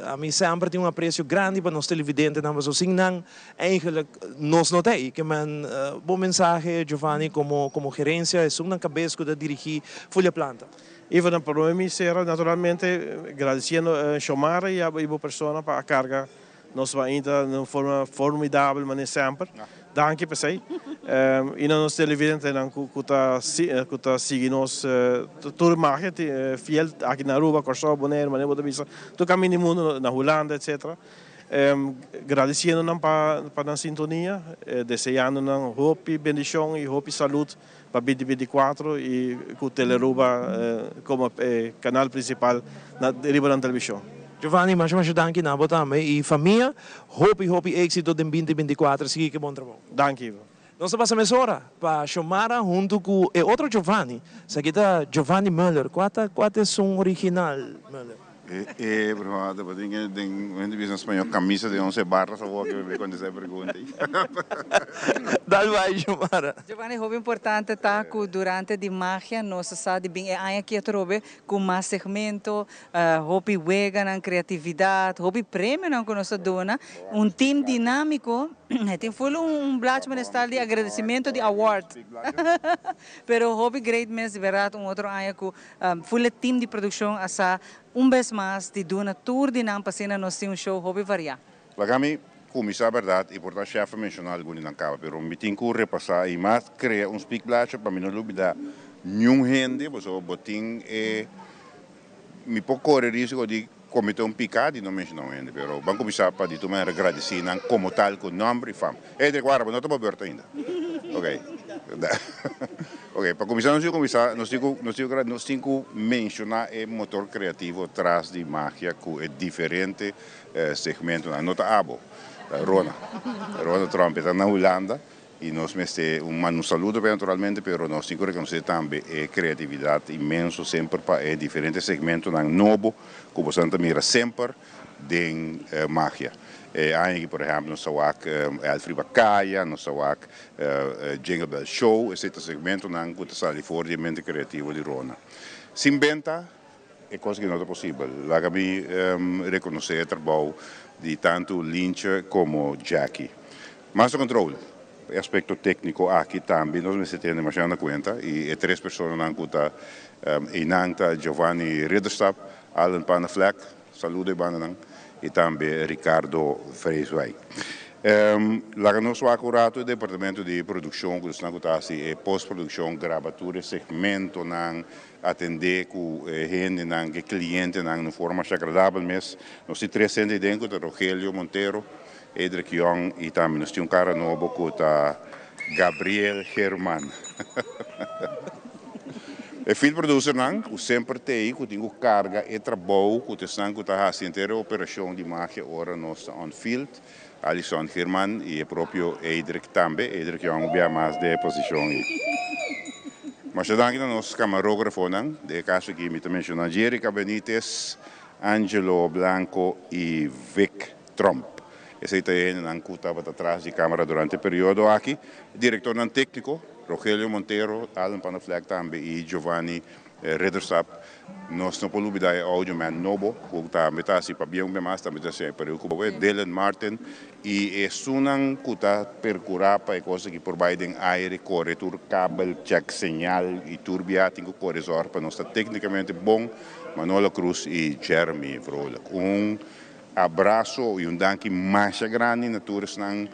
Ami semper tin un aprecio grandi pa nos televidentenan pasobra sin nan eigenlijk nos no ta ey. Ke men bo mensahe Giovanni como como gerencia esun nan cabes cu ta dirigi Folia Planta. Ivan, na prome mi sera naturalmente gradiciendo Xiomara y bo persona pa a carga Nos a intra den un forma formidabel manera semper. Danki p'esei. I na nos televidentenan ku ta ku ta sigui nos tur magia fiel aki na Aruba, Kòrsou, Boneiru, manera bo ta bisa, tur kaminda di mundu, na Hulanda etcetera. Gradisiendo nan pa pa nan sintonia, deseando nan hopi bendishon i hopi salud pa binti 24 i ku Telearuba komo e kanal prinsipal na riba nan televishon. Giovanni, masha masha danki na bo tambe i famia. Hopi hopi éxito den binti 24. Sigui ku e bon trabou. Danki, Ivo. Nos ta pasa mesora pa Xiomara huntu ku e otro Giovanni. Esaki ta Giovanni Muller. Kua ta kua ta esun original Muller? E e brother, bo tin ke den un hende bisa na spañol camisa de once barras awor ke mi contesta e pregunta ei. Dal bai Xiomara. Giovanni, hopi importante ta ku durante di magia nos a sa di bin e aña aki atrobe ku mas segmento, hopi weganan, kreatividat, hopi premionan ku nos ta duna, un team dinámiko, e tin ful un blachi manera stal di agradecimento di award. Pero hopi great mes di berdad un otro aña ku Ful e team di produccion a sa un bes mas di duna tur di nan pa asina nos tin un show hopi variá. Laga mi cuminsa berdad y por ta chef a menciona algun di nan caba pero mi tin cu repasa y mas crea un speakblaadje pa mi no lubida niun hende pasobra bo tin e mi por core risico di. Comete un pica di no menciona un hende, pero ban cuminsa pa di tur manera gradici nan como tal cu nomber y fam. Edric wara bo no ta bo beurt ainda. Ok. Ok, pa cuminsa nos tin cu cuminsa, nos tin cu, nos tin cu, nos tin cu menciona e motor creativo tras di magia cu e diferente segmentonan. No ta abo, ta Rona. Rona Tromp e ta na Hulanda. Y nos mester un manda un saludo p'e naturalmente, pero nos tin cu reconoce tambe e creatividad inmenso semper pa e diferente segmentonan nobo cu bosonan ta mira semper den magia. E aña aki por ehempel nos ta wak Elf riba Caya, nos ta wak Jingle Bell Show, esey ta segmentonan cu ta sali for di e mente creativo di Rona. Sin benta e cos aki no ta posibel. Laga mi reconoce e trabou di tanto Lintje como Jackie. Master Control, E aspecto tecnico aki tambe nos mester tene demasiado na cuenta y e tres personanan cu ta eynan ta Giovanni Ridderstap, Allen Panneflek, saludo e bandanan, y tambe Ricardo Vreeswijk. Laga nos wak un rato e departamento di produccion cu esnan cu ta haci e postproduccion, graba tur e segmentonan, atende cu e hendenan, cu e clientenan na un forma masha agradabel mes. Nos tin tres hende eyden cu ta Rogelio Montero, Edric Young y tambe nos tin un cara nobo cu ta Gabriel German. E field producernan cu semper t'ey cu tin cu carga e trabou cu t'esnan cu ta haci henter e operacion di magia ora nos ta on field, Alison German y e propio Edric tambe. Edric Young bia mas den e posicion ey. Masha danki na nos camarografonan, den e caso aki mi ta menciona Jerica Benitez, Angelo Blanco y Vic Tromp. Esei ta e hendenan ku tabata tras di kamera durante e periodo aki. Direktornan tékniko, Rogelio Montero, Allen Panneflek tambe i Giovanni Ridderstap. Nos no por lubidá e audioman nobo ku tambe ta hasi pabia un bia mas, tambe ta hasi periu ku bo, Dylan Martin i esunnan ku ta perkurá pa e kos aki por bai den aire, kore tur kabel, chèk señal i tur bia tin ku kore zòrg pa nos ta téknikamente bon, Manolo Cruz i Jeremy Vrolijk. Un Abraso y un danki masha grandi na tur esnan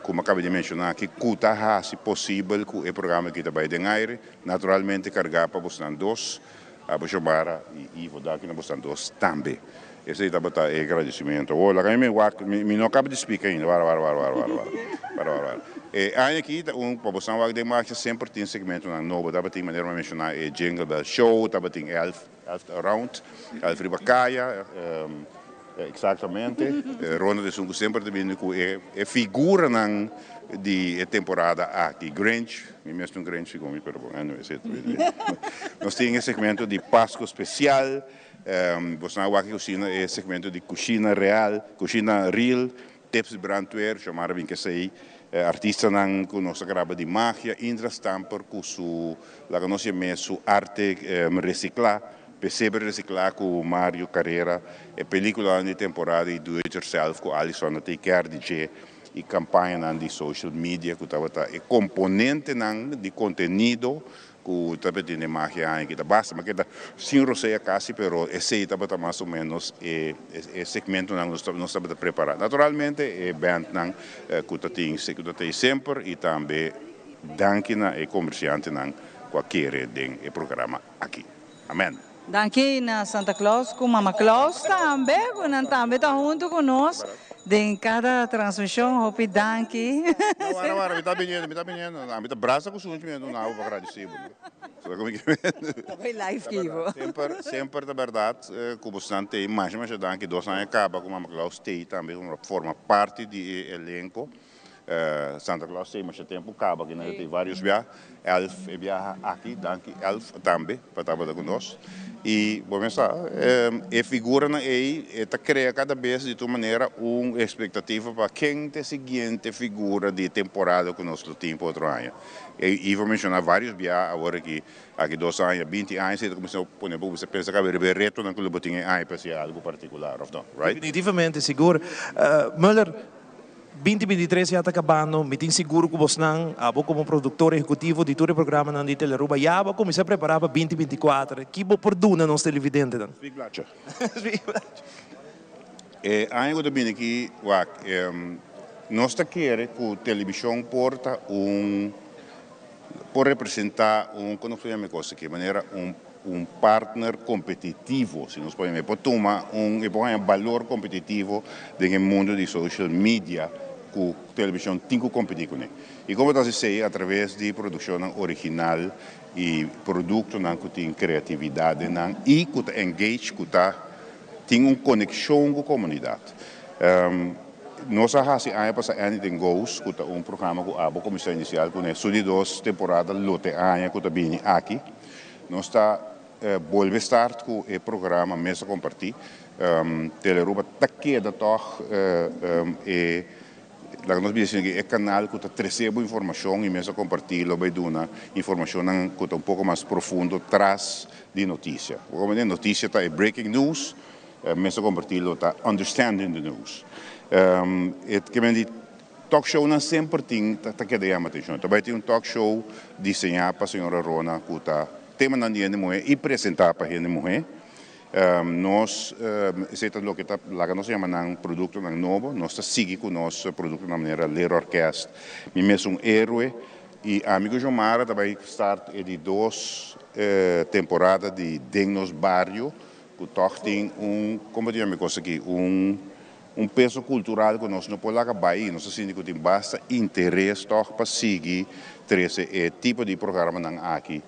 cu mi a caba di menciona aki cu ta haci posibel cu e programa aki ta bay den aire. Naturalmente carga pa bosnan dos, abo Xiomara y Ivo. Danki na bosnan dos tambe. Esey tabata e gradicimento. Awor laga mi wak, mi no caba di speak ainda. Wara, wara, wara, wara, wara, wara. Wara, wara, wara. E aña aki ta un, pa bosnan wak den marcha semper tin segmentonan nobo. Tabatin manera mi a menciona e Jingle Bell Show, tabatin Elf. Elf around, elf riba kaya, exactamente. Ronald esun ku semper ta bini ku e figuranan di e temporada aki. Grinch, mi mes ta un Grinch segun mi, pero bon, anyway, esei ta bini. Nos tin e segmento di Pasco Special, bosnan a wak e kusina, e segmento di Cushina Real, Cushina Real, Tips di brandweer, Xiomara bin kesei, artistanan ku nos a graba di magia, Indra Stamper ku su, laga nos yam'é su arte resiklá, pesebre resiklá ku Mario Carrera, e pelíkulanan di temporada di Do It Yourself ku Alison a take care di dje i kampañanan di social media ku tabata e komponentenan di kontenido Cu tabata tin e magia aña ki ta basta, ma keda sin rosea casi, pero esey tabata mas o menos e e segmentonan nos nos tabata prepara. Naturalmente e bandnan cu ta tin cu ta tey semper y tambe danki na e comerciantenan cu a kere den e programa aki. Amen. Danki na Santa Claus cu Mama Claus tambe cu nan tambe ta hunto cu nos den cada transmision hopi danki. No wara wara mi ta biniendo mi ta biniendo mi ta brasa cu sunchi mi no abo pa gradeci bo no sa cu mi ke Ta bay live kibo. Semper semper ta berdad cu bosnan tey masha masha danki dos aña caba cu Mama Claus tey tambe forma parti di e elenco. Santa Claus tey masha tempo caba aki nan tey varios bia Elf e biaha aki danki Elf tambe pa tabata cu nos y bo mes sa e figuranan ey e ta crea cada bes di tur manera un expectativa pa ken ta e siguiente figura di e temporada cu nos lo tin pa otro aña y Ivo a menciona varios bia awor aki aki dos aña binti aña si ta cuminsa pone bo cuminsa pensa caba riba e retonan cu lo bo tin e aña pa haci algo particular of no right? Definitivamente sigur Muller. Binti bintitres ya ta kabando, mi tin sigur ku bosnan, abo komo produktor ehekutivo di tur e programanan di Telearuba, ya bo a kuminsá prepará pa binti bintikuater. Ki bo por duna nos televidentenan? Spigblacha. E aña ku ta bini aki, wak, nos ta kere ku telebishon por ta un, por representá un, kono ku ta yama e kos aki, manera un. un partner kompetitivo, si nos por yama, e por tuma un, e por haña balor kompetitivo den e mundu di social media ku televishon tin ku kompetí kuné. I komo ta hasi esei? Atraves di produkshonnan original i produktonan ku tin kreatividat den nan i ku ta engage, ku ta tin un konekshon ku komunidat. Nos a hasi aña pasa Anything Goes, ku ta un programa ku abo kuminsá inisial kuné. Su di dos temporada lo te aña ku ta bini aki. Nos ta bolbe start ku e programa Mesa Kompartí. Telearuba ta keda tòg e, laga nos bisa asina, e kanal ku ta trese bo informashon i Mesa Kompartí lo bai duna informashonnan ku ta un poko mas profundo tras di notisia. Bo komprendé? Notisia ta e breaking news, Mesa Kompartí lo ta understanding the news. E ke men di talk shownan semper tin ta keda yama atenshon. Ta bai tin un talk show diseñá pa señora Rona ku ta temanan di hende muhé i presentá pa hende muhé. Nos, esei ta loke ta laga nos yama nan produktonan nobo. Nos ta sigui ku nos produktonan manera Leer Orkest, Mi Mes Un Héroe i ami ku Xiomara ta bai start e di dos temporada di Den Nos Bario ku tòg tin un, komo ta yama e kos aki, un Un peso kultural ku nos no por laga bai i nos ta sinti ku tin basta interes tòg pa sigui trese e tipo di programanan aki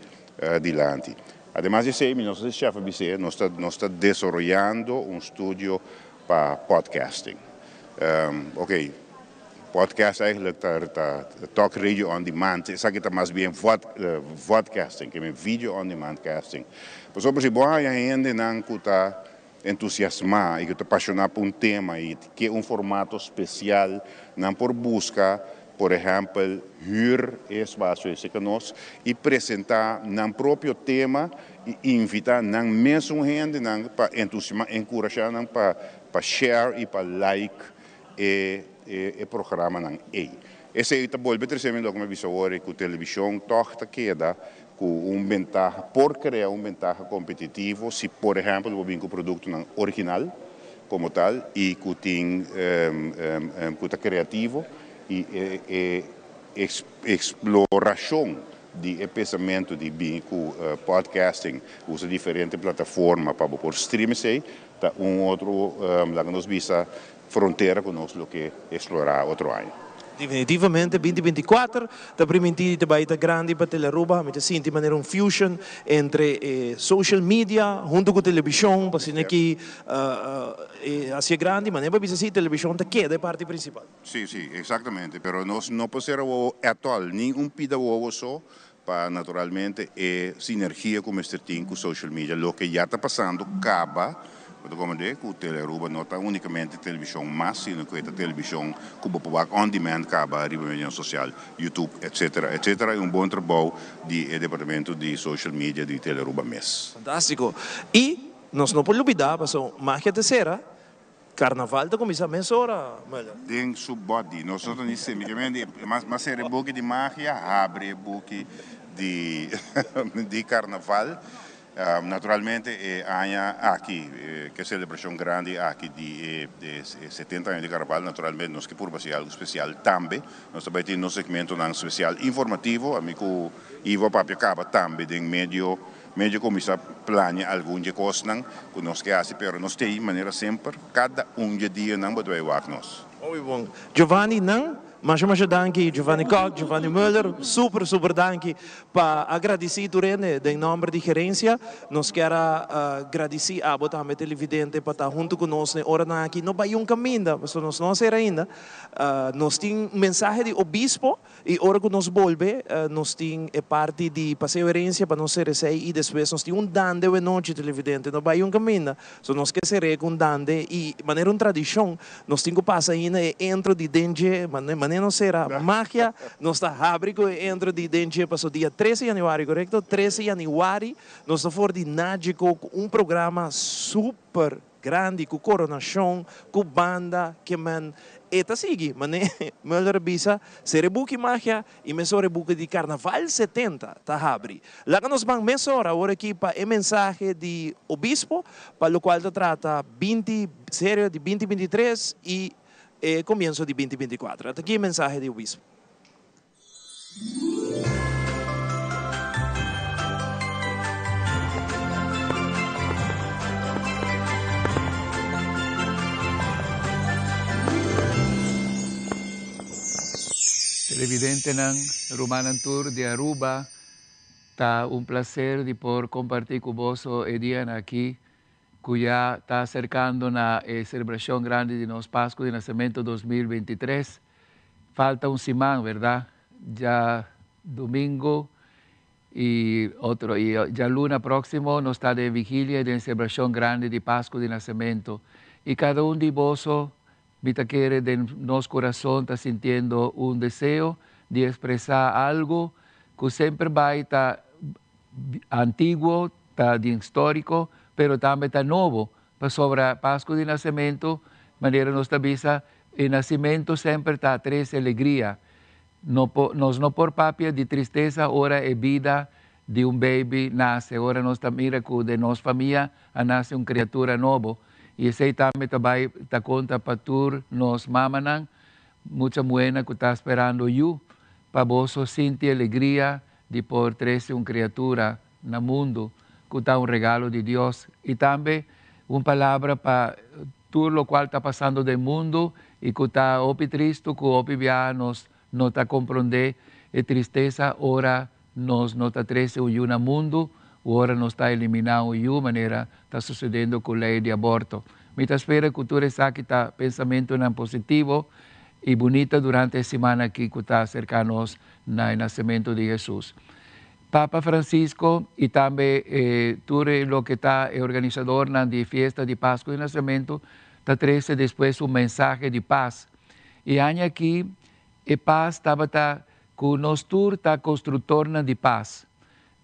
dilanti. Ademas di esei, mi no sa si chef a bis'é, nos ta nos ta desaroyando un studio pa podcasting. Oke, podcast eigenlijk ta ta talk radio on demand, esaki ta mas bien vod vodcasting, ke men video on demand casting. Pasobra si bo haña hendenan ku ta entusiasmá i ku ta pashoná pa un tema i ke un formato spesial, nan por buska, por ehèmpel, hür e espasio esei ku nos i presentá nan propio tema i invitá nan mesun hendenan pa entusiasmá, enkurashá nan pa pa share i pa like e e programanan ei. Esei ta bolbe trese mi loke mi a bisa awor ei ku televishon tòg ta keda ku un bentaha, por krea un bentaha kompetitivo si por ehèmpel bo bin ku produktonan original komo tal i ku tin ku ta kreativo i e eksplorashon di e pensamentu di bin ku podcasting, usa diferente plataforma pa bo por stream esei ta un otro laga nos bisa frontera ku nos lo ke eksplorá otro aña. Definitivamente binti 24 ta primintí di ta bai ta grandi pa Telearuba. Mi ta sinti manera un fusion entre e social media hunto ku telebishon pa asina ki e hasié grandi. Manera pa bisa si telebishon ta keda e parti prinsipal. Sí, sí, eksaktamente. Pero nos no por sera wowo at all, ni un pida wowo so pa naturalmente e sinergia ku mester tin ku social media, loke ya ta pasando kaba, bo ta komprendé ku Telearuba no ta únikamente televishon mas, sino ku e ta televishon ku bo por wak on demand kaba riba medionan sosial, YouTube, etcetera, etcetera, i un bon trabou di e departamento di social media di Telearuba mes. Fantástiko. I nos no por lubidá, pasobra magia ta sera, Carnaval ta cuminsa mesora, Muller. Den su body. Nos no ta ni semi. Ke men di mas mas sera e buki di magia, habri e buki di di carnaval. Naturalmente e aña aki, ke celebracion grandi aki di e e 70 aña di carnaval, naturalmente nos ke purba haci algo special tambe. Nos ta bay tin nos segmentonan special informativo. Ami cu Ivo a papia caba tambe den medio Medio kuminsá plania algun dje kosnan ku nos ke hasi, pero nos t'ei manera semper, kada un dje dianan bo ta bai wak nos. Hopi bon. Giovanni nan, masha masha danki Giovanni Kok, Giovanni Muller, super super danki pa a gradisí tur hende den nòmber di gerensia. Nos kier a gradisí abo tambe televidente pa ta huntu ku nos na e oranan aki. No bai un kaminda, pasobra nos no a sera ainda. Nos tin un mensahe di obispo. I ora ku nos bolbe, nos tin e parti di Paseo Herencia pa nos sera esei i despues nos tin un dande awenochi, televidente. No bai un kaminda, so nos ke ser'é ku un dande i manera un tradishon nos tin ku pasa ainda e entro di den dje, manera nos sera magia, nos ta habri ku e entro di den dje paso dia trese yanüari, korekto? Trese yanüari nos ta for di Nagico ku un programa super. Grandi ku koronashon, ku banda, ke men e ta sigui, mane Muller a bisa, ser e buki magia i mesora e buki di Karnaval 70 ta habri. Laga nos ban mesora awor aki pa e mensahe di Obispo pa lokual ta trata binti serio di binti 23 i e komienso di binti 24. Ata aki e mensahe di Obispo. Televidentenan, rumannan tur di Aruba, ta un placer di por comparti cu boso e dianan aki cu ya ta acercando na e celebracion grandi di nos Pascu di Nacemento 2023. Falta un siman, verdad? Ya domingo y otro y djaluna proximo nos ta den vigilia y den celebracion grandi di Pascu di Nacemento. Y cada un di boso, mi ta kere den nos curason ta sintiendo un deseo di expresa algo cu semper bay ta antiguo, ta di historico, pero tambe ta nobo, pasobra Pascu di Nacemento, manera nos ta bisa, e nacimento semper ta trece alegria. No por, nos no por papia di tristesa ora e bida di un baby nace, ora nos ta mira cu den nos famia a nace un criatura nobo. Y esey tambe ta bay ta conta pa tur nos mamanan, mucha muhernan cu ta sperando yu, pa boso sinti alegria di por trece un criatura na mundo cu ta un regalo di Dios. Y tambe un palabra pa tur locual ta pasando den mundo y cu ta hopi tristo cu hopi biaha nos no ta compronde e tristesa ora nos no ta trece un yu na mundo u ora nos ta elimina un yu manera ta sucedendo cu ley di aborto. Mi ta spera cu tur esaki ta pensamentonan positivo y bunita durante e siman aki cu ta acerca nos na e nacemento di Jesus. Papa Francisco y tambe e tur e loke ta e organisadornan di e fiesta di Pascu di Nacemento ta trece despues un mensahe di paz. E aña aki e paz tabata cu nos tur ta constructornan di paz.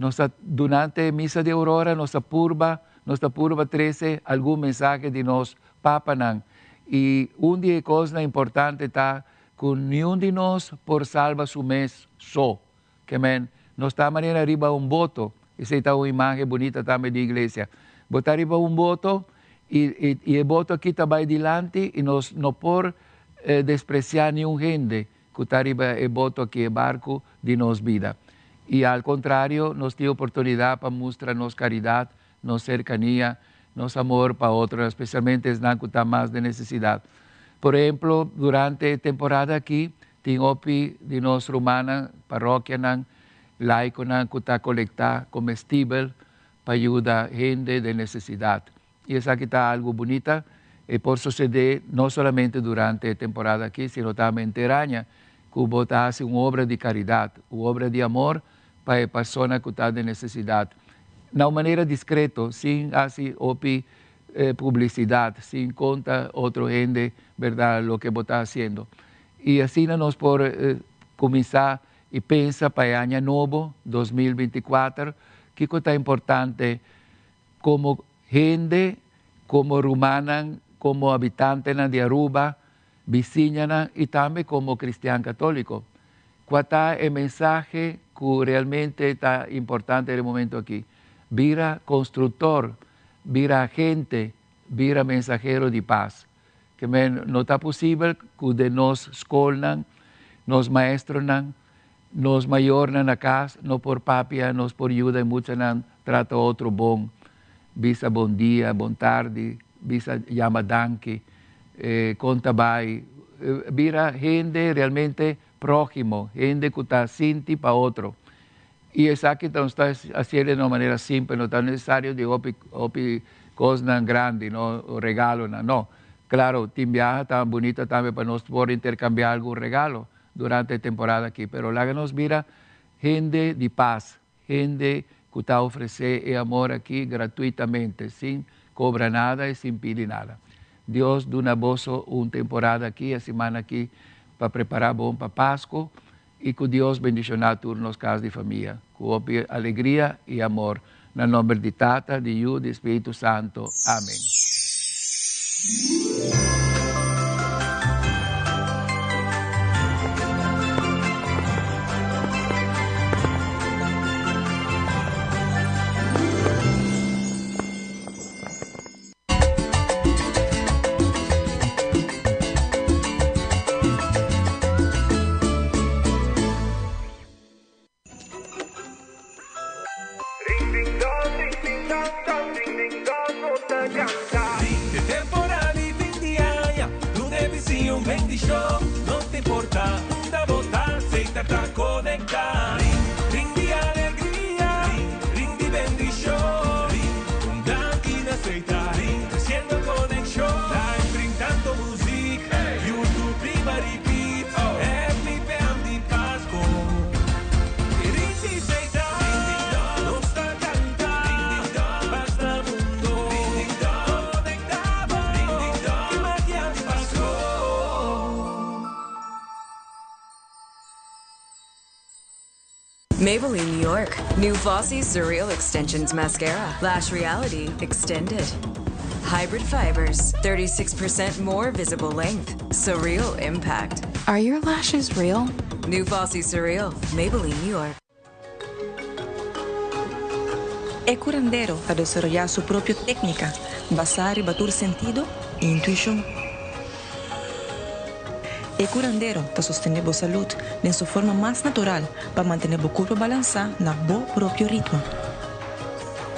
Nos ta durante e misa di aurora nos ta purba nos ta purba trece algun mensahe di nos papanan y un di e cosnan importante ta cu niun di nos por salba su mes so. Ke men, nos ta manera riba un boto, esei ta un imagen bunita tambe di iglesia. Bo ta riba un boto i i i e boto aki ta bai dilanti i nos no por despresiá niun hende ku ta riba e boto aki, e barku di nos bida. I al kontrario, nos tin oportunidat pa mustra nos karidat, nos serkania, nos amor pa otronan, spesialmente esnan ku ta mas den nesesidat. Por ehemplo, durante e temporada aki tin hopi di nos rumannan, parokianan, laikonan ku ta kolektá komestibel pa yuda hende den nesesidat. I esaki ta algu bunita, e por susedé no solamente durante e temporada aki, sino tambe henter aña, ku bo ta hasi un obra di karidat, un obra di amor pa e persona ku ta den nesesidat. Na un manera diskreto, sin hasi hopi publisidat, sin konta otro hende bèrdat loke bo ta hasiendo. I asina nos por kuminsá i pensa pa e aña nobo, 2024, kiko ta importante komo hende, komo rumannan, komo habitantenan di Aruba, bisiñanan i tambe komo kristian katóliko. Kua ta e mensahe ku realmente ta importante den e momento aki? Bira konstruktor, bira agente, bira mensahero di pas. Ke men no ta posibel ku den nos skolnan, nos maestronan, nos mayornan na kas no por papia, nos por yuda e muchanan trata otro bon, bisa bon dia, bon tardi, bisa yama danki, kon ta bai, bira hende realmente próhimo, hende ku ta sinti pa otro. I esaki ta nos ta hasié den un manera simpel, no ta nesesario di hopi hopi kosnan grandi, no, regalonan, no. Klaro, tin biaha ta bunita tambe pa nos por interkambiá algun regalo durante e temporada aki, pero laga nos bira hende di pas, hende ku ta ofresé e amor aki gratuitamente, sin kobra nada i sin pidi nada. Dios duna boso un temporada aki, e siman aki, pa prepará bon pa Pasku, i ku Dios bendishoná tur nos kas di famia ku hopi alegria i amor. Na nomber di Tata, di Yu, di Spiritu Santo. Amen. Temporada di fin di aña. Maybelline New York. New Fossy Surreal Extensions Mascara. Lash Reality Extended. Hybrid fibers, 36% more visible length. Surreal impact. Are your lashes real? New Fossy Surreal, Maybelline New York. E curandero ta desaroyá su propio técnica basá riba tur sentido i intuishon. E curandero ta sostené bo salud den su forma mas natural pa mantené bo curpa balansá na bo propio ritmo.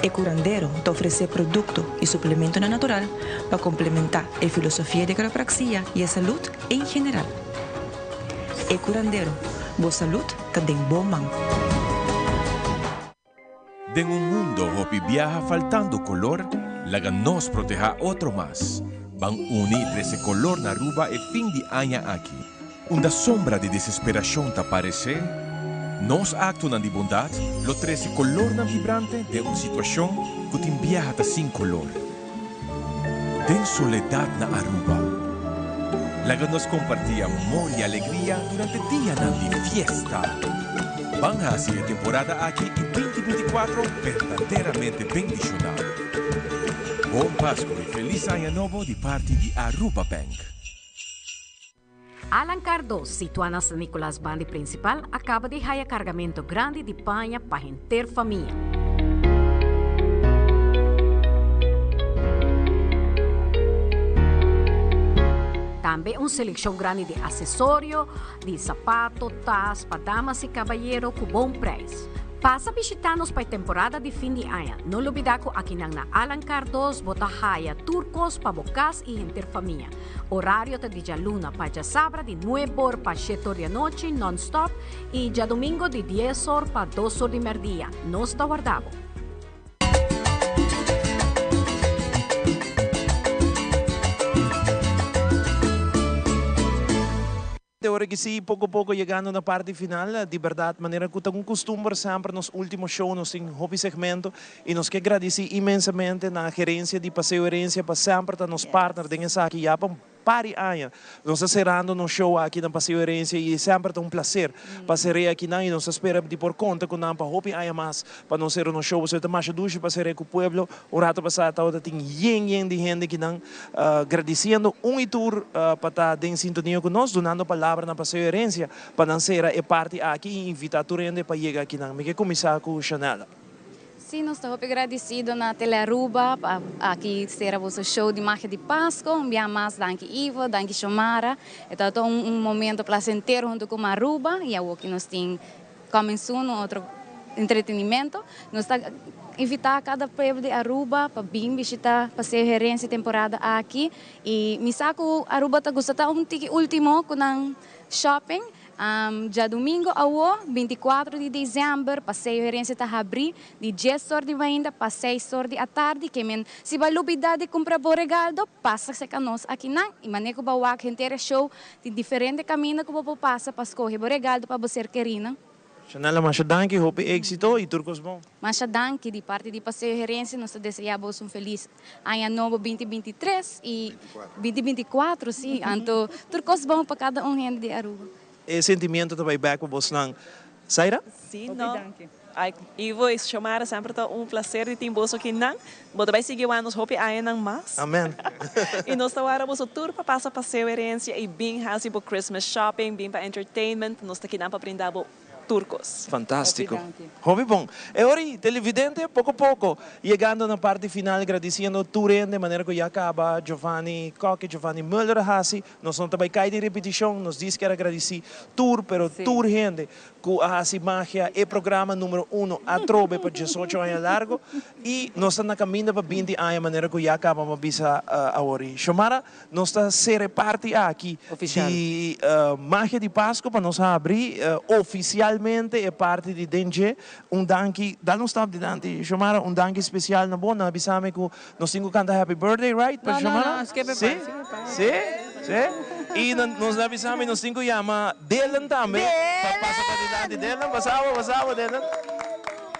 E curandero ta ofresé producto i suplementonan natural pa complementá e filosofia di quiropraxia i e salud en general. E curandero, bo salud ta den bo man. Den un mundo hopi biaha faltando color, laga nos proteha otro mas. Ban uni y trece color na Aruba e fin di aña aki. Unda sombra di desesperacion ta parece, nos actonan di bondad lo trece colornan vibrante den un situacion cu tin biaha ta sin color. Den soledad na Aruba. Laga nos comparti amor y alegria durante dianan di fiesta. Ban haci e temporada aki y 2024 berdaderamente bendiciona. Bon Pasco y Feliz Aña Nobo di parti di Aruba Bank. Alan Cardoz, situa na San Nicolas bandi principal, a caba di haya cargamento grandi di paña pa henter famia. Tambe un seleccion grandi di accesorio, di sapato, tas pa damas y cabayero cu bon prijs. Pasa bishita nos pa e temporada di fin di aña. No lubida cu akinan na Alan Cardoz bo ta haya tur cos pa bo cas y henter famia. Orario ta di djaluna pa djasabra di nuebe or pa shete or di anochi non-stop y djadomingo di dies or pa dos or di merdia. Nos ta warda bo. Te ora ki si, poko poko yegando na parti final, di berdad manera ku ta un kustumber semper nos ultimo show nos tin hopi segmento i nos ke gradisí inmensamente na gerensia di Paseo Herencia pa semper ta nos partner den esaki ya pa un par di aña nos ta serando nos show aki na Paseo Herencia i semper ta un plaser pa ser'é akinan i nos ta spera di por konta ku nan pa hopi aña mas pa nos sera nos show pasobra ta masha dushi pa ser'é ku pueblo. Un rato pasá tabata tin yen yen di hende kinan gradisiendo un i tur pa ta den sintonia ku nos, dunando palabra na Paseo Herencia pa nan sera e parti aki i invitá tur hende pa yega akinan. Mi ke kuminsá ku Shanella. Sí, nos ta hopi gradisido na Telearuba pa aki sera boso show di Magia di Pasco. Un bia mas danki Ivo, danki Xiomara. E tabata un momento placentero hunto ku Maruba i awoki nos tin Coming soon un otro entretenimento. Nos ta invita cada pueblo di Aruba pa bin bishita Paseo Herencia temporada aki y mi sa cu Aruba ta gusta ta un tiki ultimo cu nan shopping. Djadomingo awo 24 di december Paseo Herencia ta habri di dies or di mainta pa seis or di atardi. Ke men si bo a lubida di cumpra bo regaldo pasa cerca nos akinan y mane cu bo a wak henter e show Tin diferente kaminda ku bo por pasa pa skohe bo regaldo pa bo ser kerinan. Shanella masha danki, hopi éxito y tur kos bon. Masha danki di parti di Paseo Herencia nos ta desea boso un felis aña nobo binti 23 y binti 24 si, anto tur kos bon pa kada un hende di Aruba. E sentimiento ta bai bek pa bosnan. Zaira? Sí, no. Ai, Ivo y Xiomara, semper ta un placer di tin boso akinan. Bo ta bai sigui wak nos hopi añanan mas. Amen. Y nos ta wara boso tur pa pasa Paseo Herencia y bin haci bo Christmas shopping, bin pa entertainment. Nos ta kinan pa brinda bo tur cos. Fantastico. Hopi bon. E ora ei, televidente, poco poco, yegando na parti final, gradiciendo tur hende, manera cu ya caba Giovanni Kock y Giovanni Muller a haci. Nos no ta bai cay den repeticion, nos dies kier a gradici tur, pero tur hende cu a haci magia e programa numero uno atrobe pa diesocho aña largo y nos ta na caminda pa binti aña manera cu ya caba pa bisa awor. Y Xiomara, nos ta cera e parti aki di magia di Pasco pa nos habri oficialmente e parti di den dje. Un danki, dal un stap dilanti Xiomara, un danki special na bo, nan a bisa mi cu Nos tin cu canta happy birthday right pa Xiomara? Si? Si? Si? Y nos a bisa mi nos tin cu yama Dylan tambe pa pasa pa dilanti. Dylan pasa bo, pasa bo Dylan.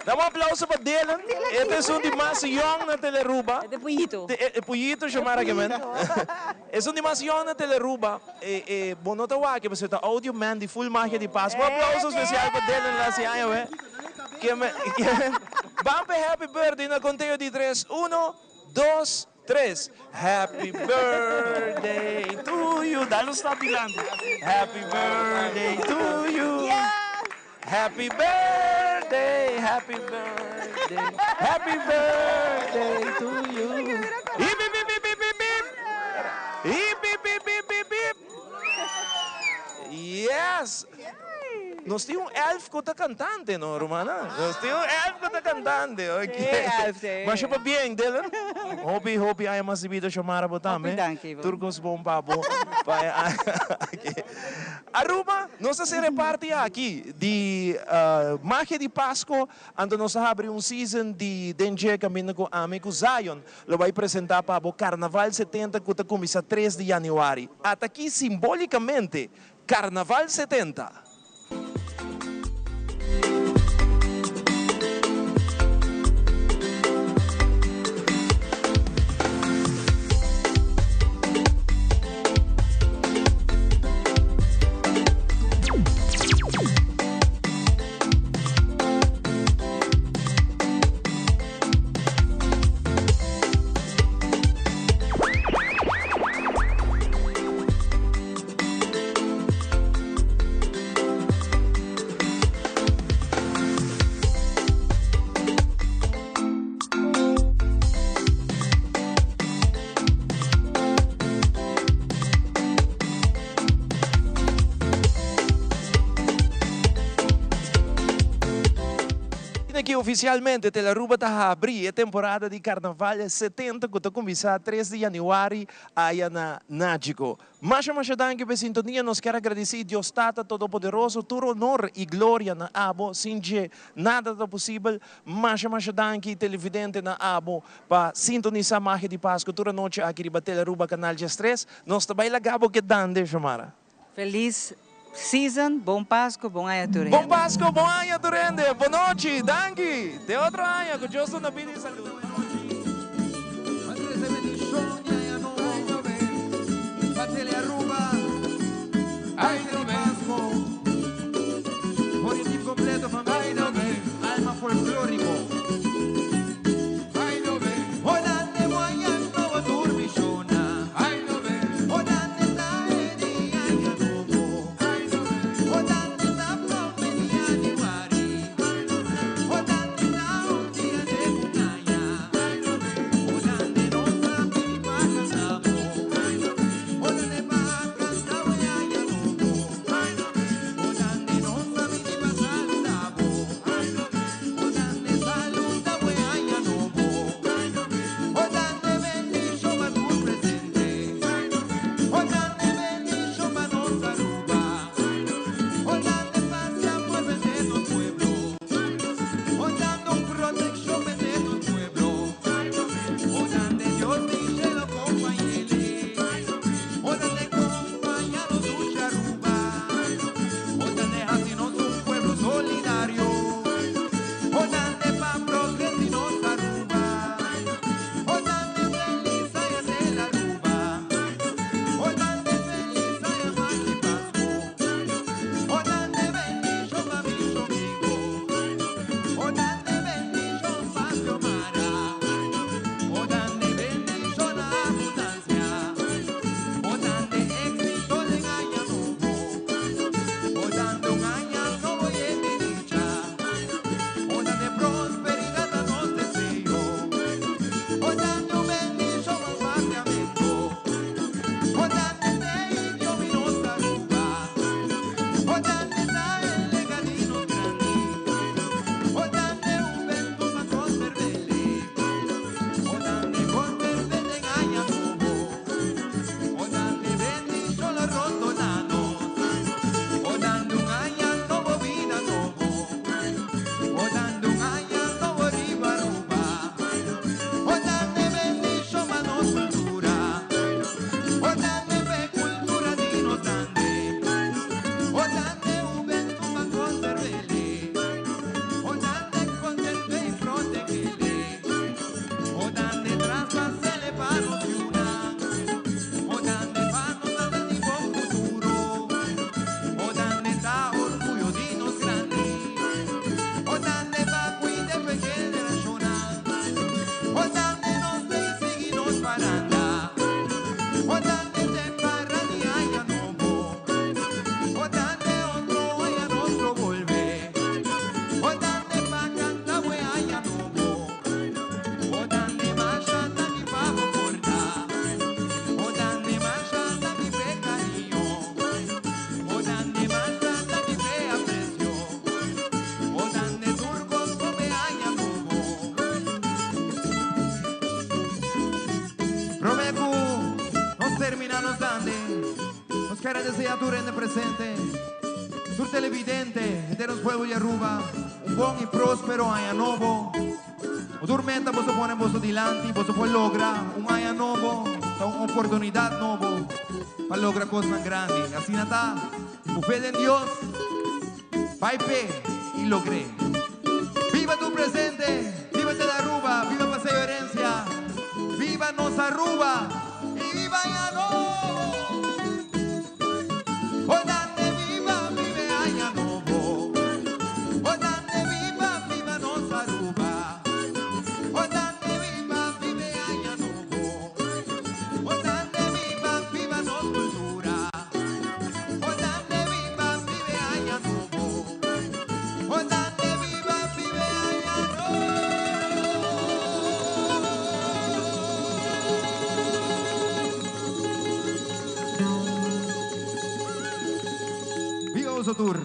Dame un aplauso pa Dylan. Este es un di mas young na Telearuba. De puyito. E puyito, Xiomara ke men. Es un di mas young na Telearuba. E bo no ta wak, pasobra ta audio man di full magia di Pasco. Un aplauso especial pa Dylan la si aña we. Ke men, ke men. Ban p'e happy birthday na conteo di tres. Uno, dos, tres. Happy birthday to you. Dal un stap dilanti. Happy birthday to you. Happy birthday, happy birthday, happy birthday to you. Hip, hip, hip, hip, hip, hip, hip. Hip, hip, hip, hip, hip, hip. Yes. Nos tin un elf cu ta cantante, no, Romana? Nos tin un elf cu ta cantante, ok. Sí, elf, sí. Masha pabien, Dylan. Hopi, hopi aña mas di bida, Xiomara, bo tambe. Hopi danki, bo. Tur cos bon pa bo. Pa e aña aki. Aruba, nos ta sera e parti aki di Magia di Pasco, anto nos ta habri un season di den dje caminda cu ami cu Zion lo bay presenta pa bo Carnaval 70 cu ta cuminsa tres di januari. Ata aki simbolicamente Carnaval 70. Aki oficialmente Telaruba ta habri e temporada di Carnaval 70 cu ta cuminsa 3 di januari aya na Nagico. Masha masha danki pa e sintonia, nos kier a gradisí Dios Tata Todopoderoso, tur honor i gloria na abo, sin dje nada ta posibel, masha masha danki televidente na abo pa sintonisá Magia di Pasku tur anochi aki riba Telearuba Canal 13, nos ta bai laga bo kedande Xiomara. Feliz season, bon Pasku, bon aña tur hende. Bon Pasku, bon aña tur hende, bon nochi, danki, te otro aña, ku Dios duna bida i salud. Nos kier desea tur hende presente, tur televidente, henter nos pueblo di Aruba, un bon y prospero aña nobo. O tur meta boso pone boso dilanti, boso por logra un aña nobo, ta un oportunidad nobo pa logra cosnan grandi. Asina ta, cu fe den Dios, bai p'e y logr'é. Viva tur presente, viva Tele Aruba, viva Paseo Herencia, viva nos Aruba y viva Aña Nobo! Odande viva, vive Aña Nobo. Odande viva, viva nos Aruba. Odande viva, vive Aña Nobo. Odande viva, viva nos cultura. Odande viva, vive Aña Nobo. Odande viva, vive Aña Viva boso tur!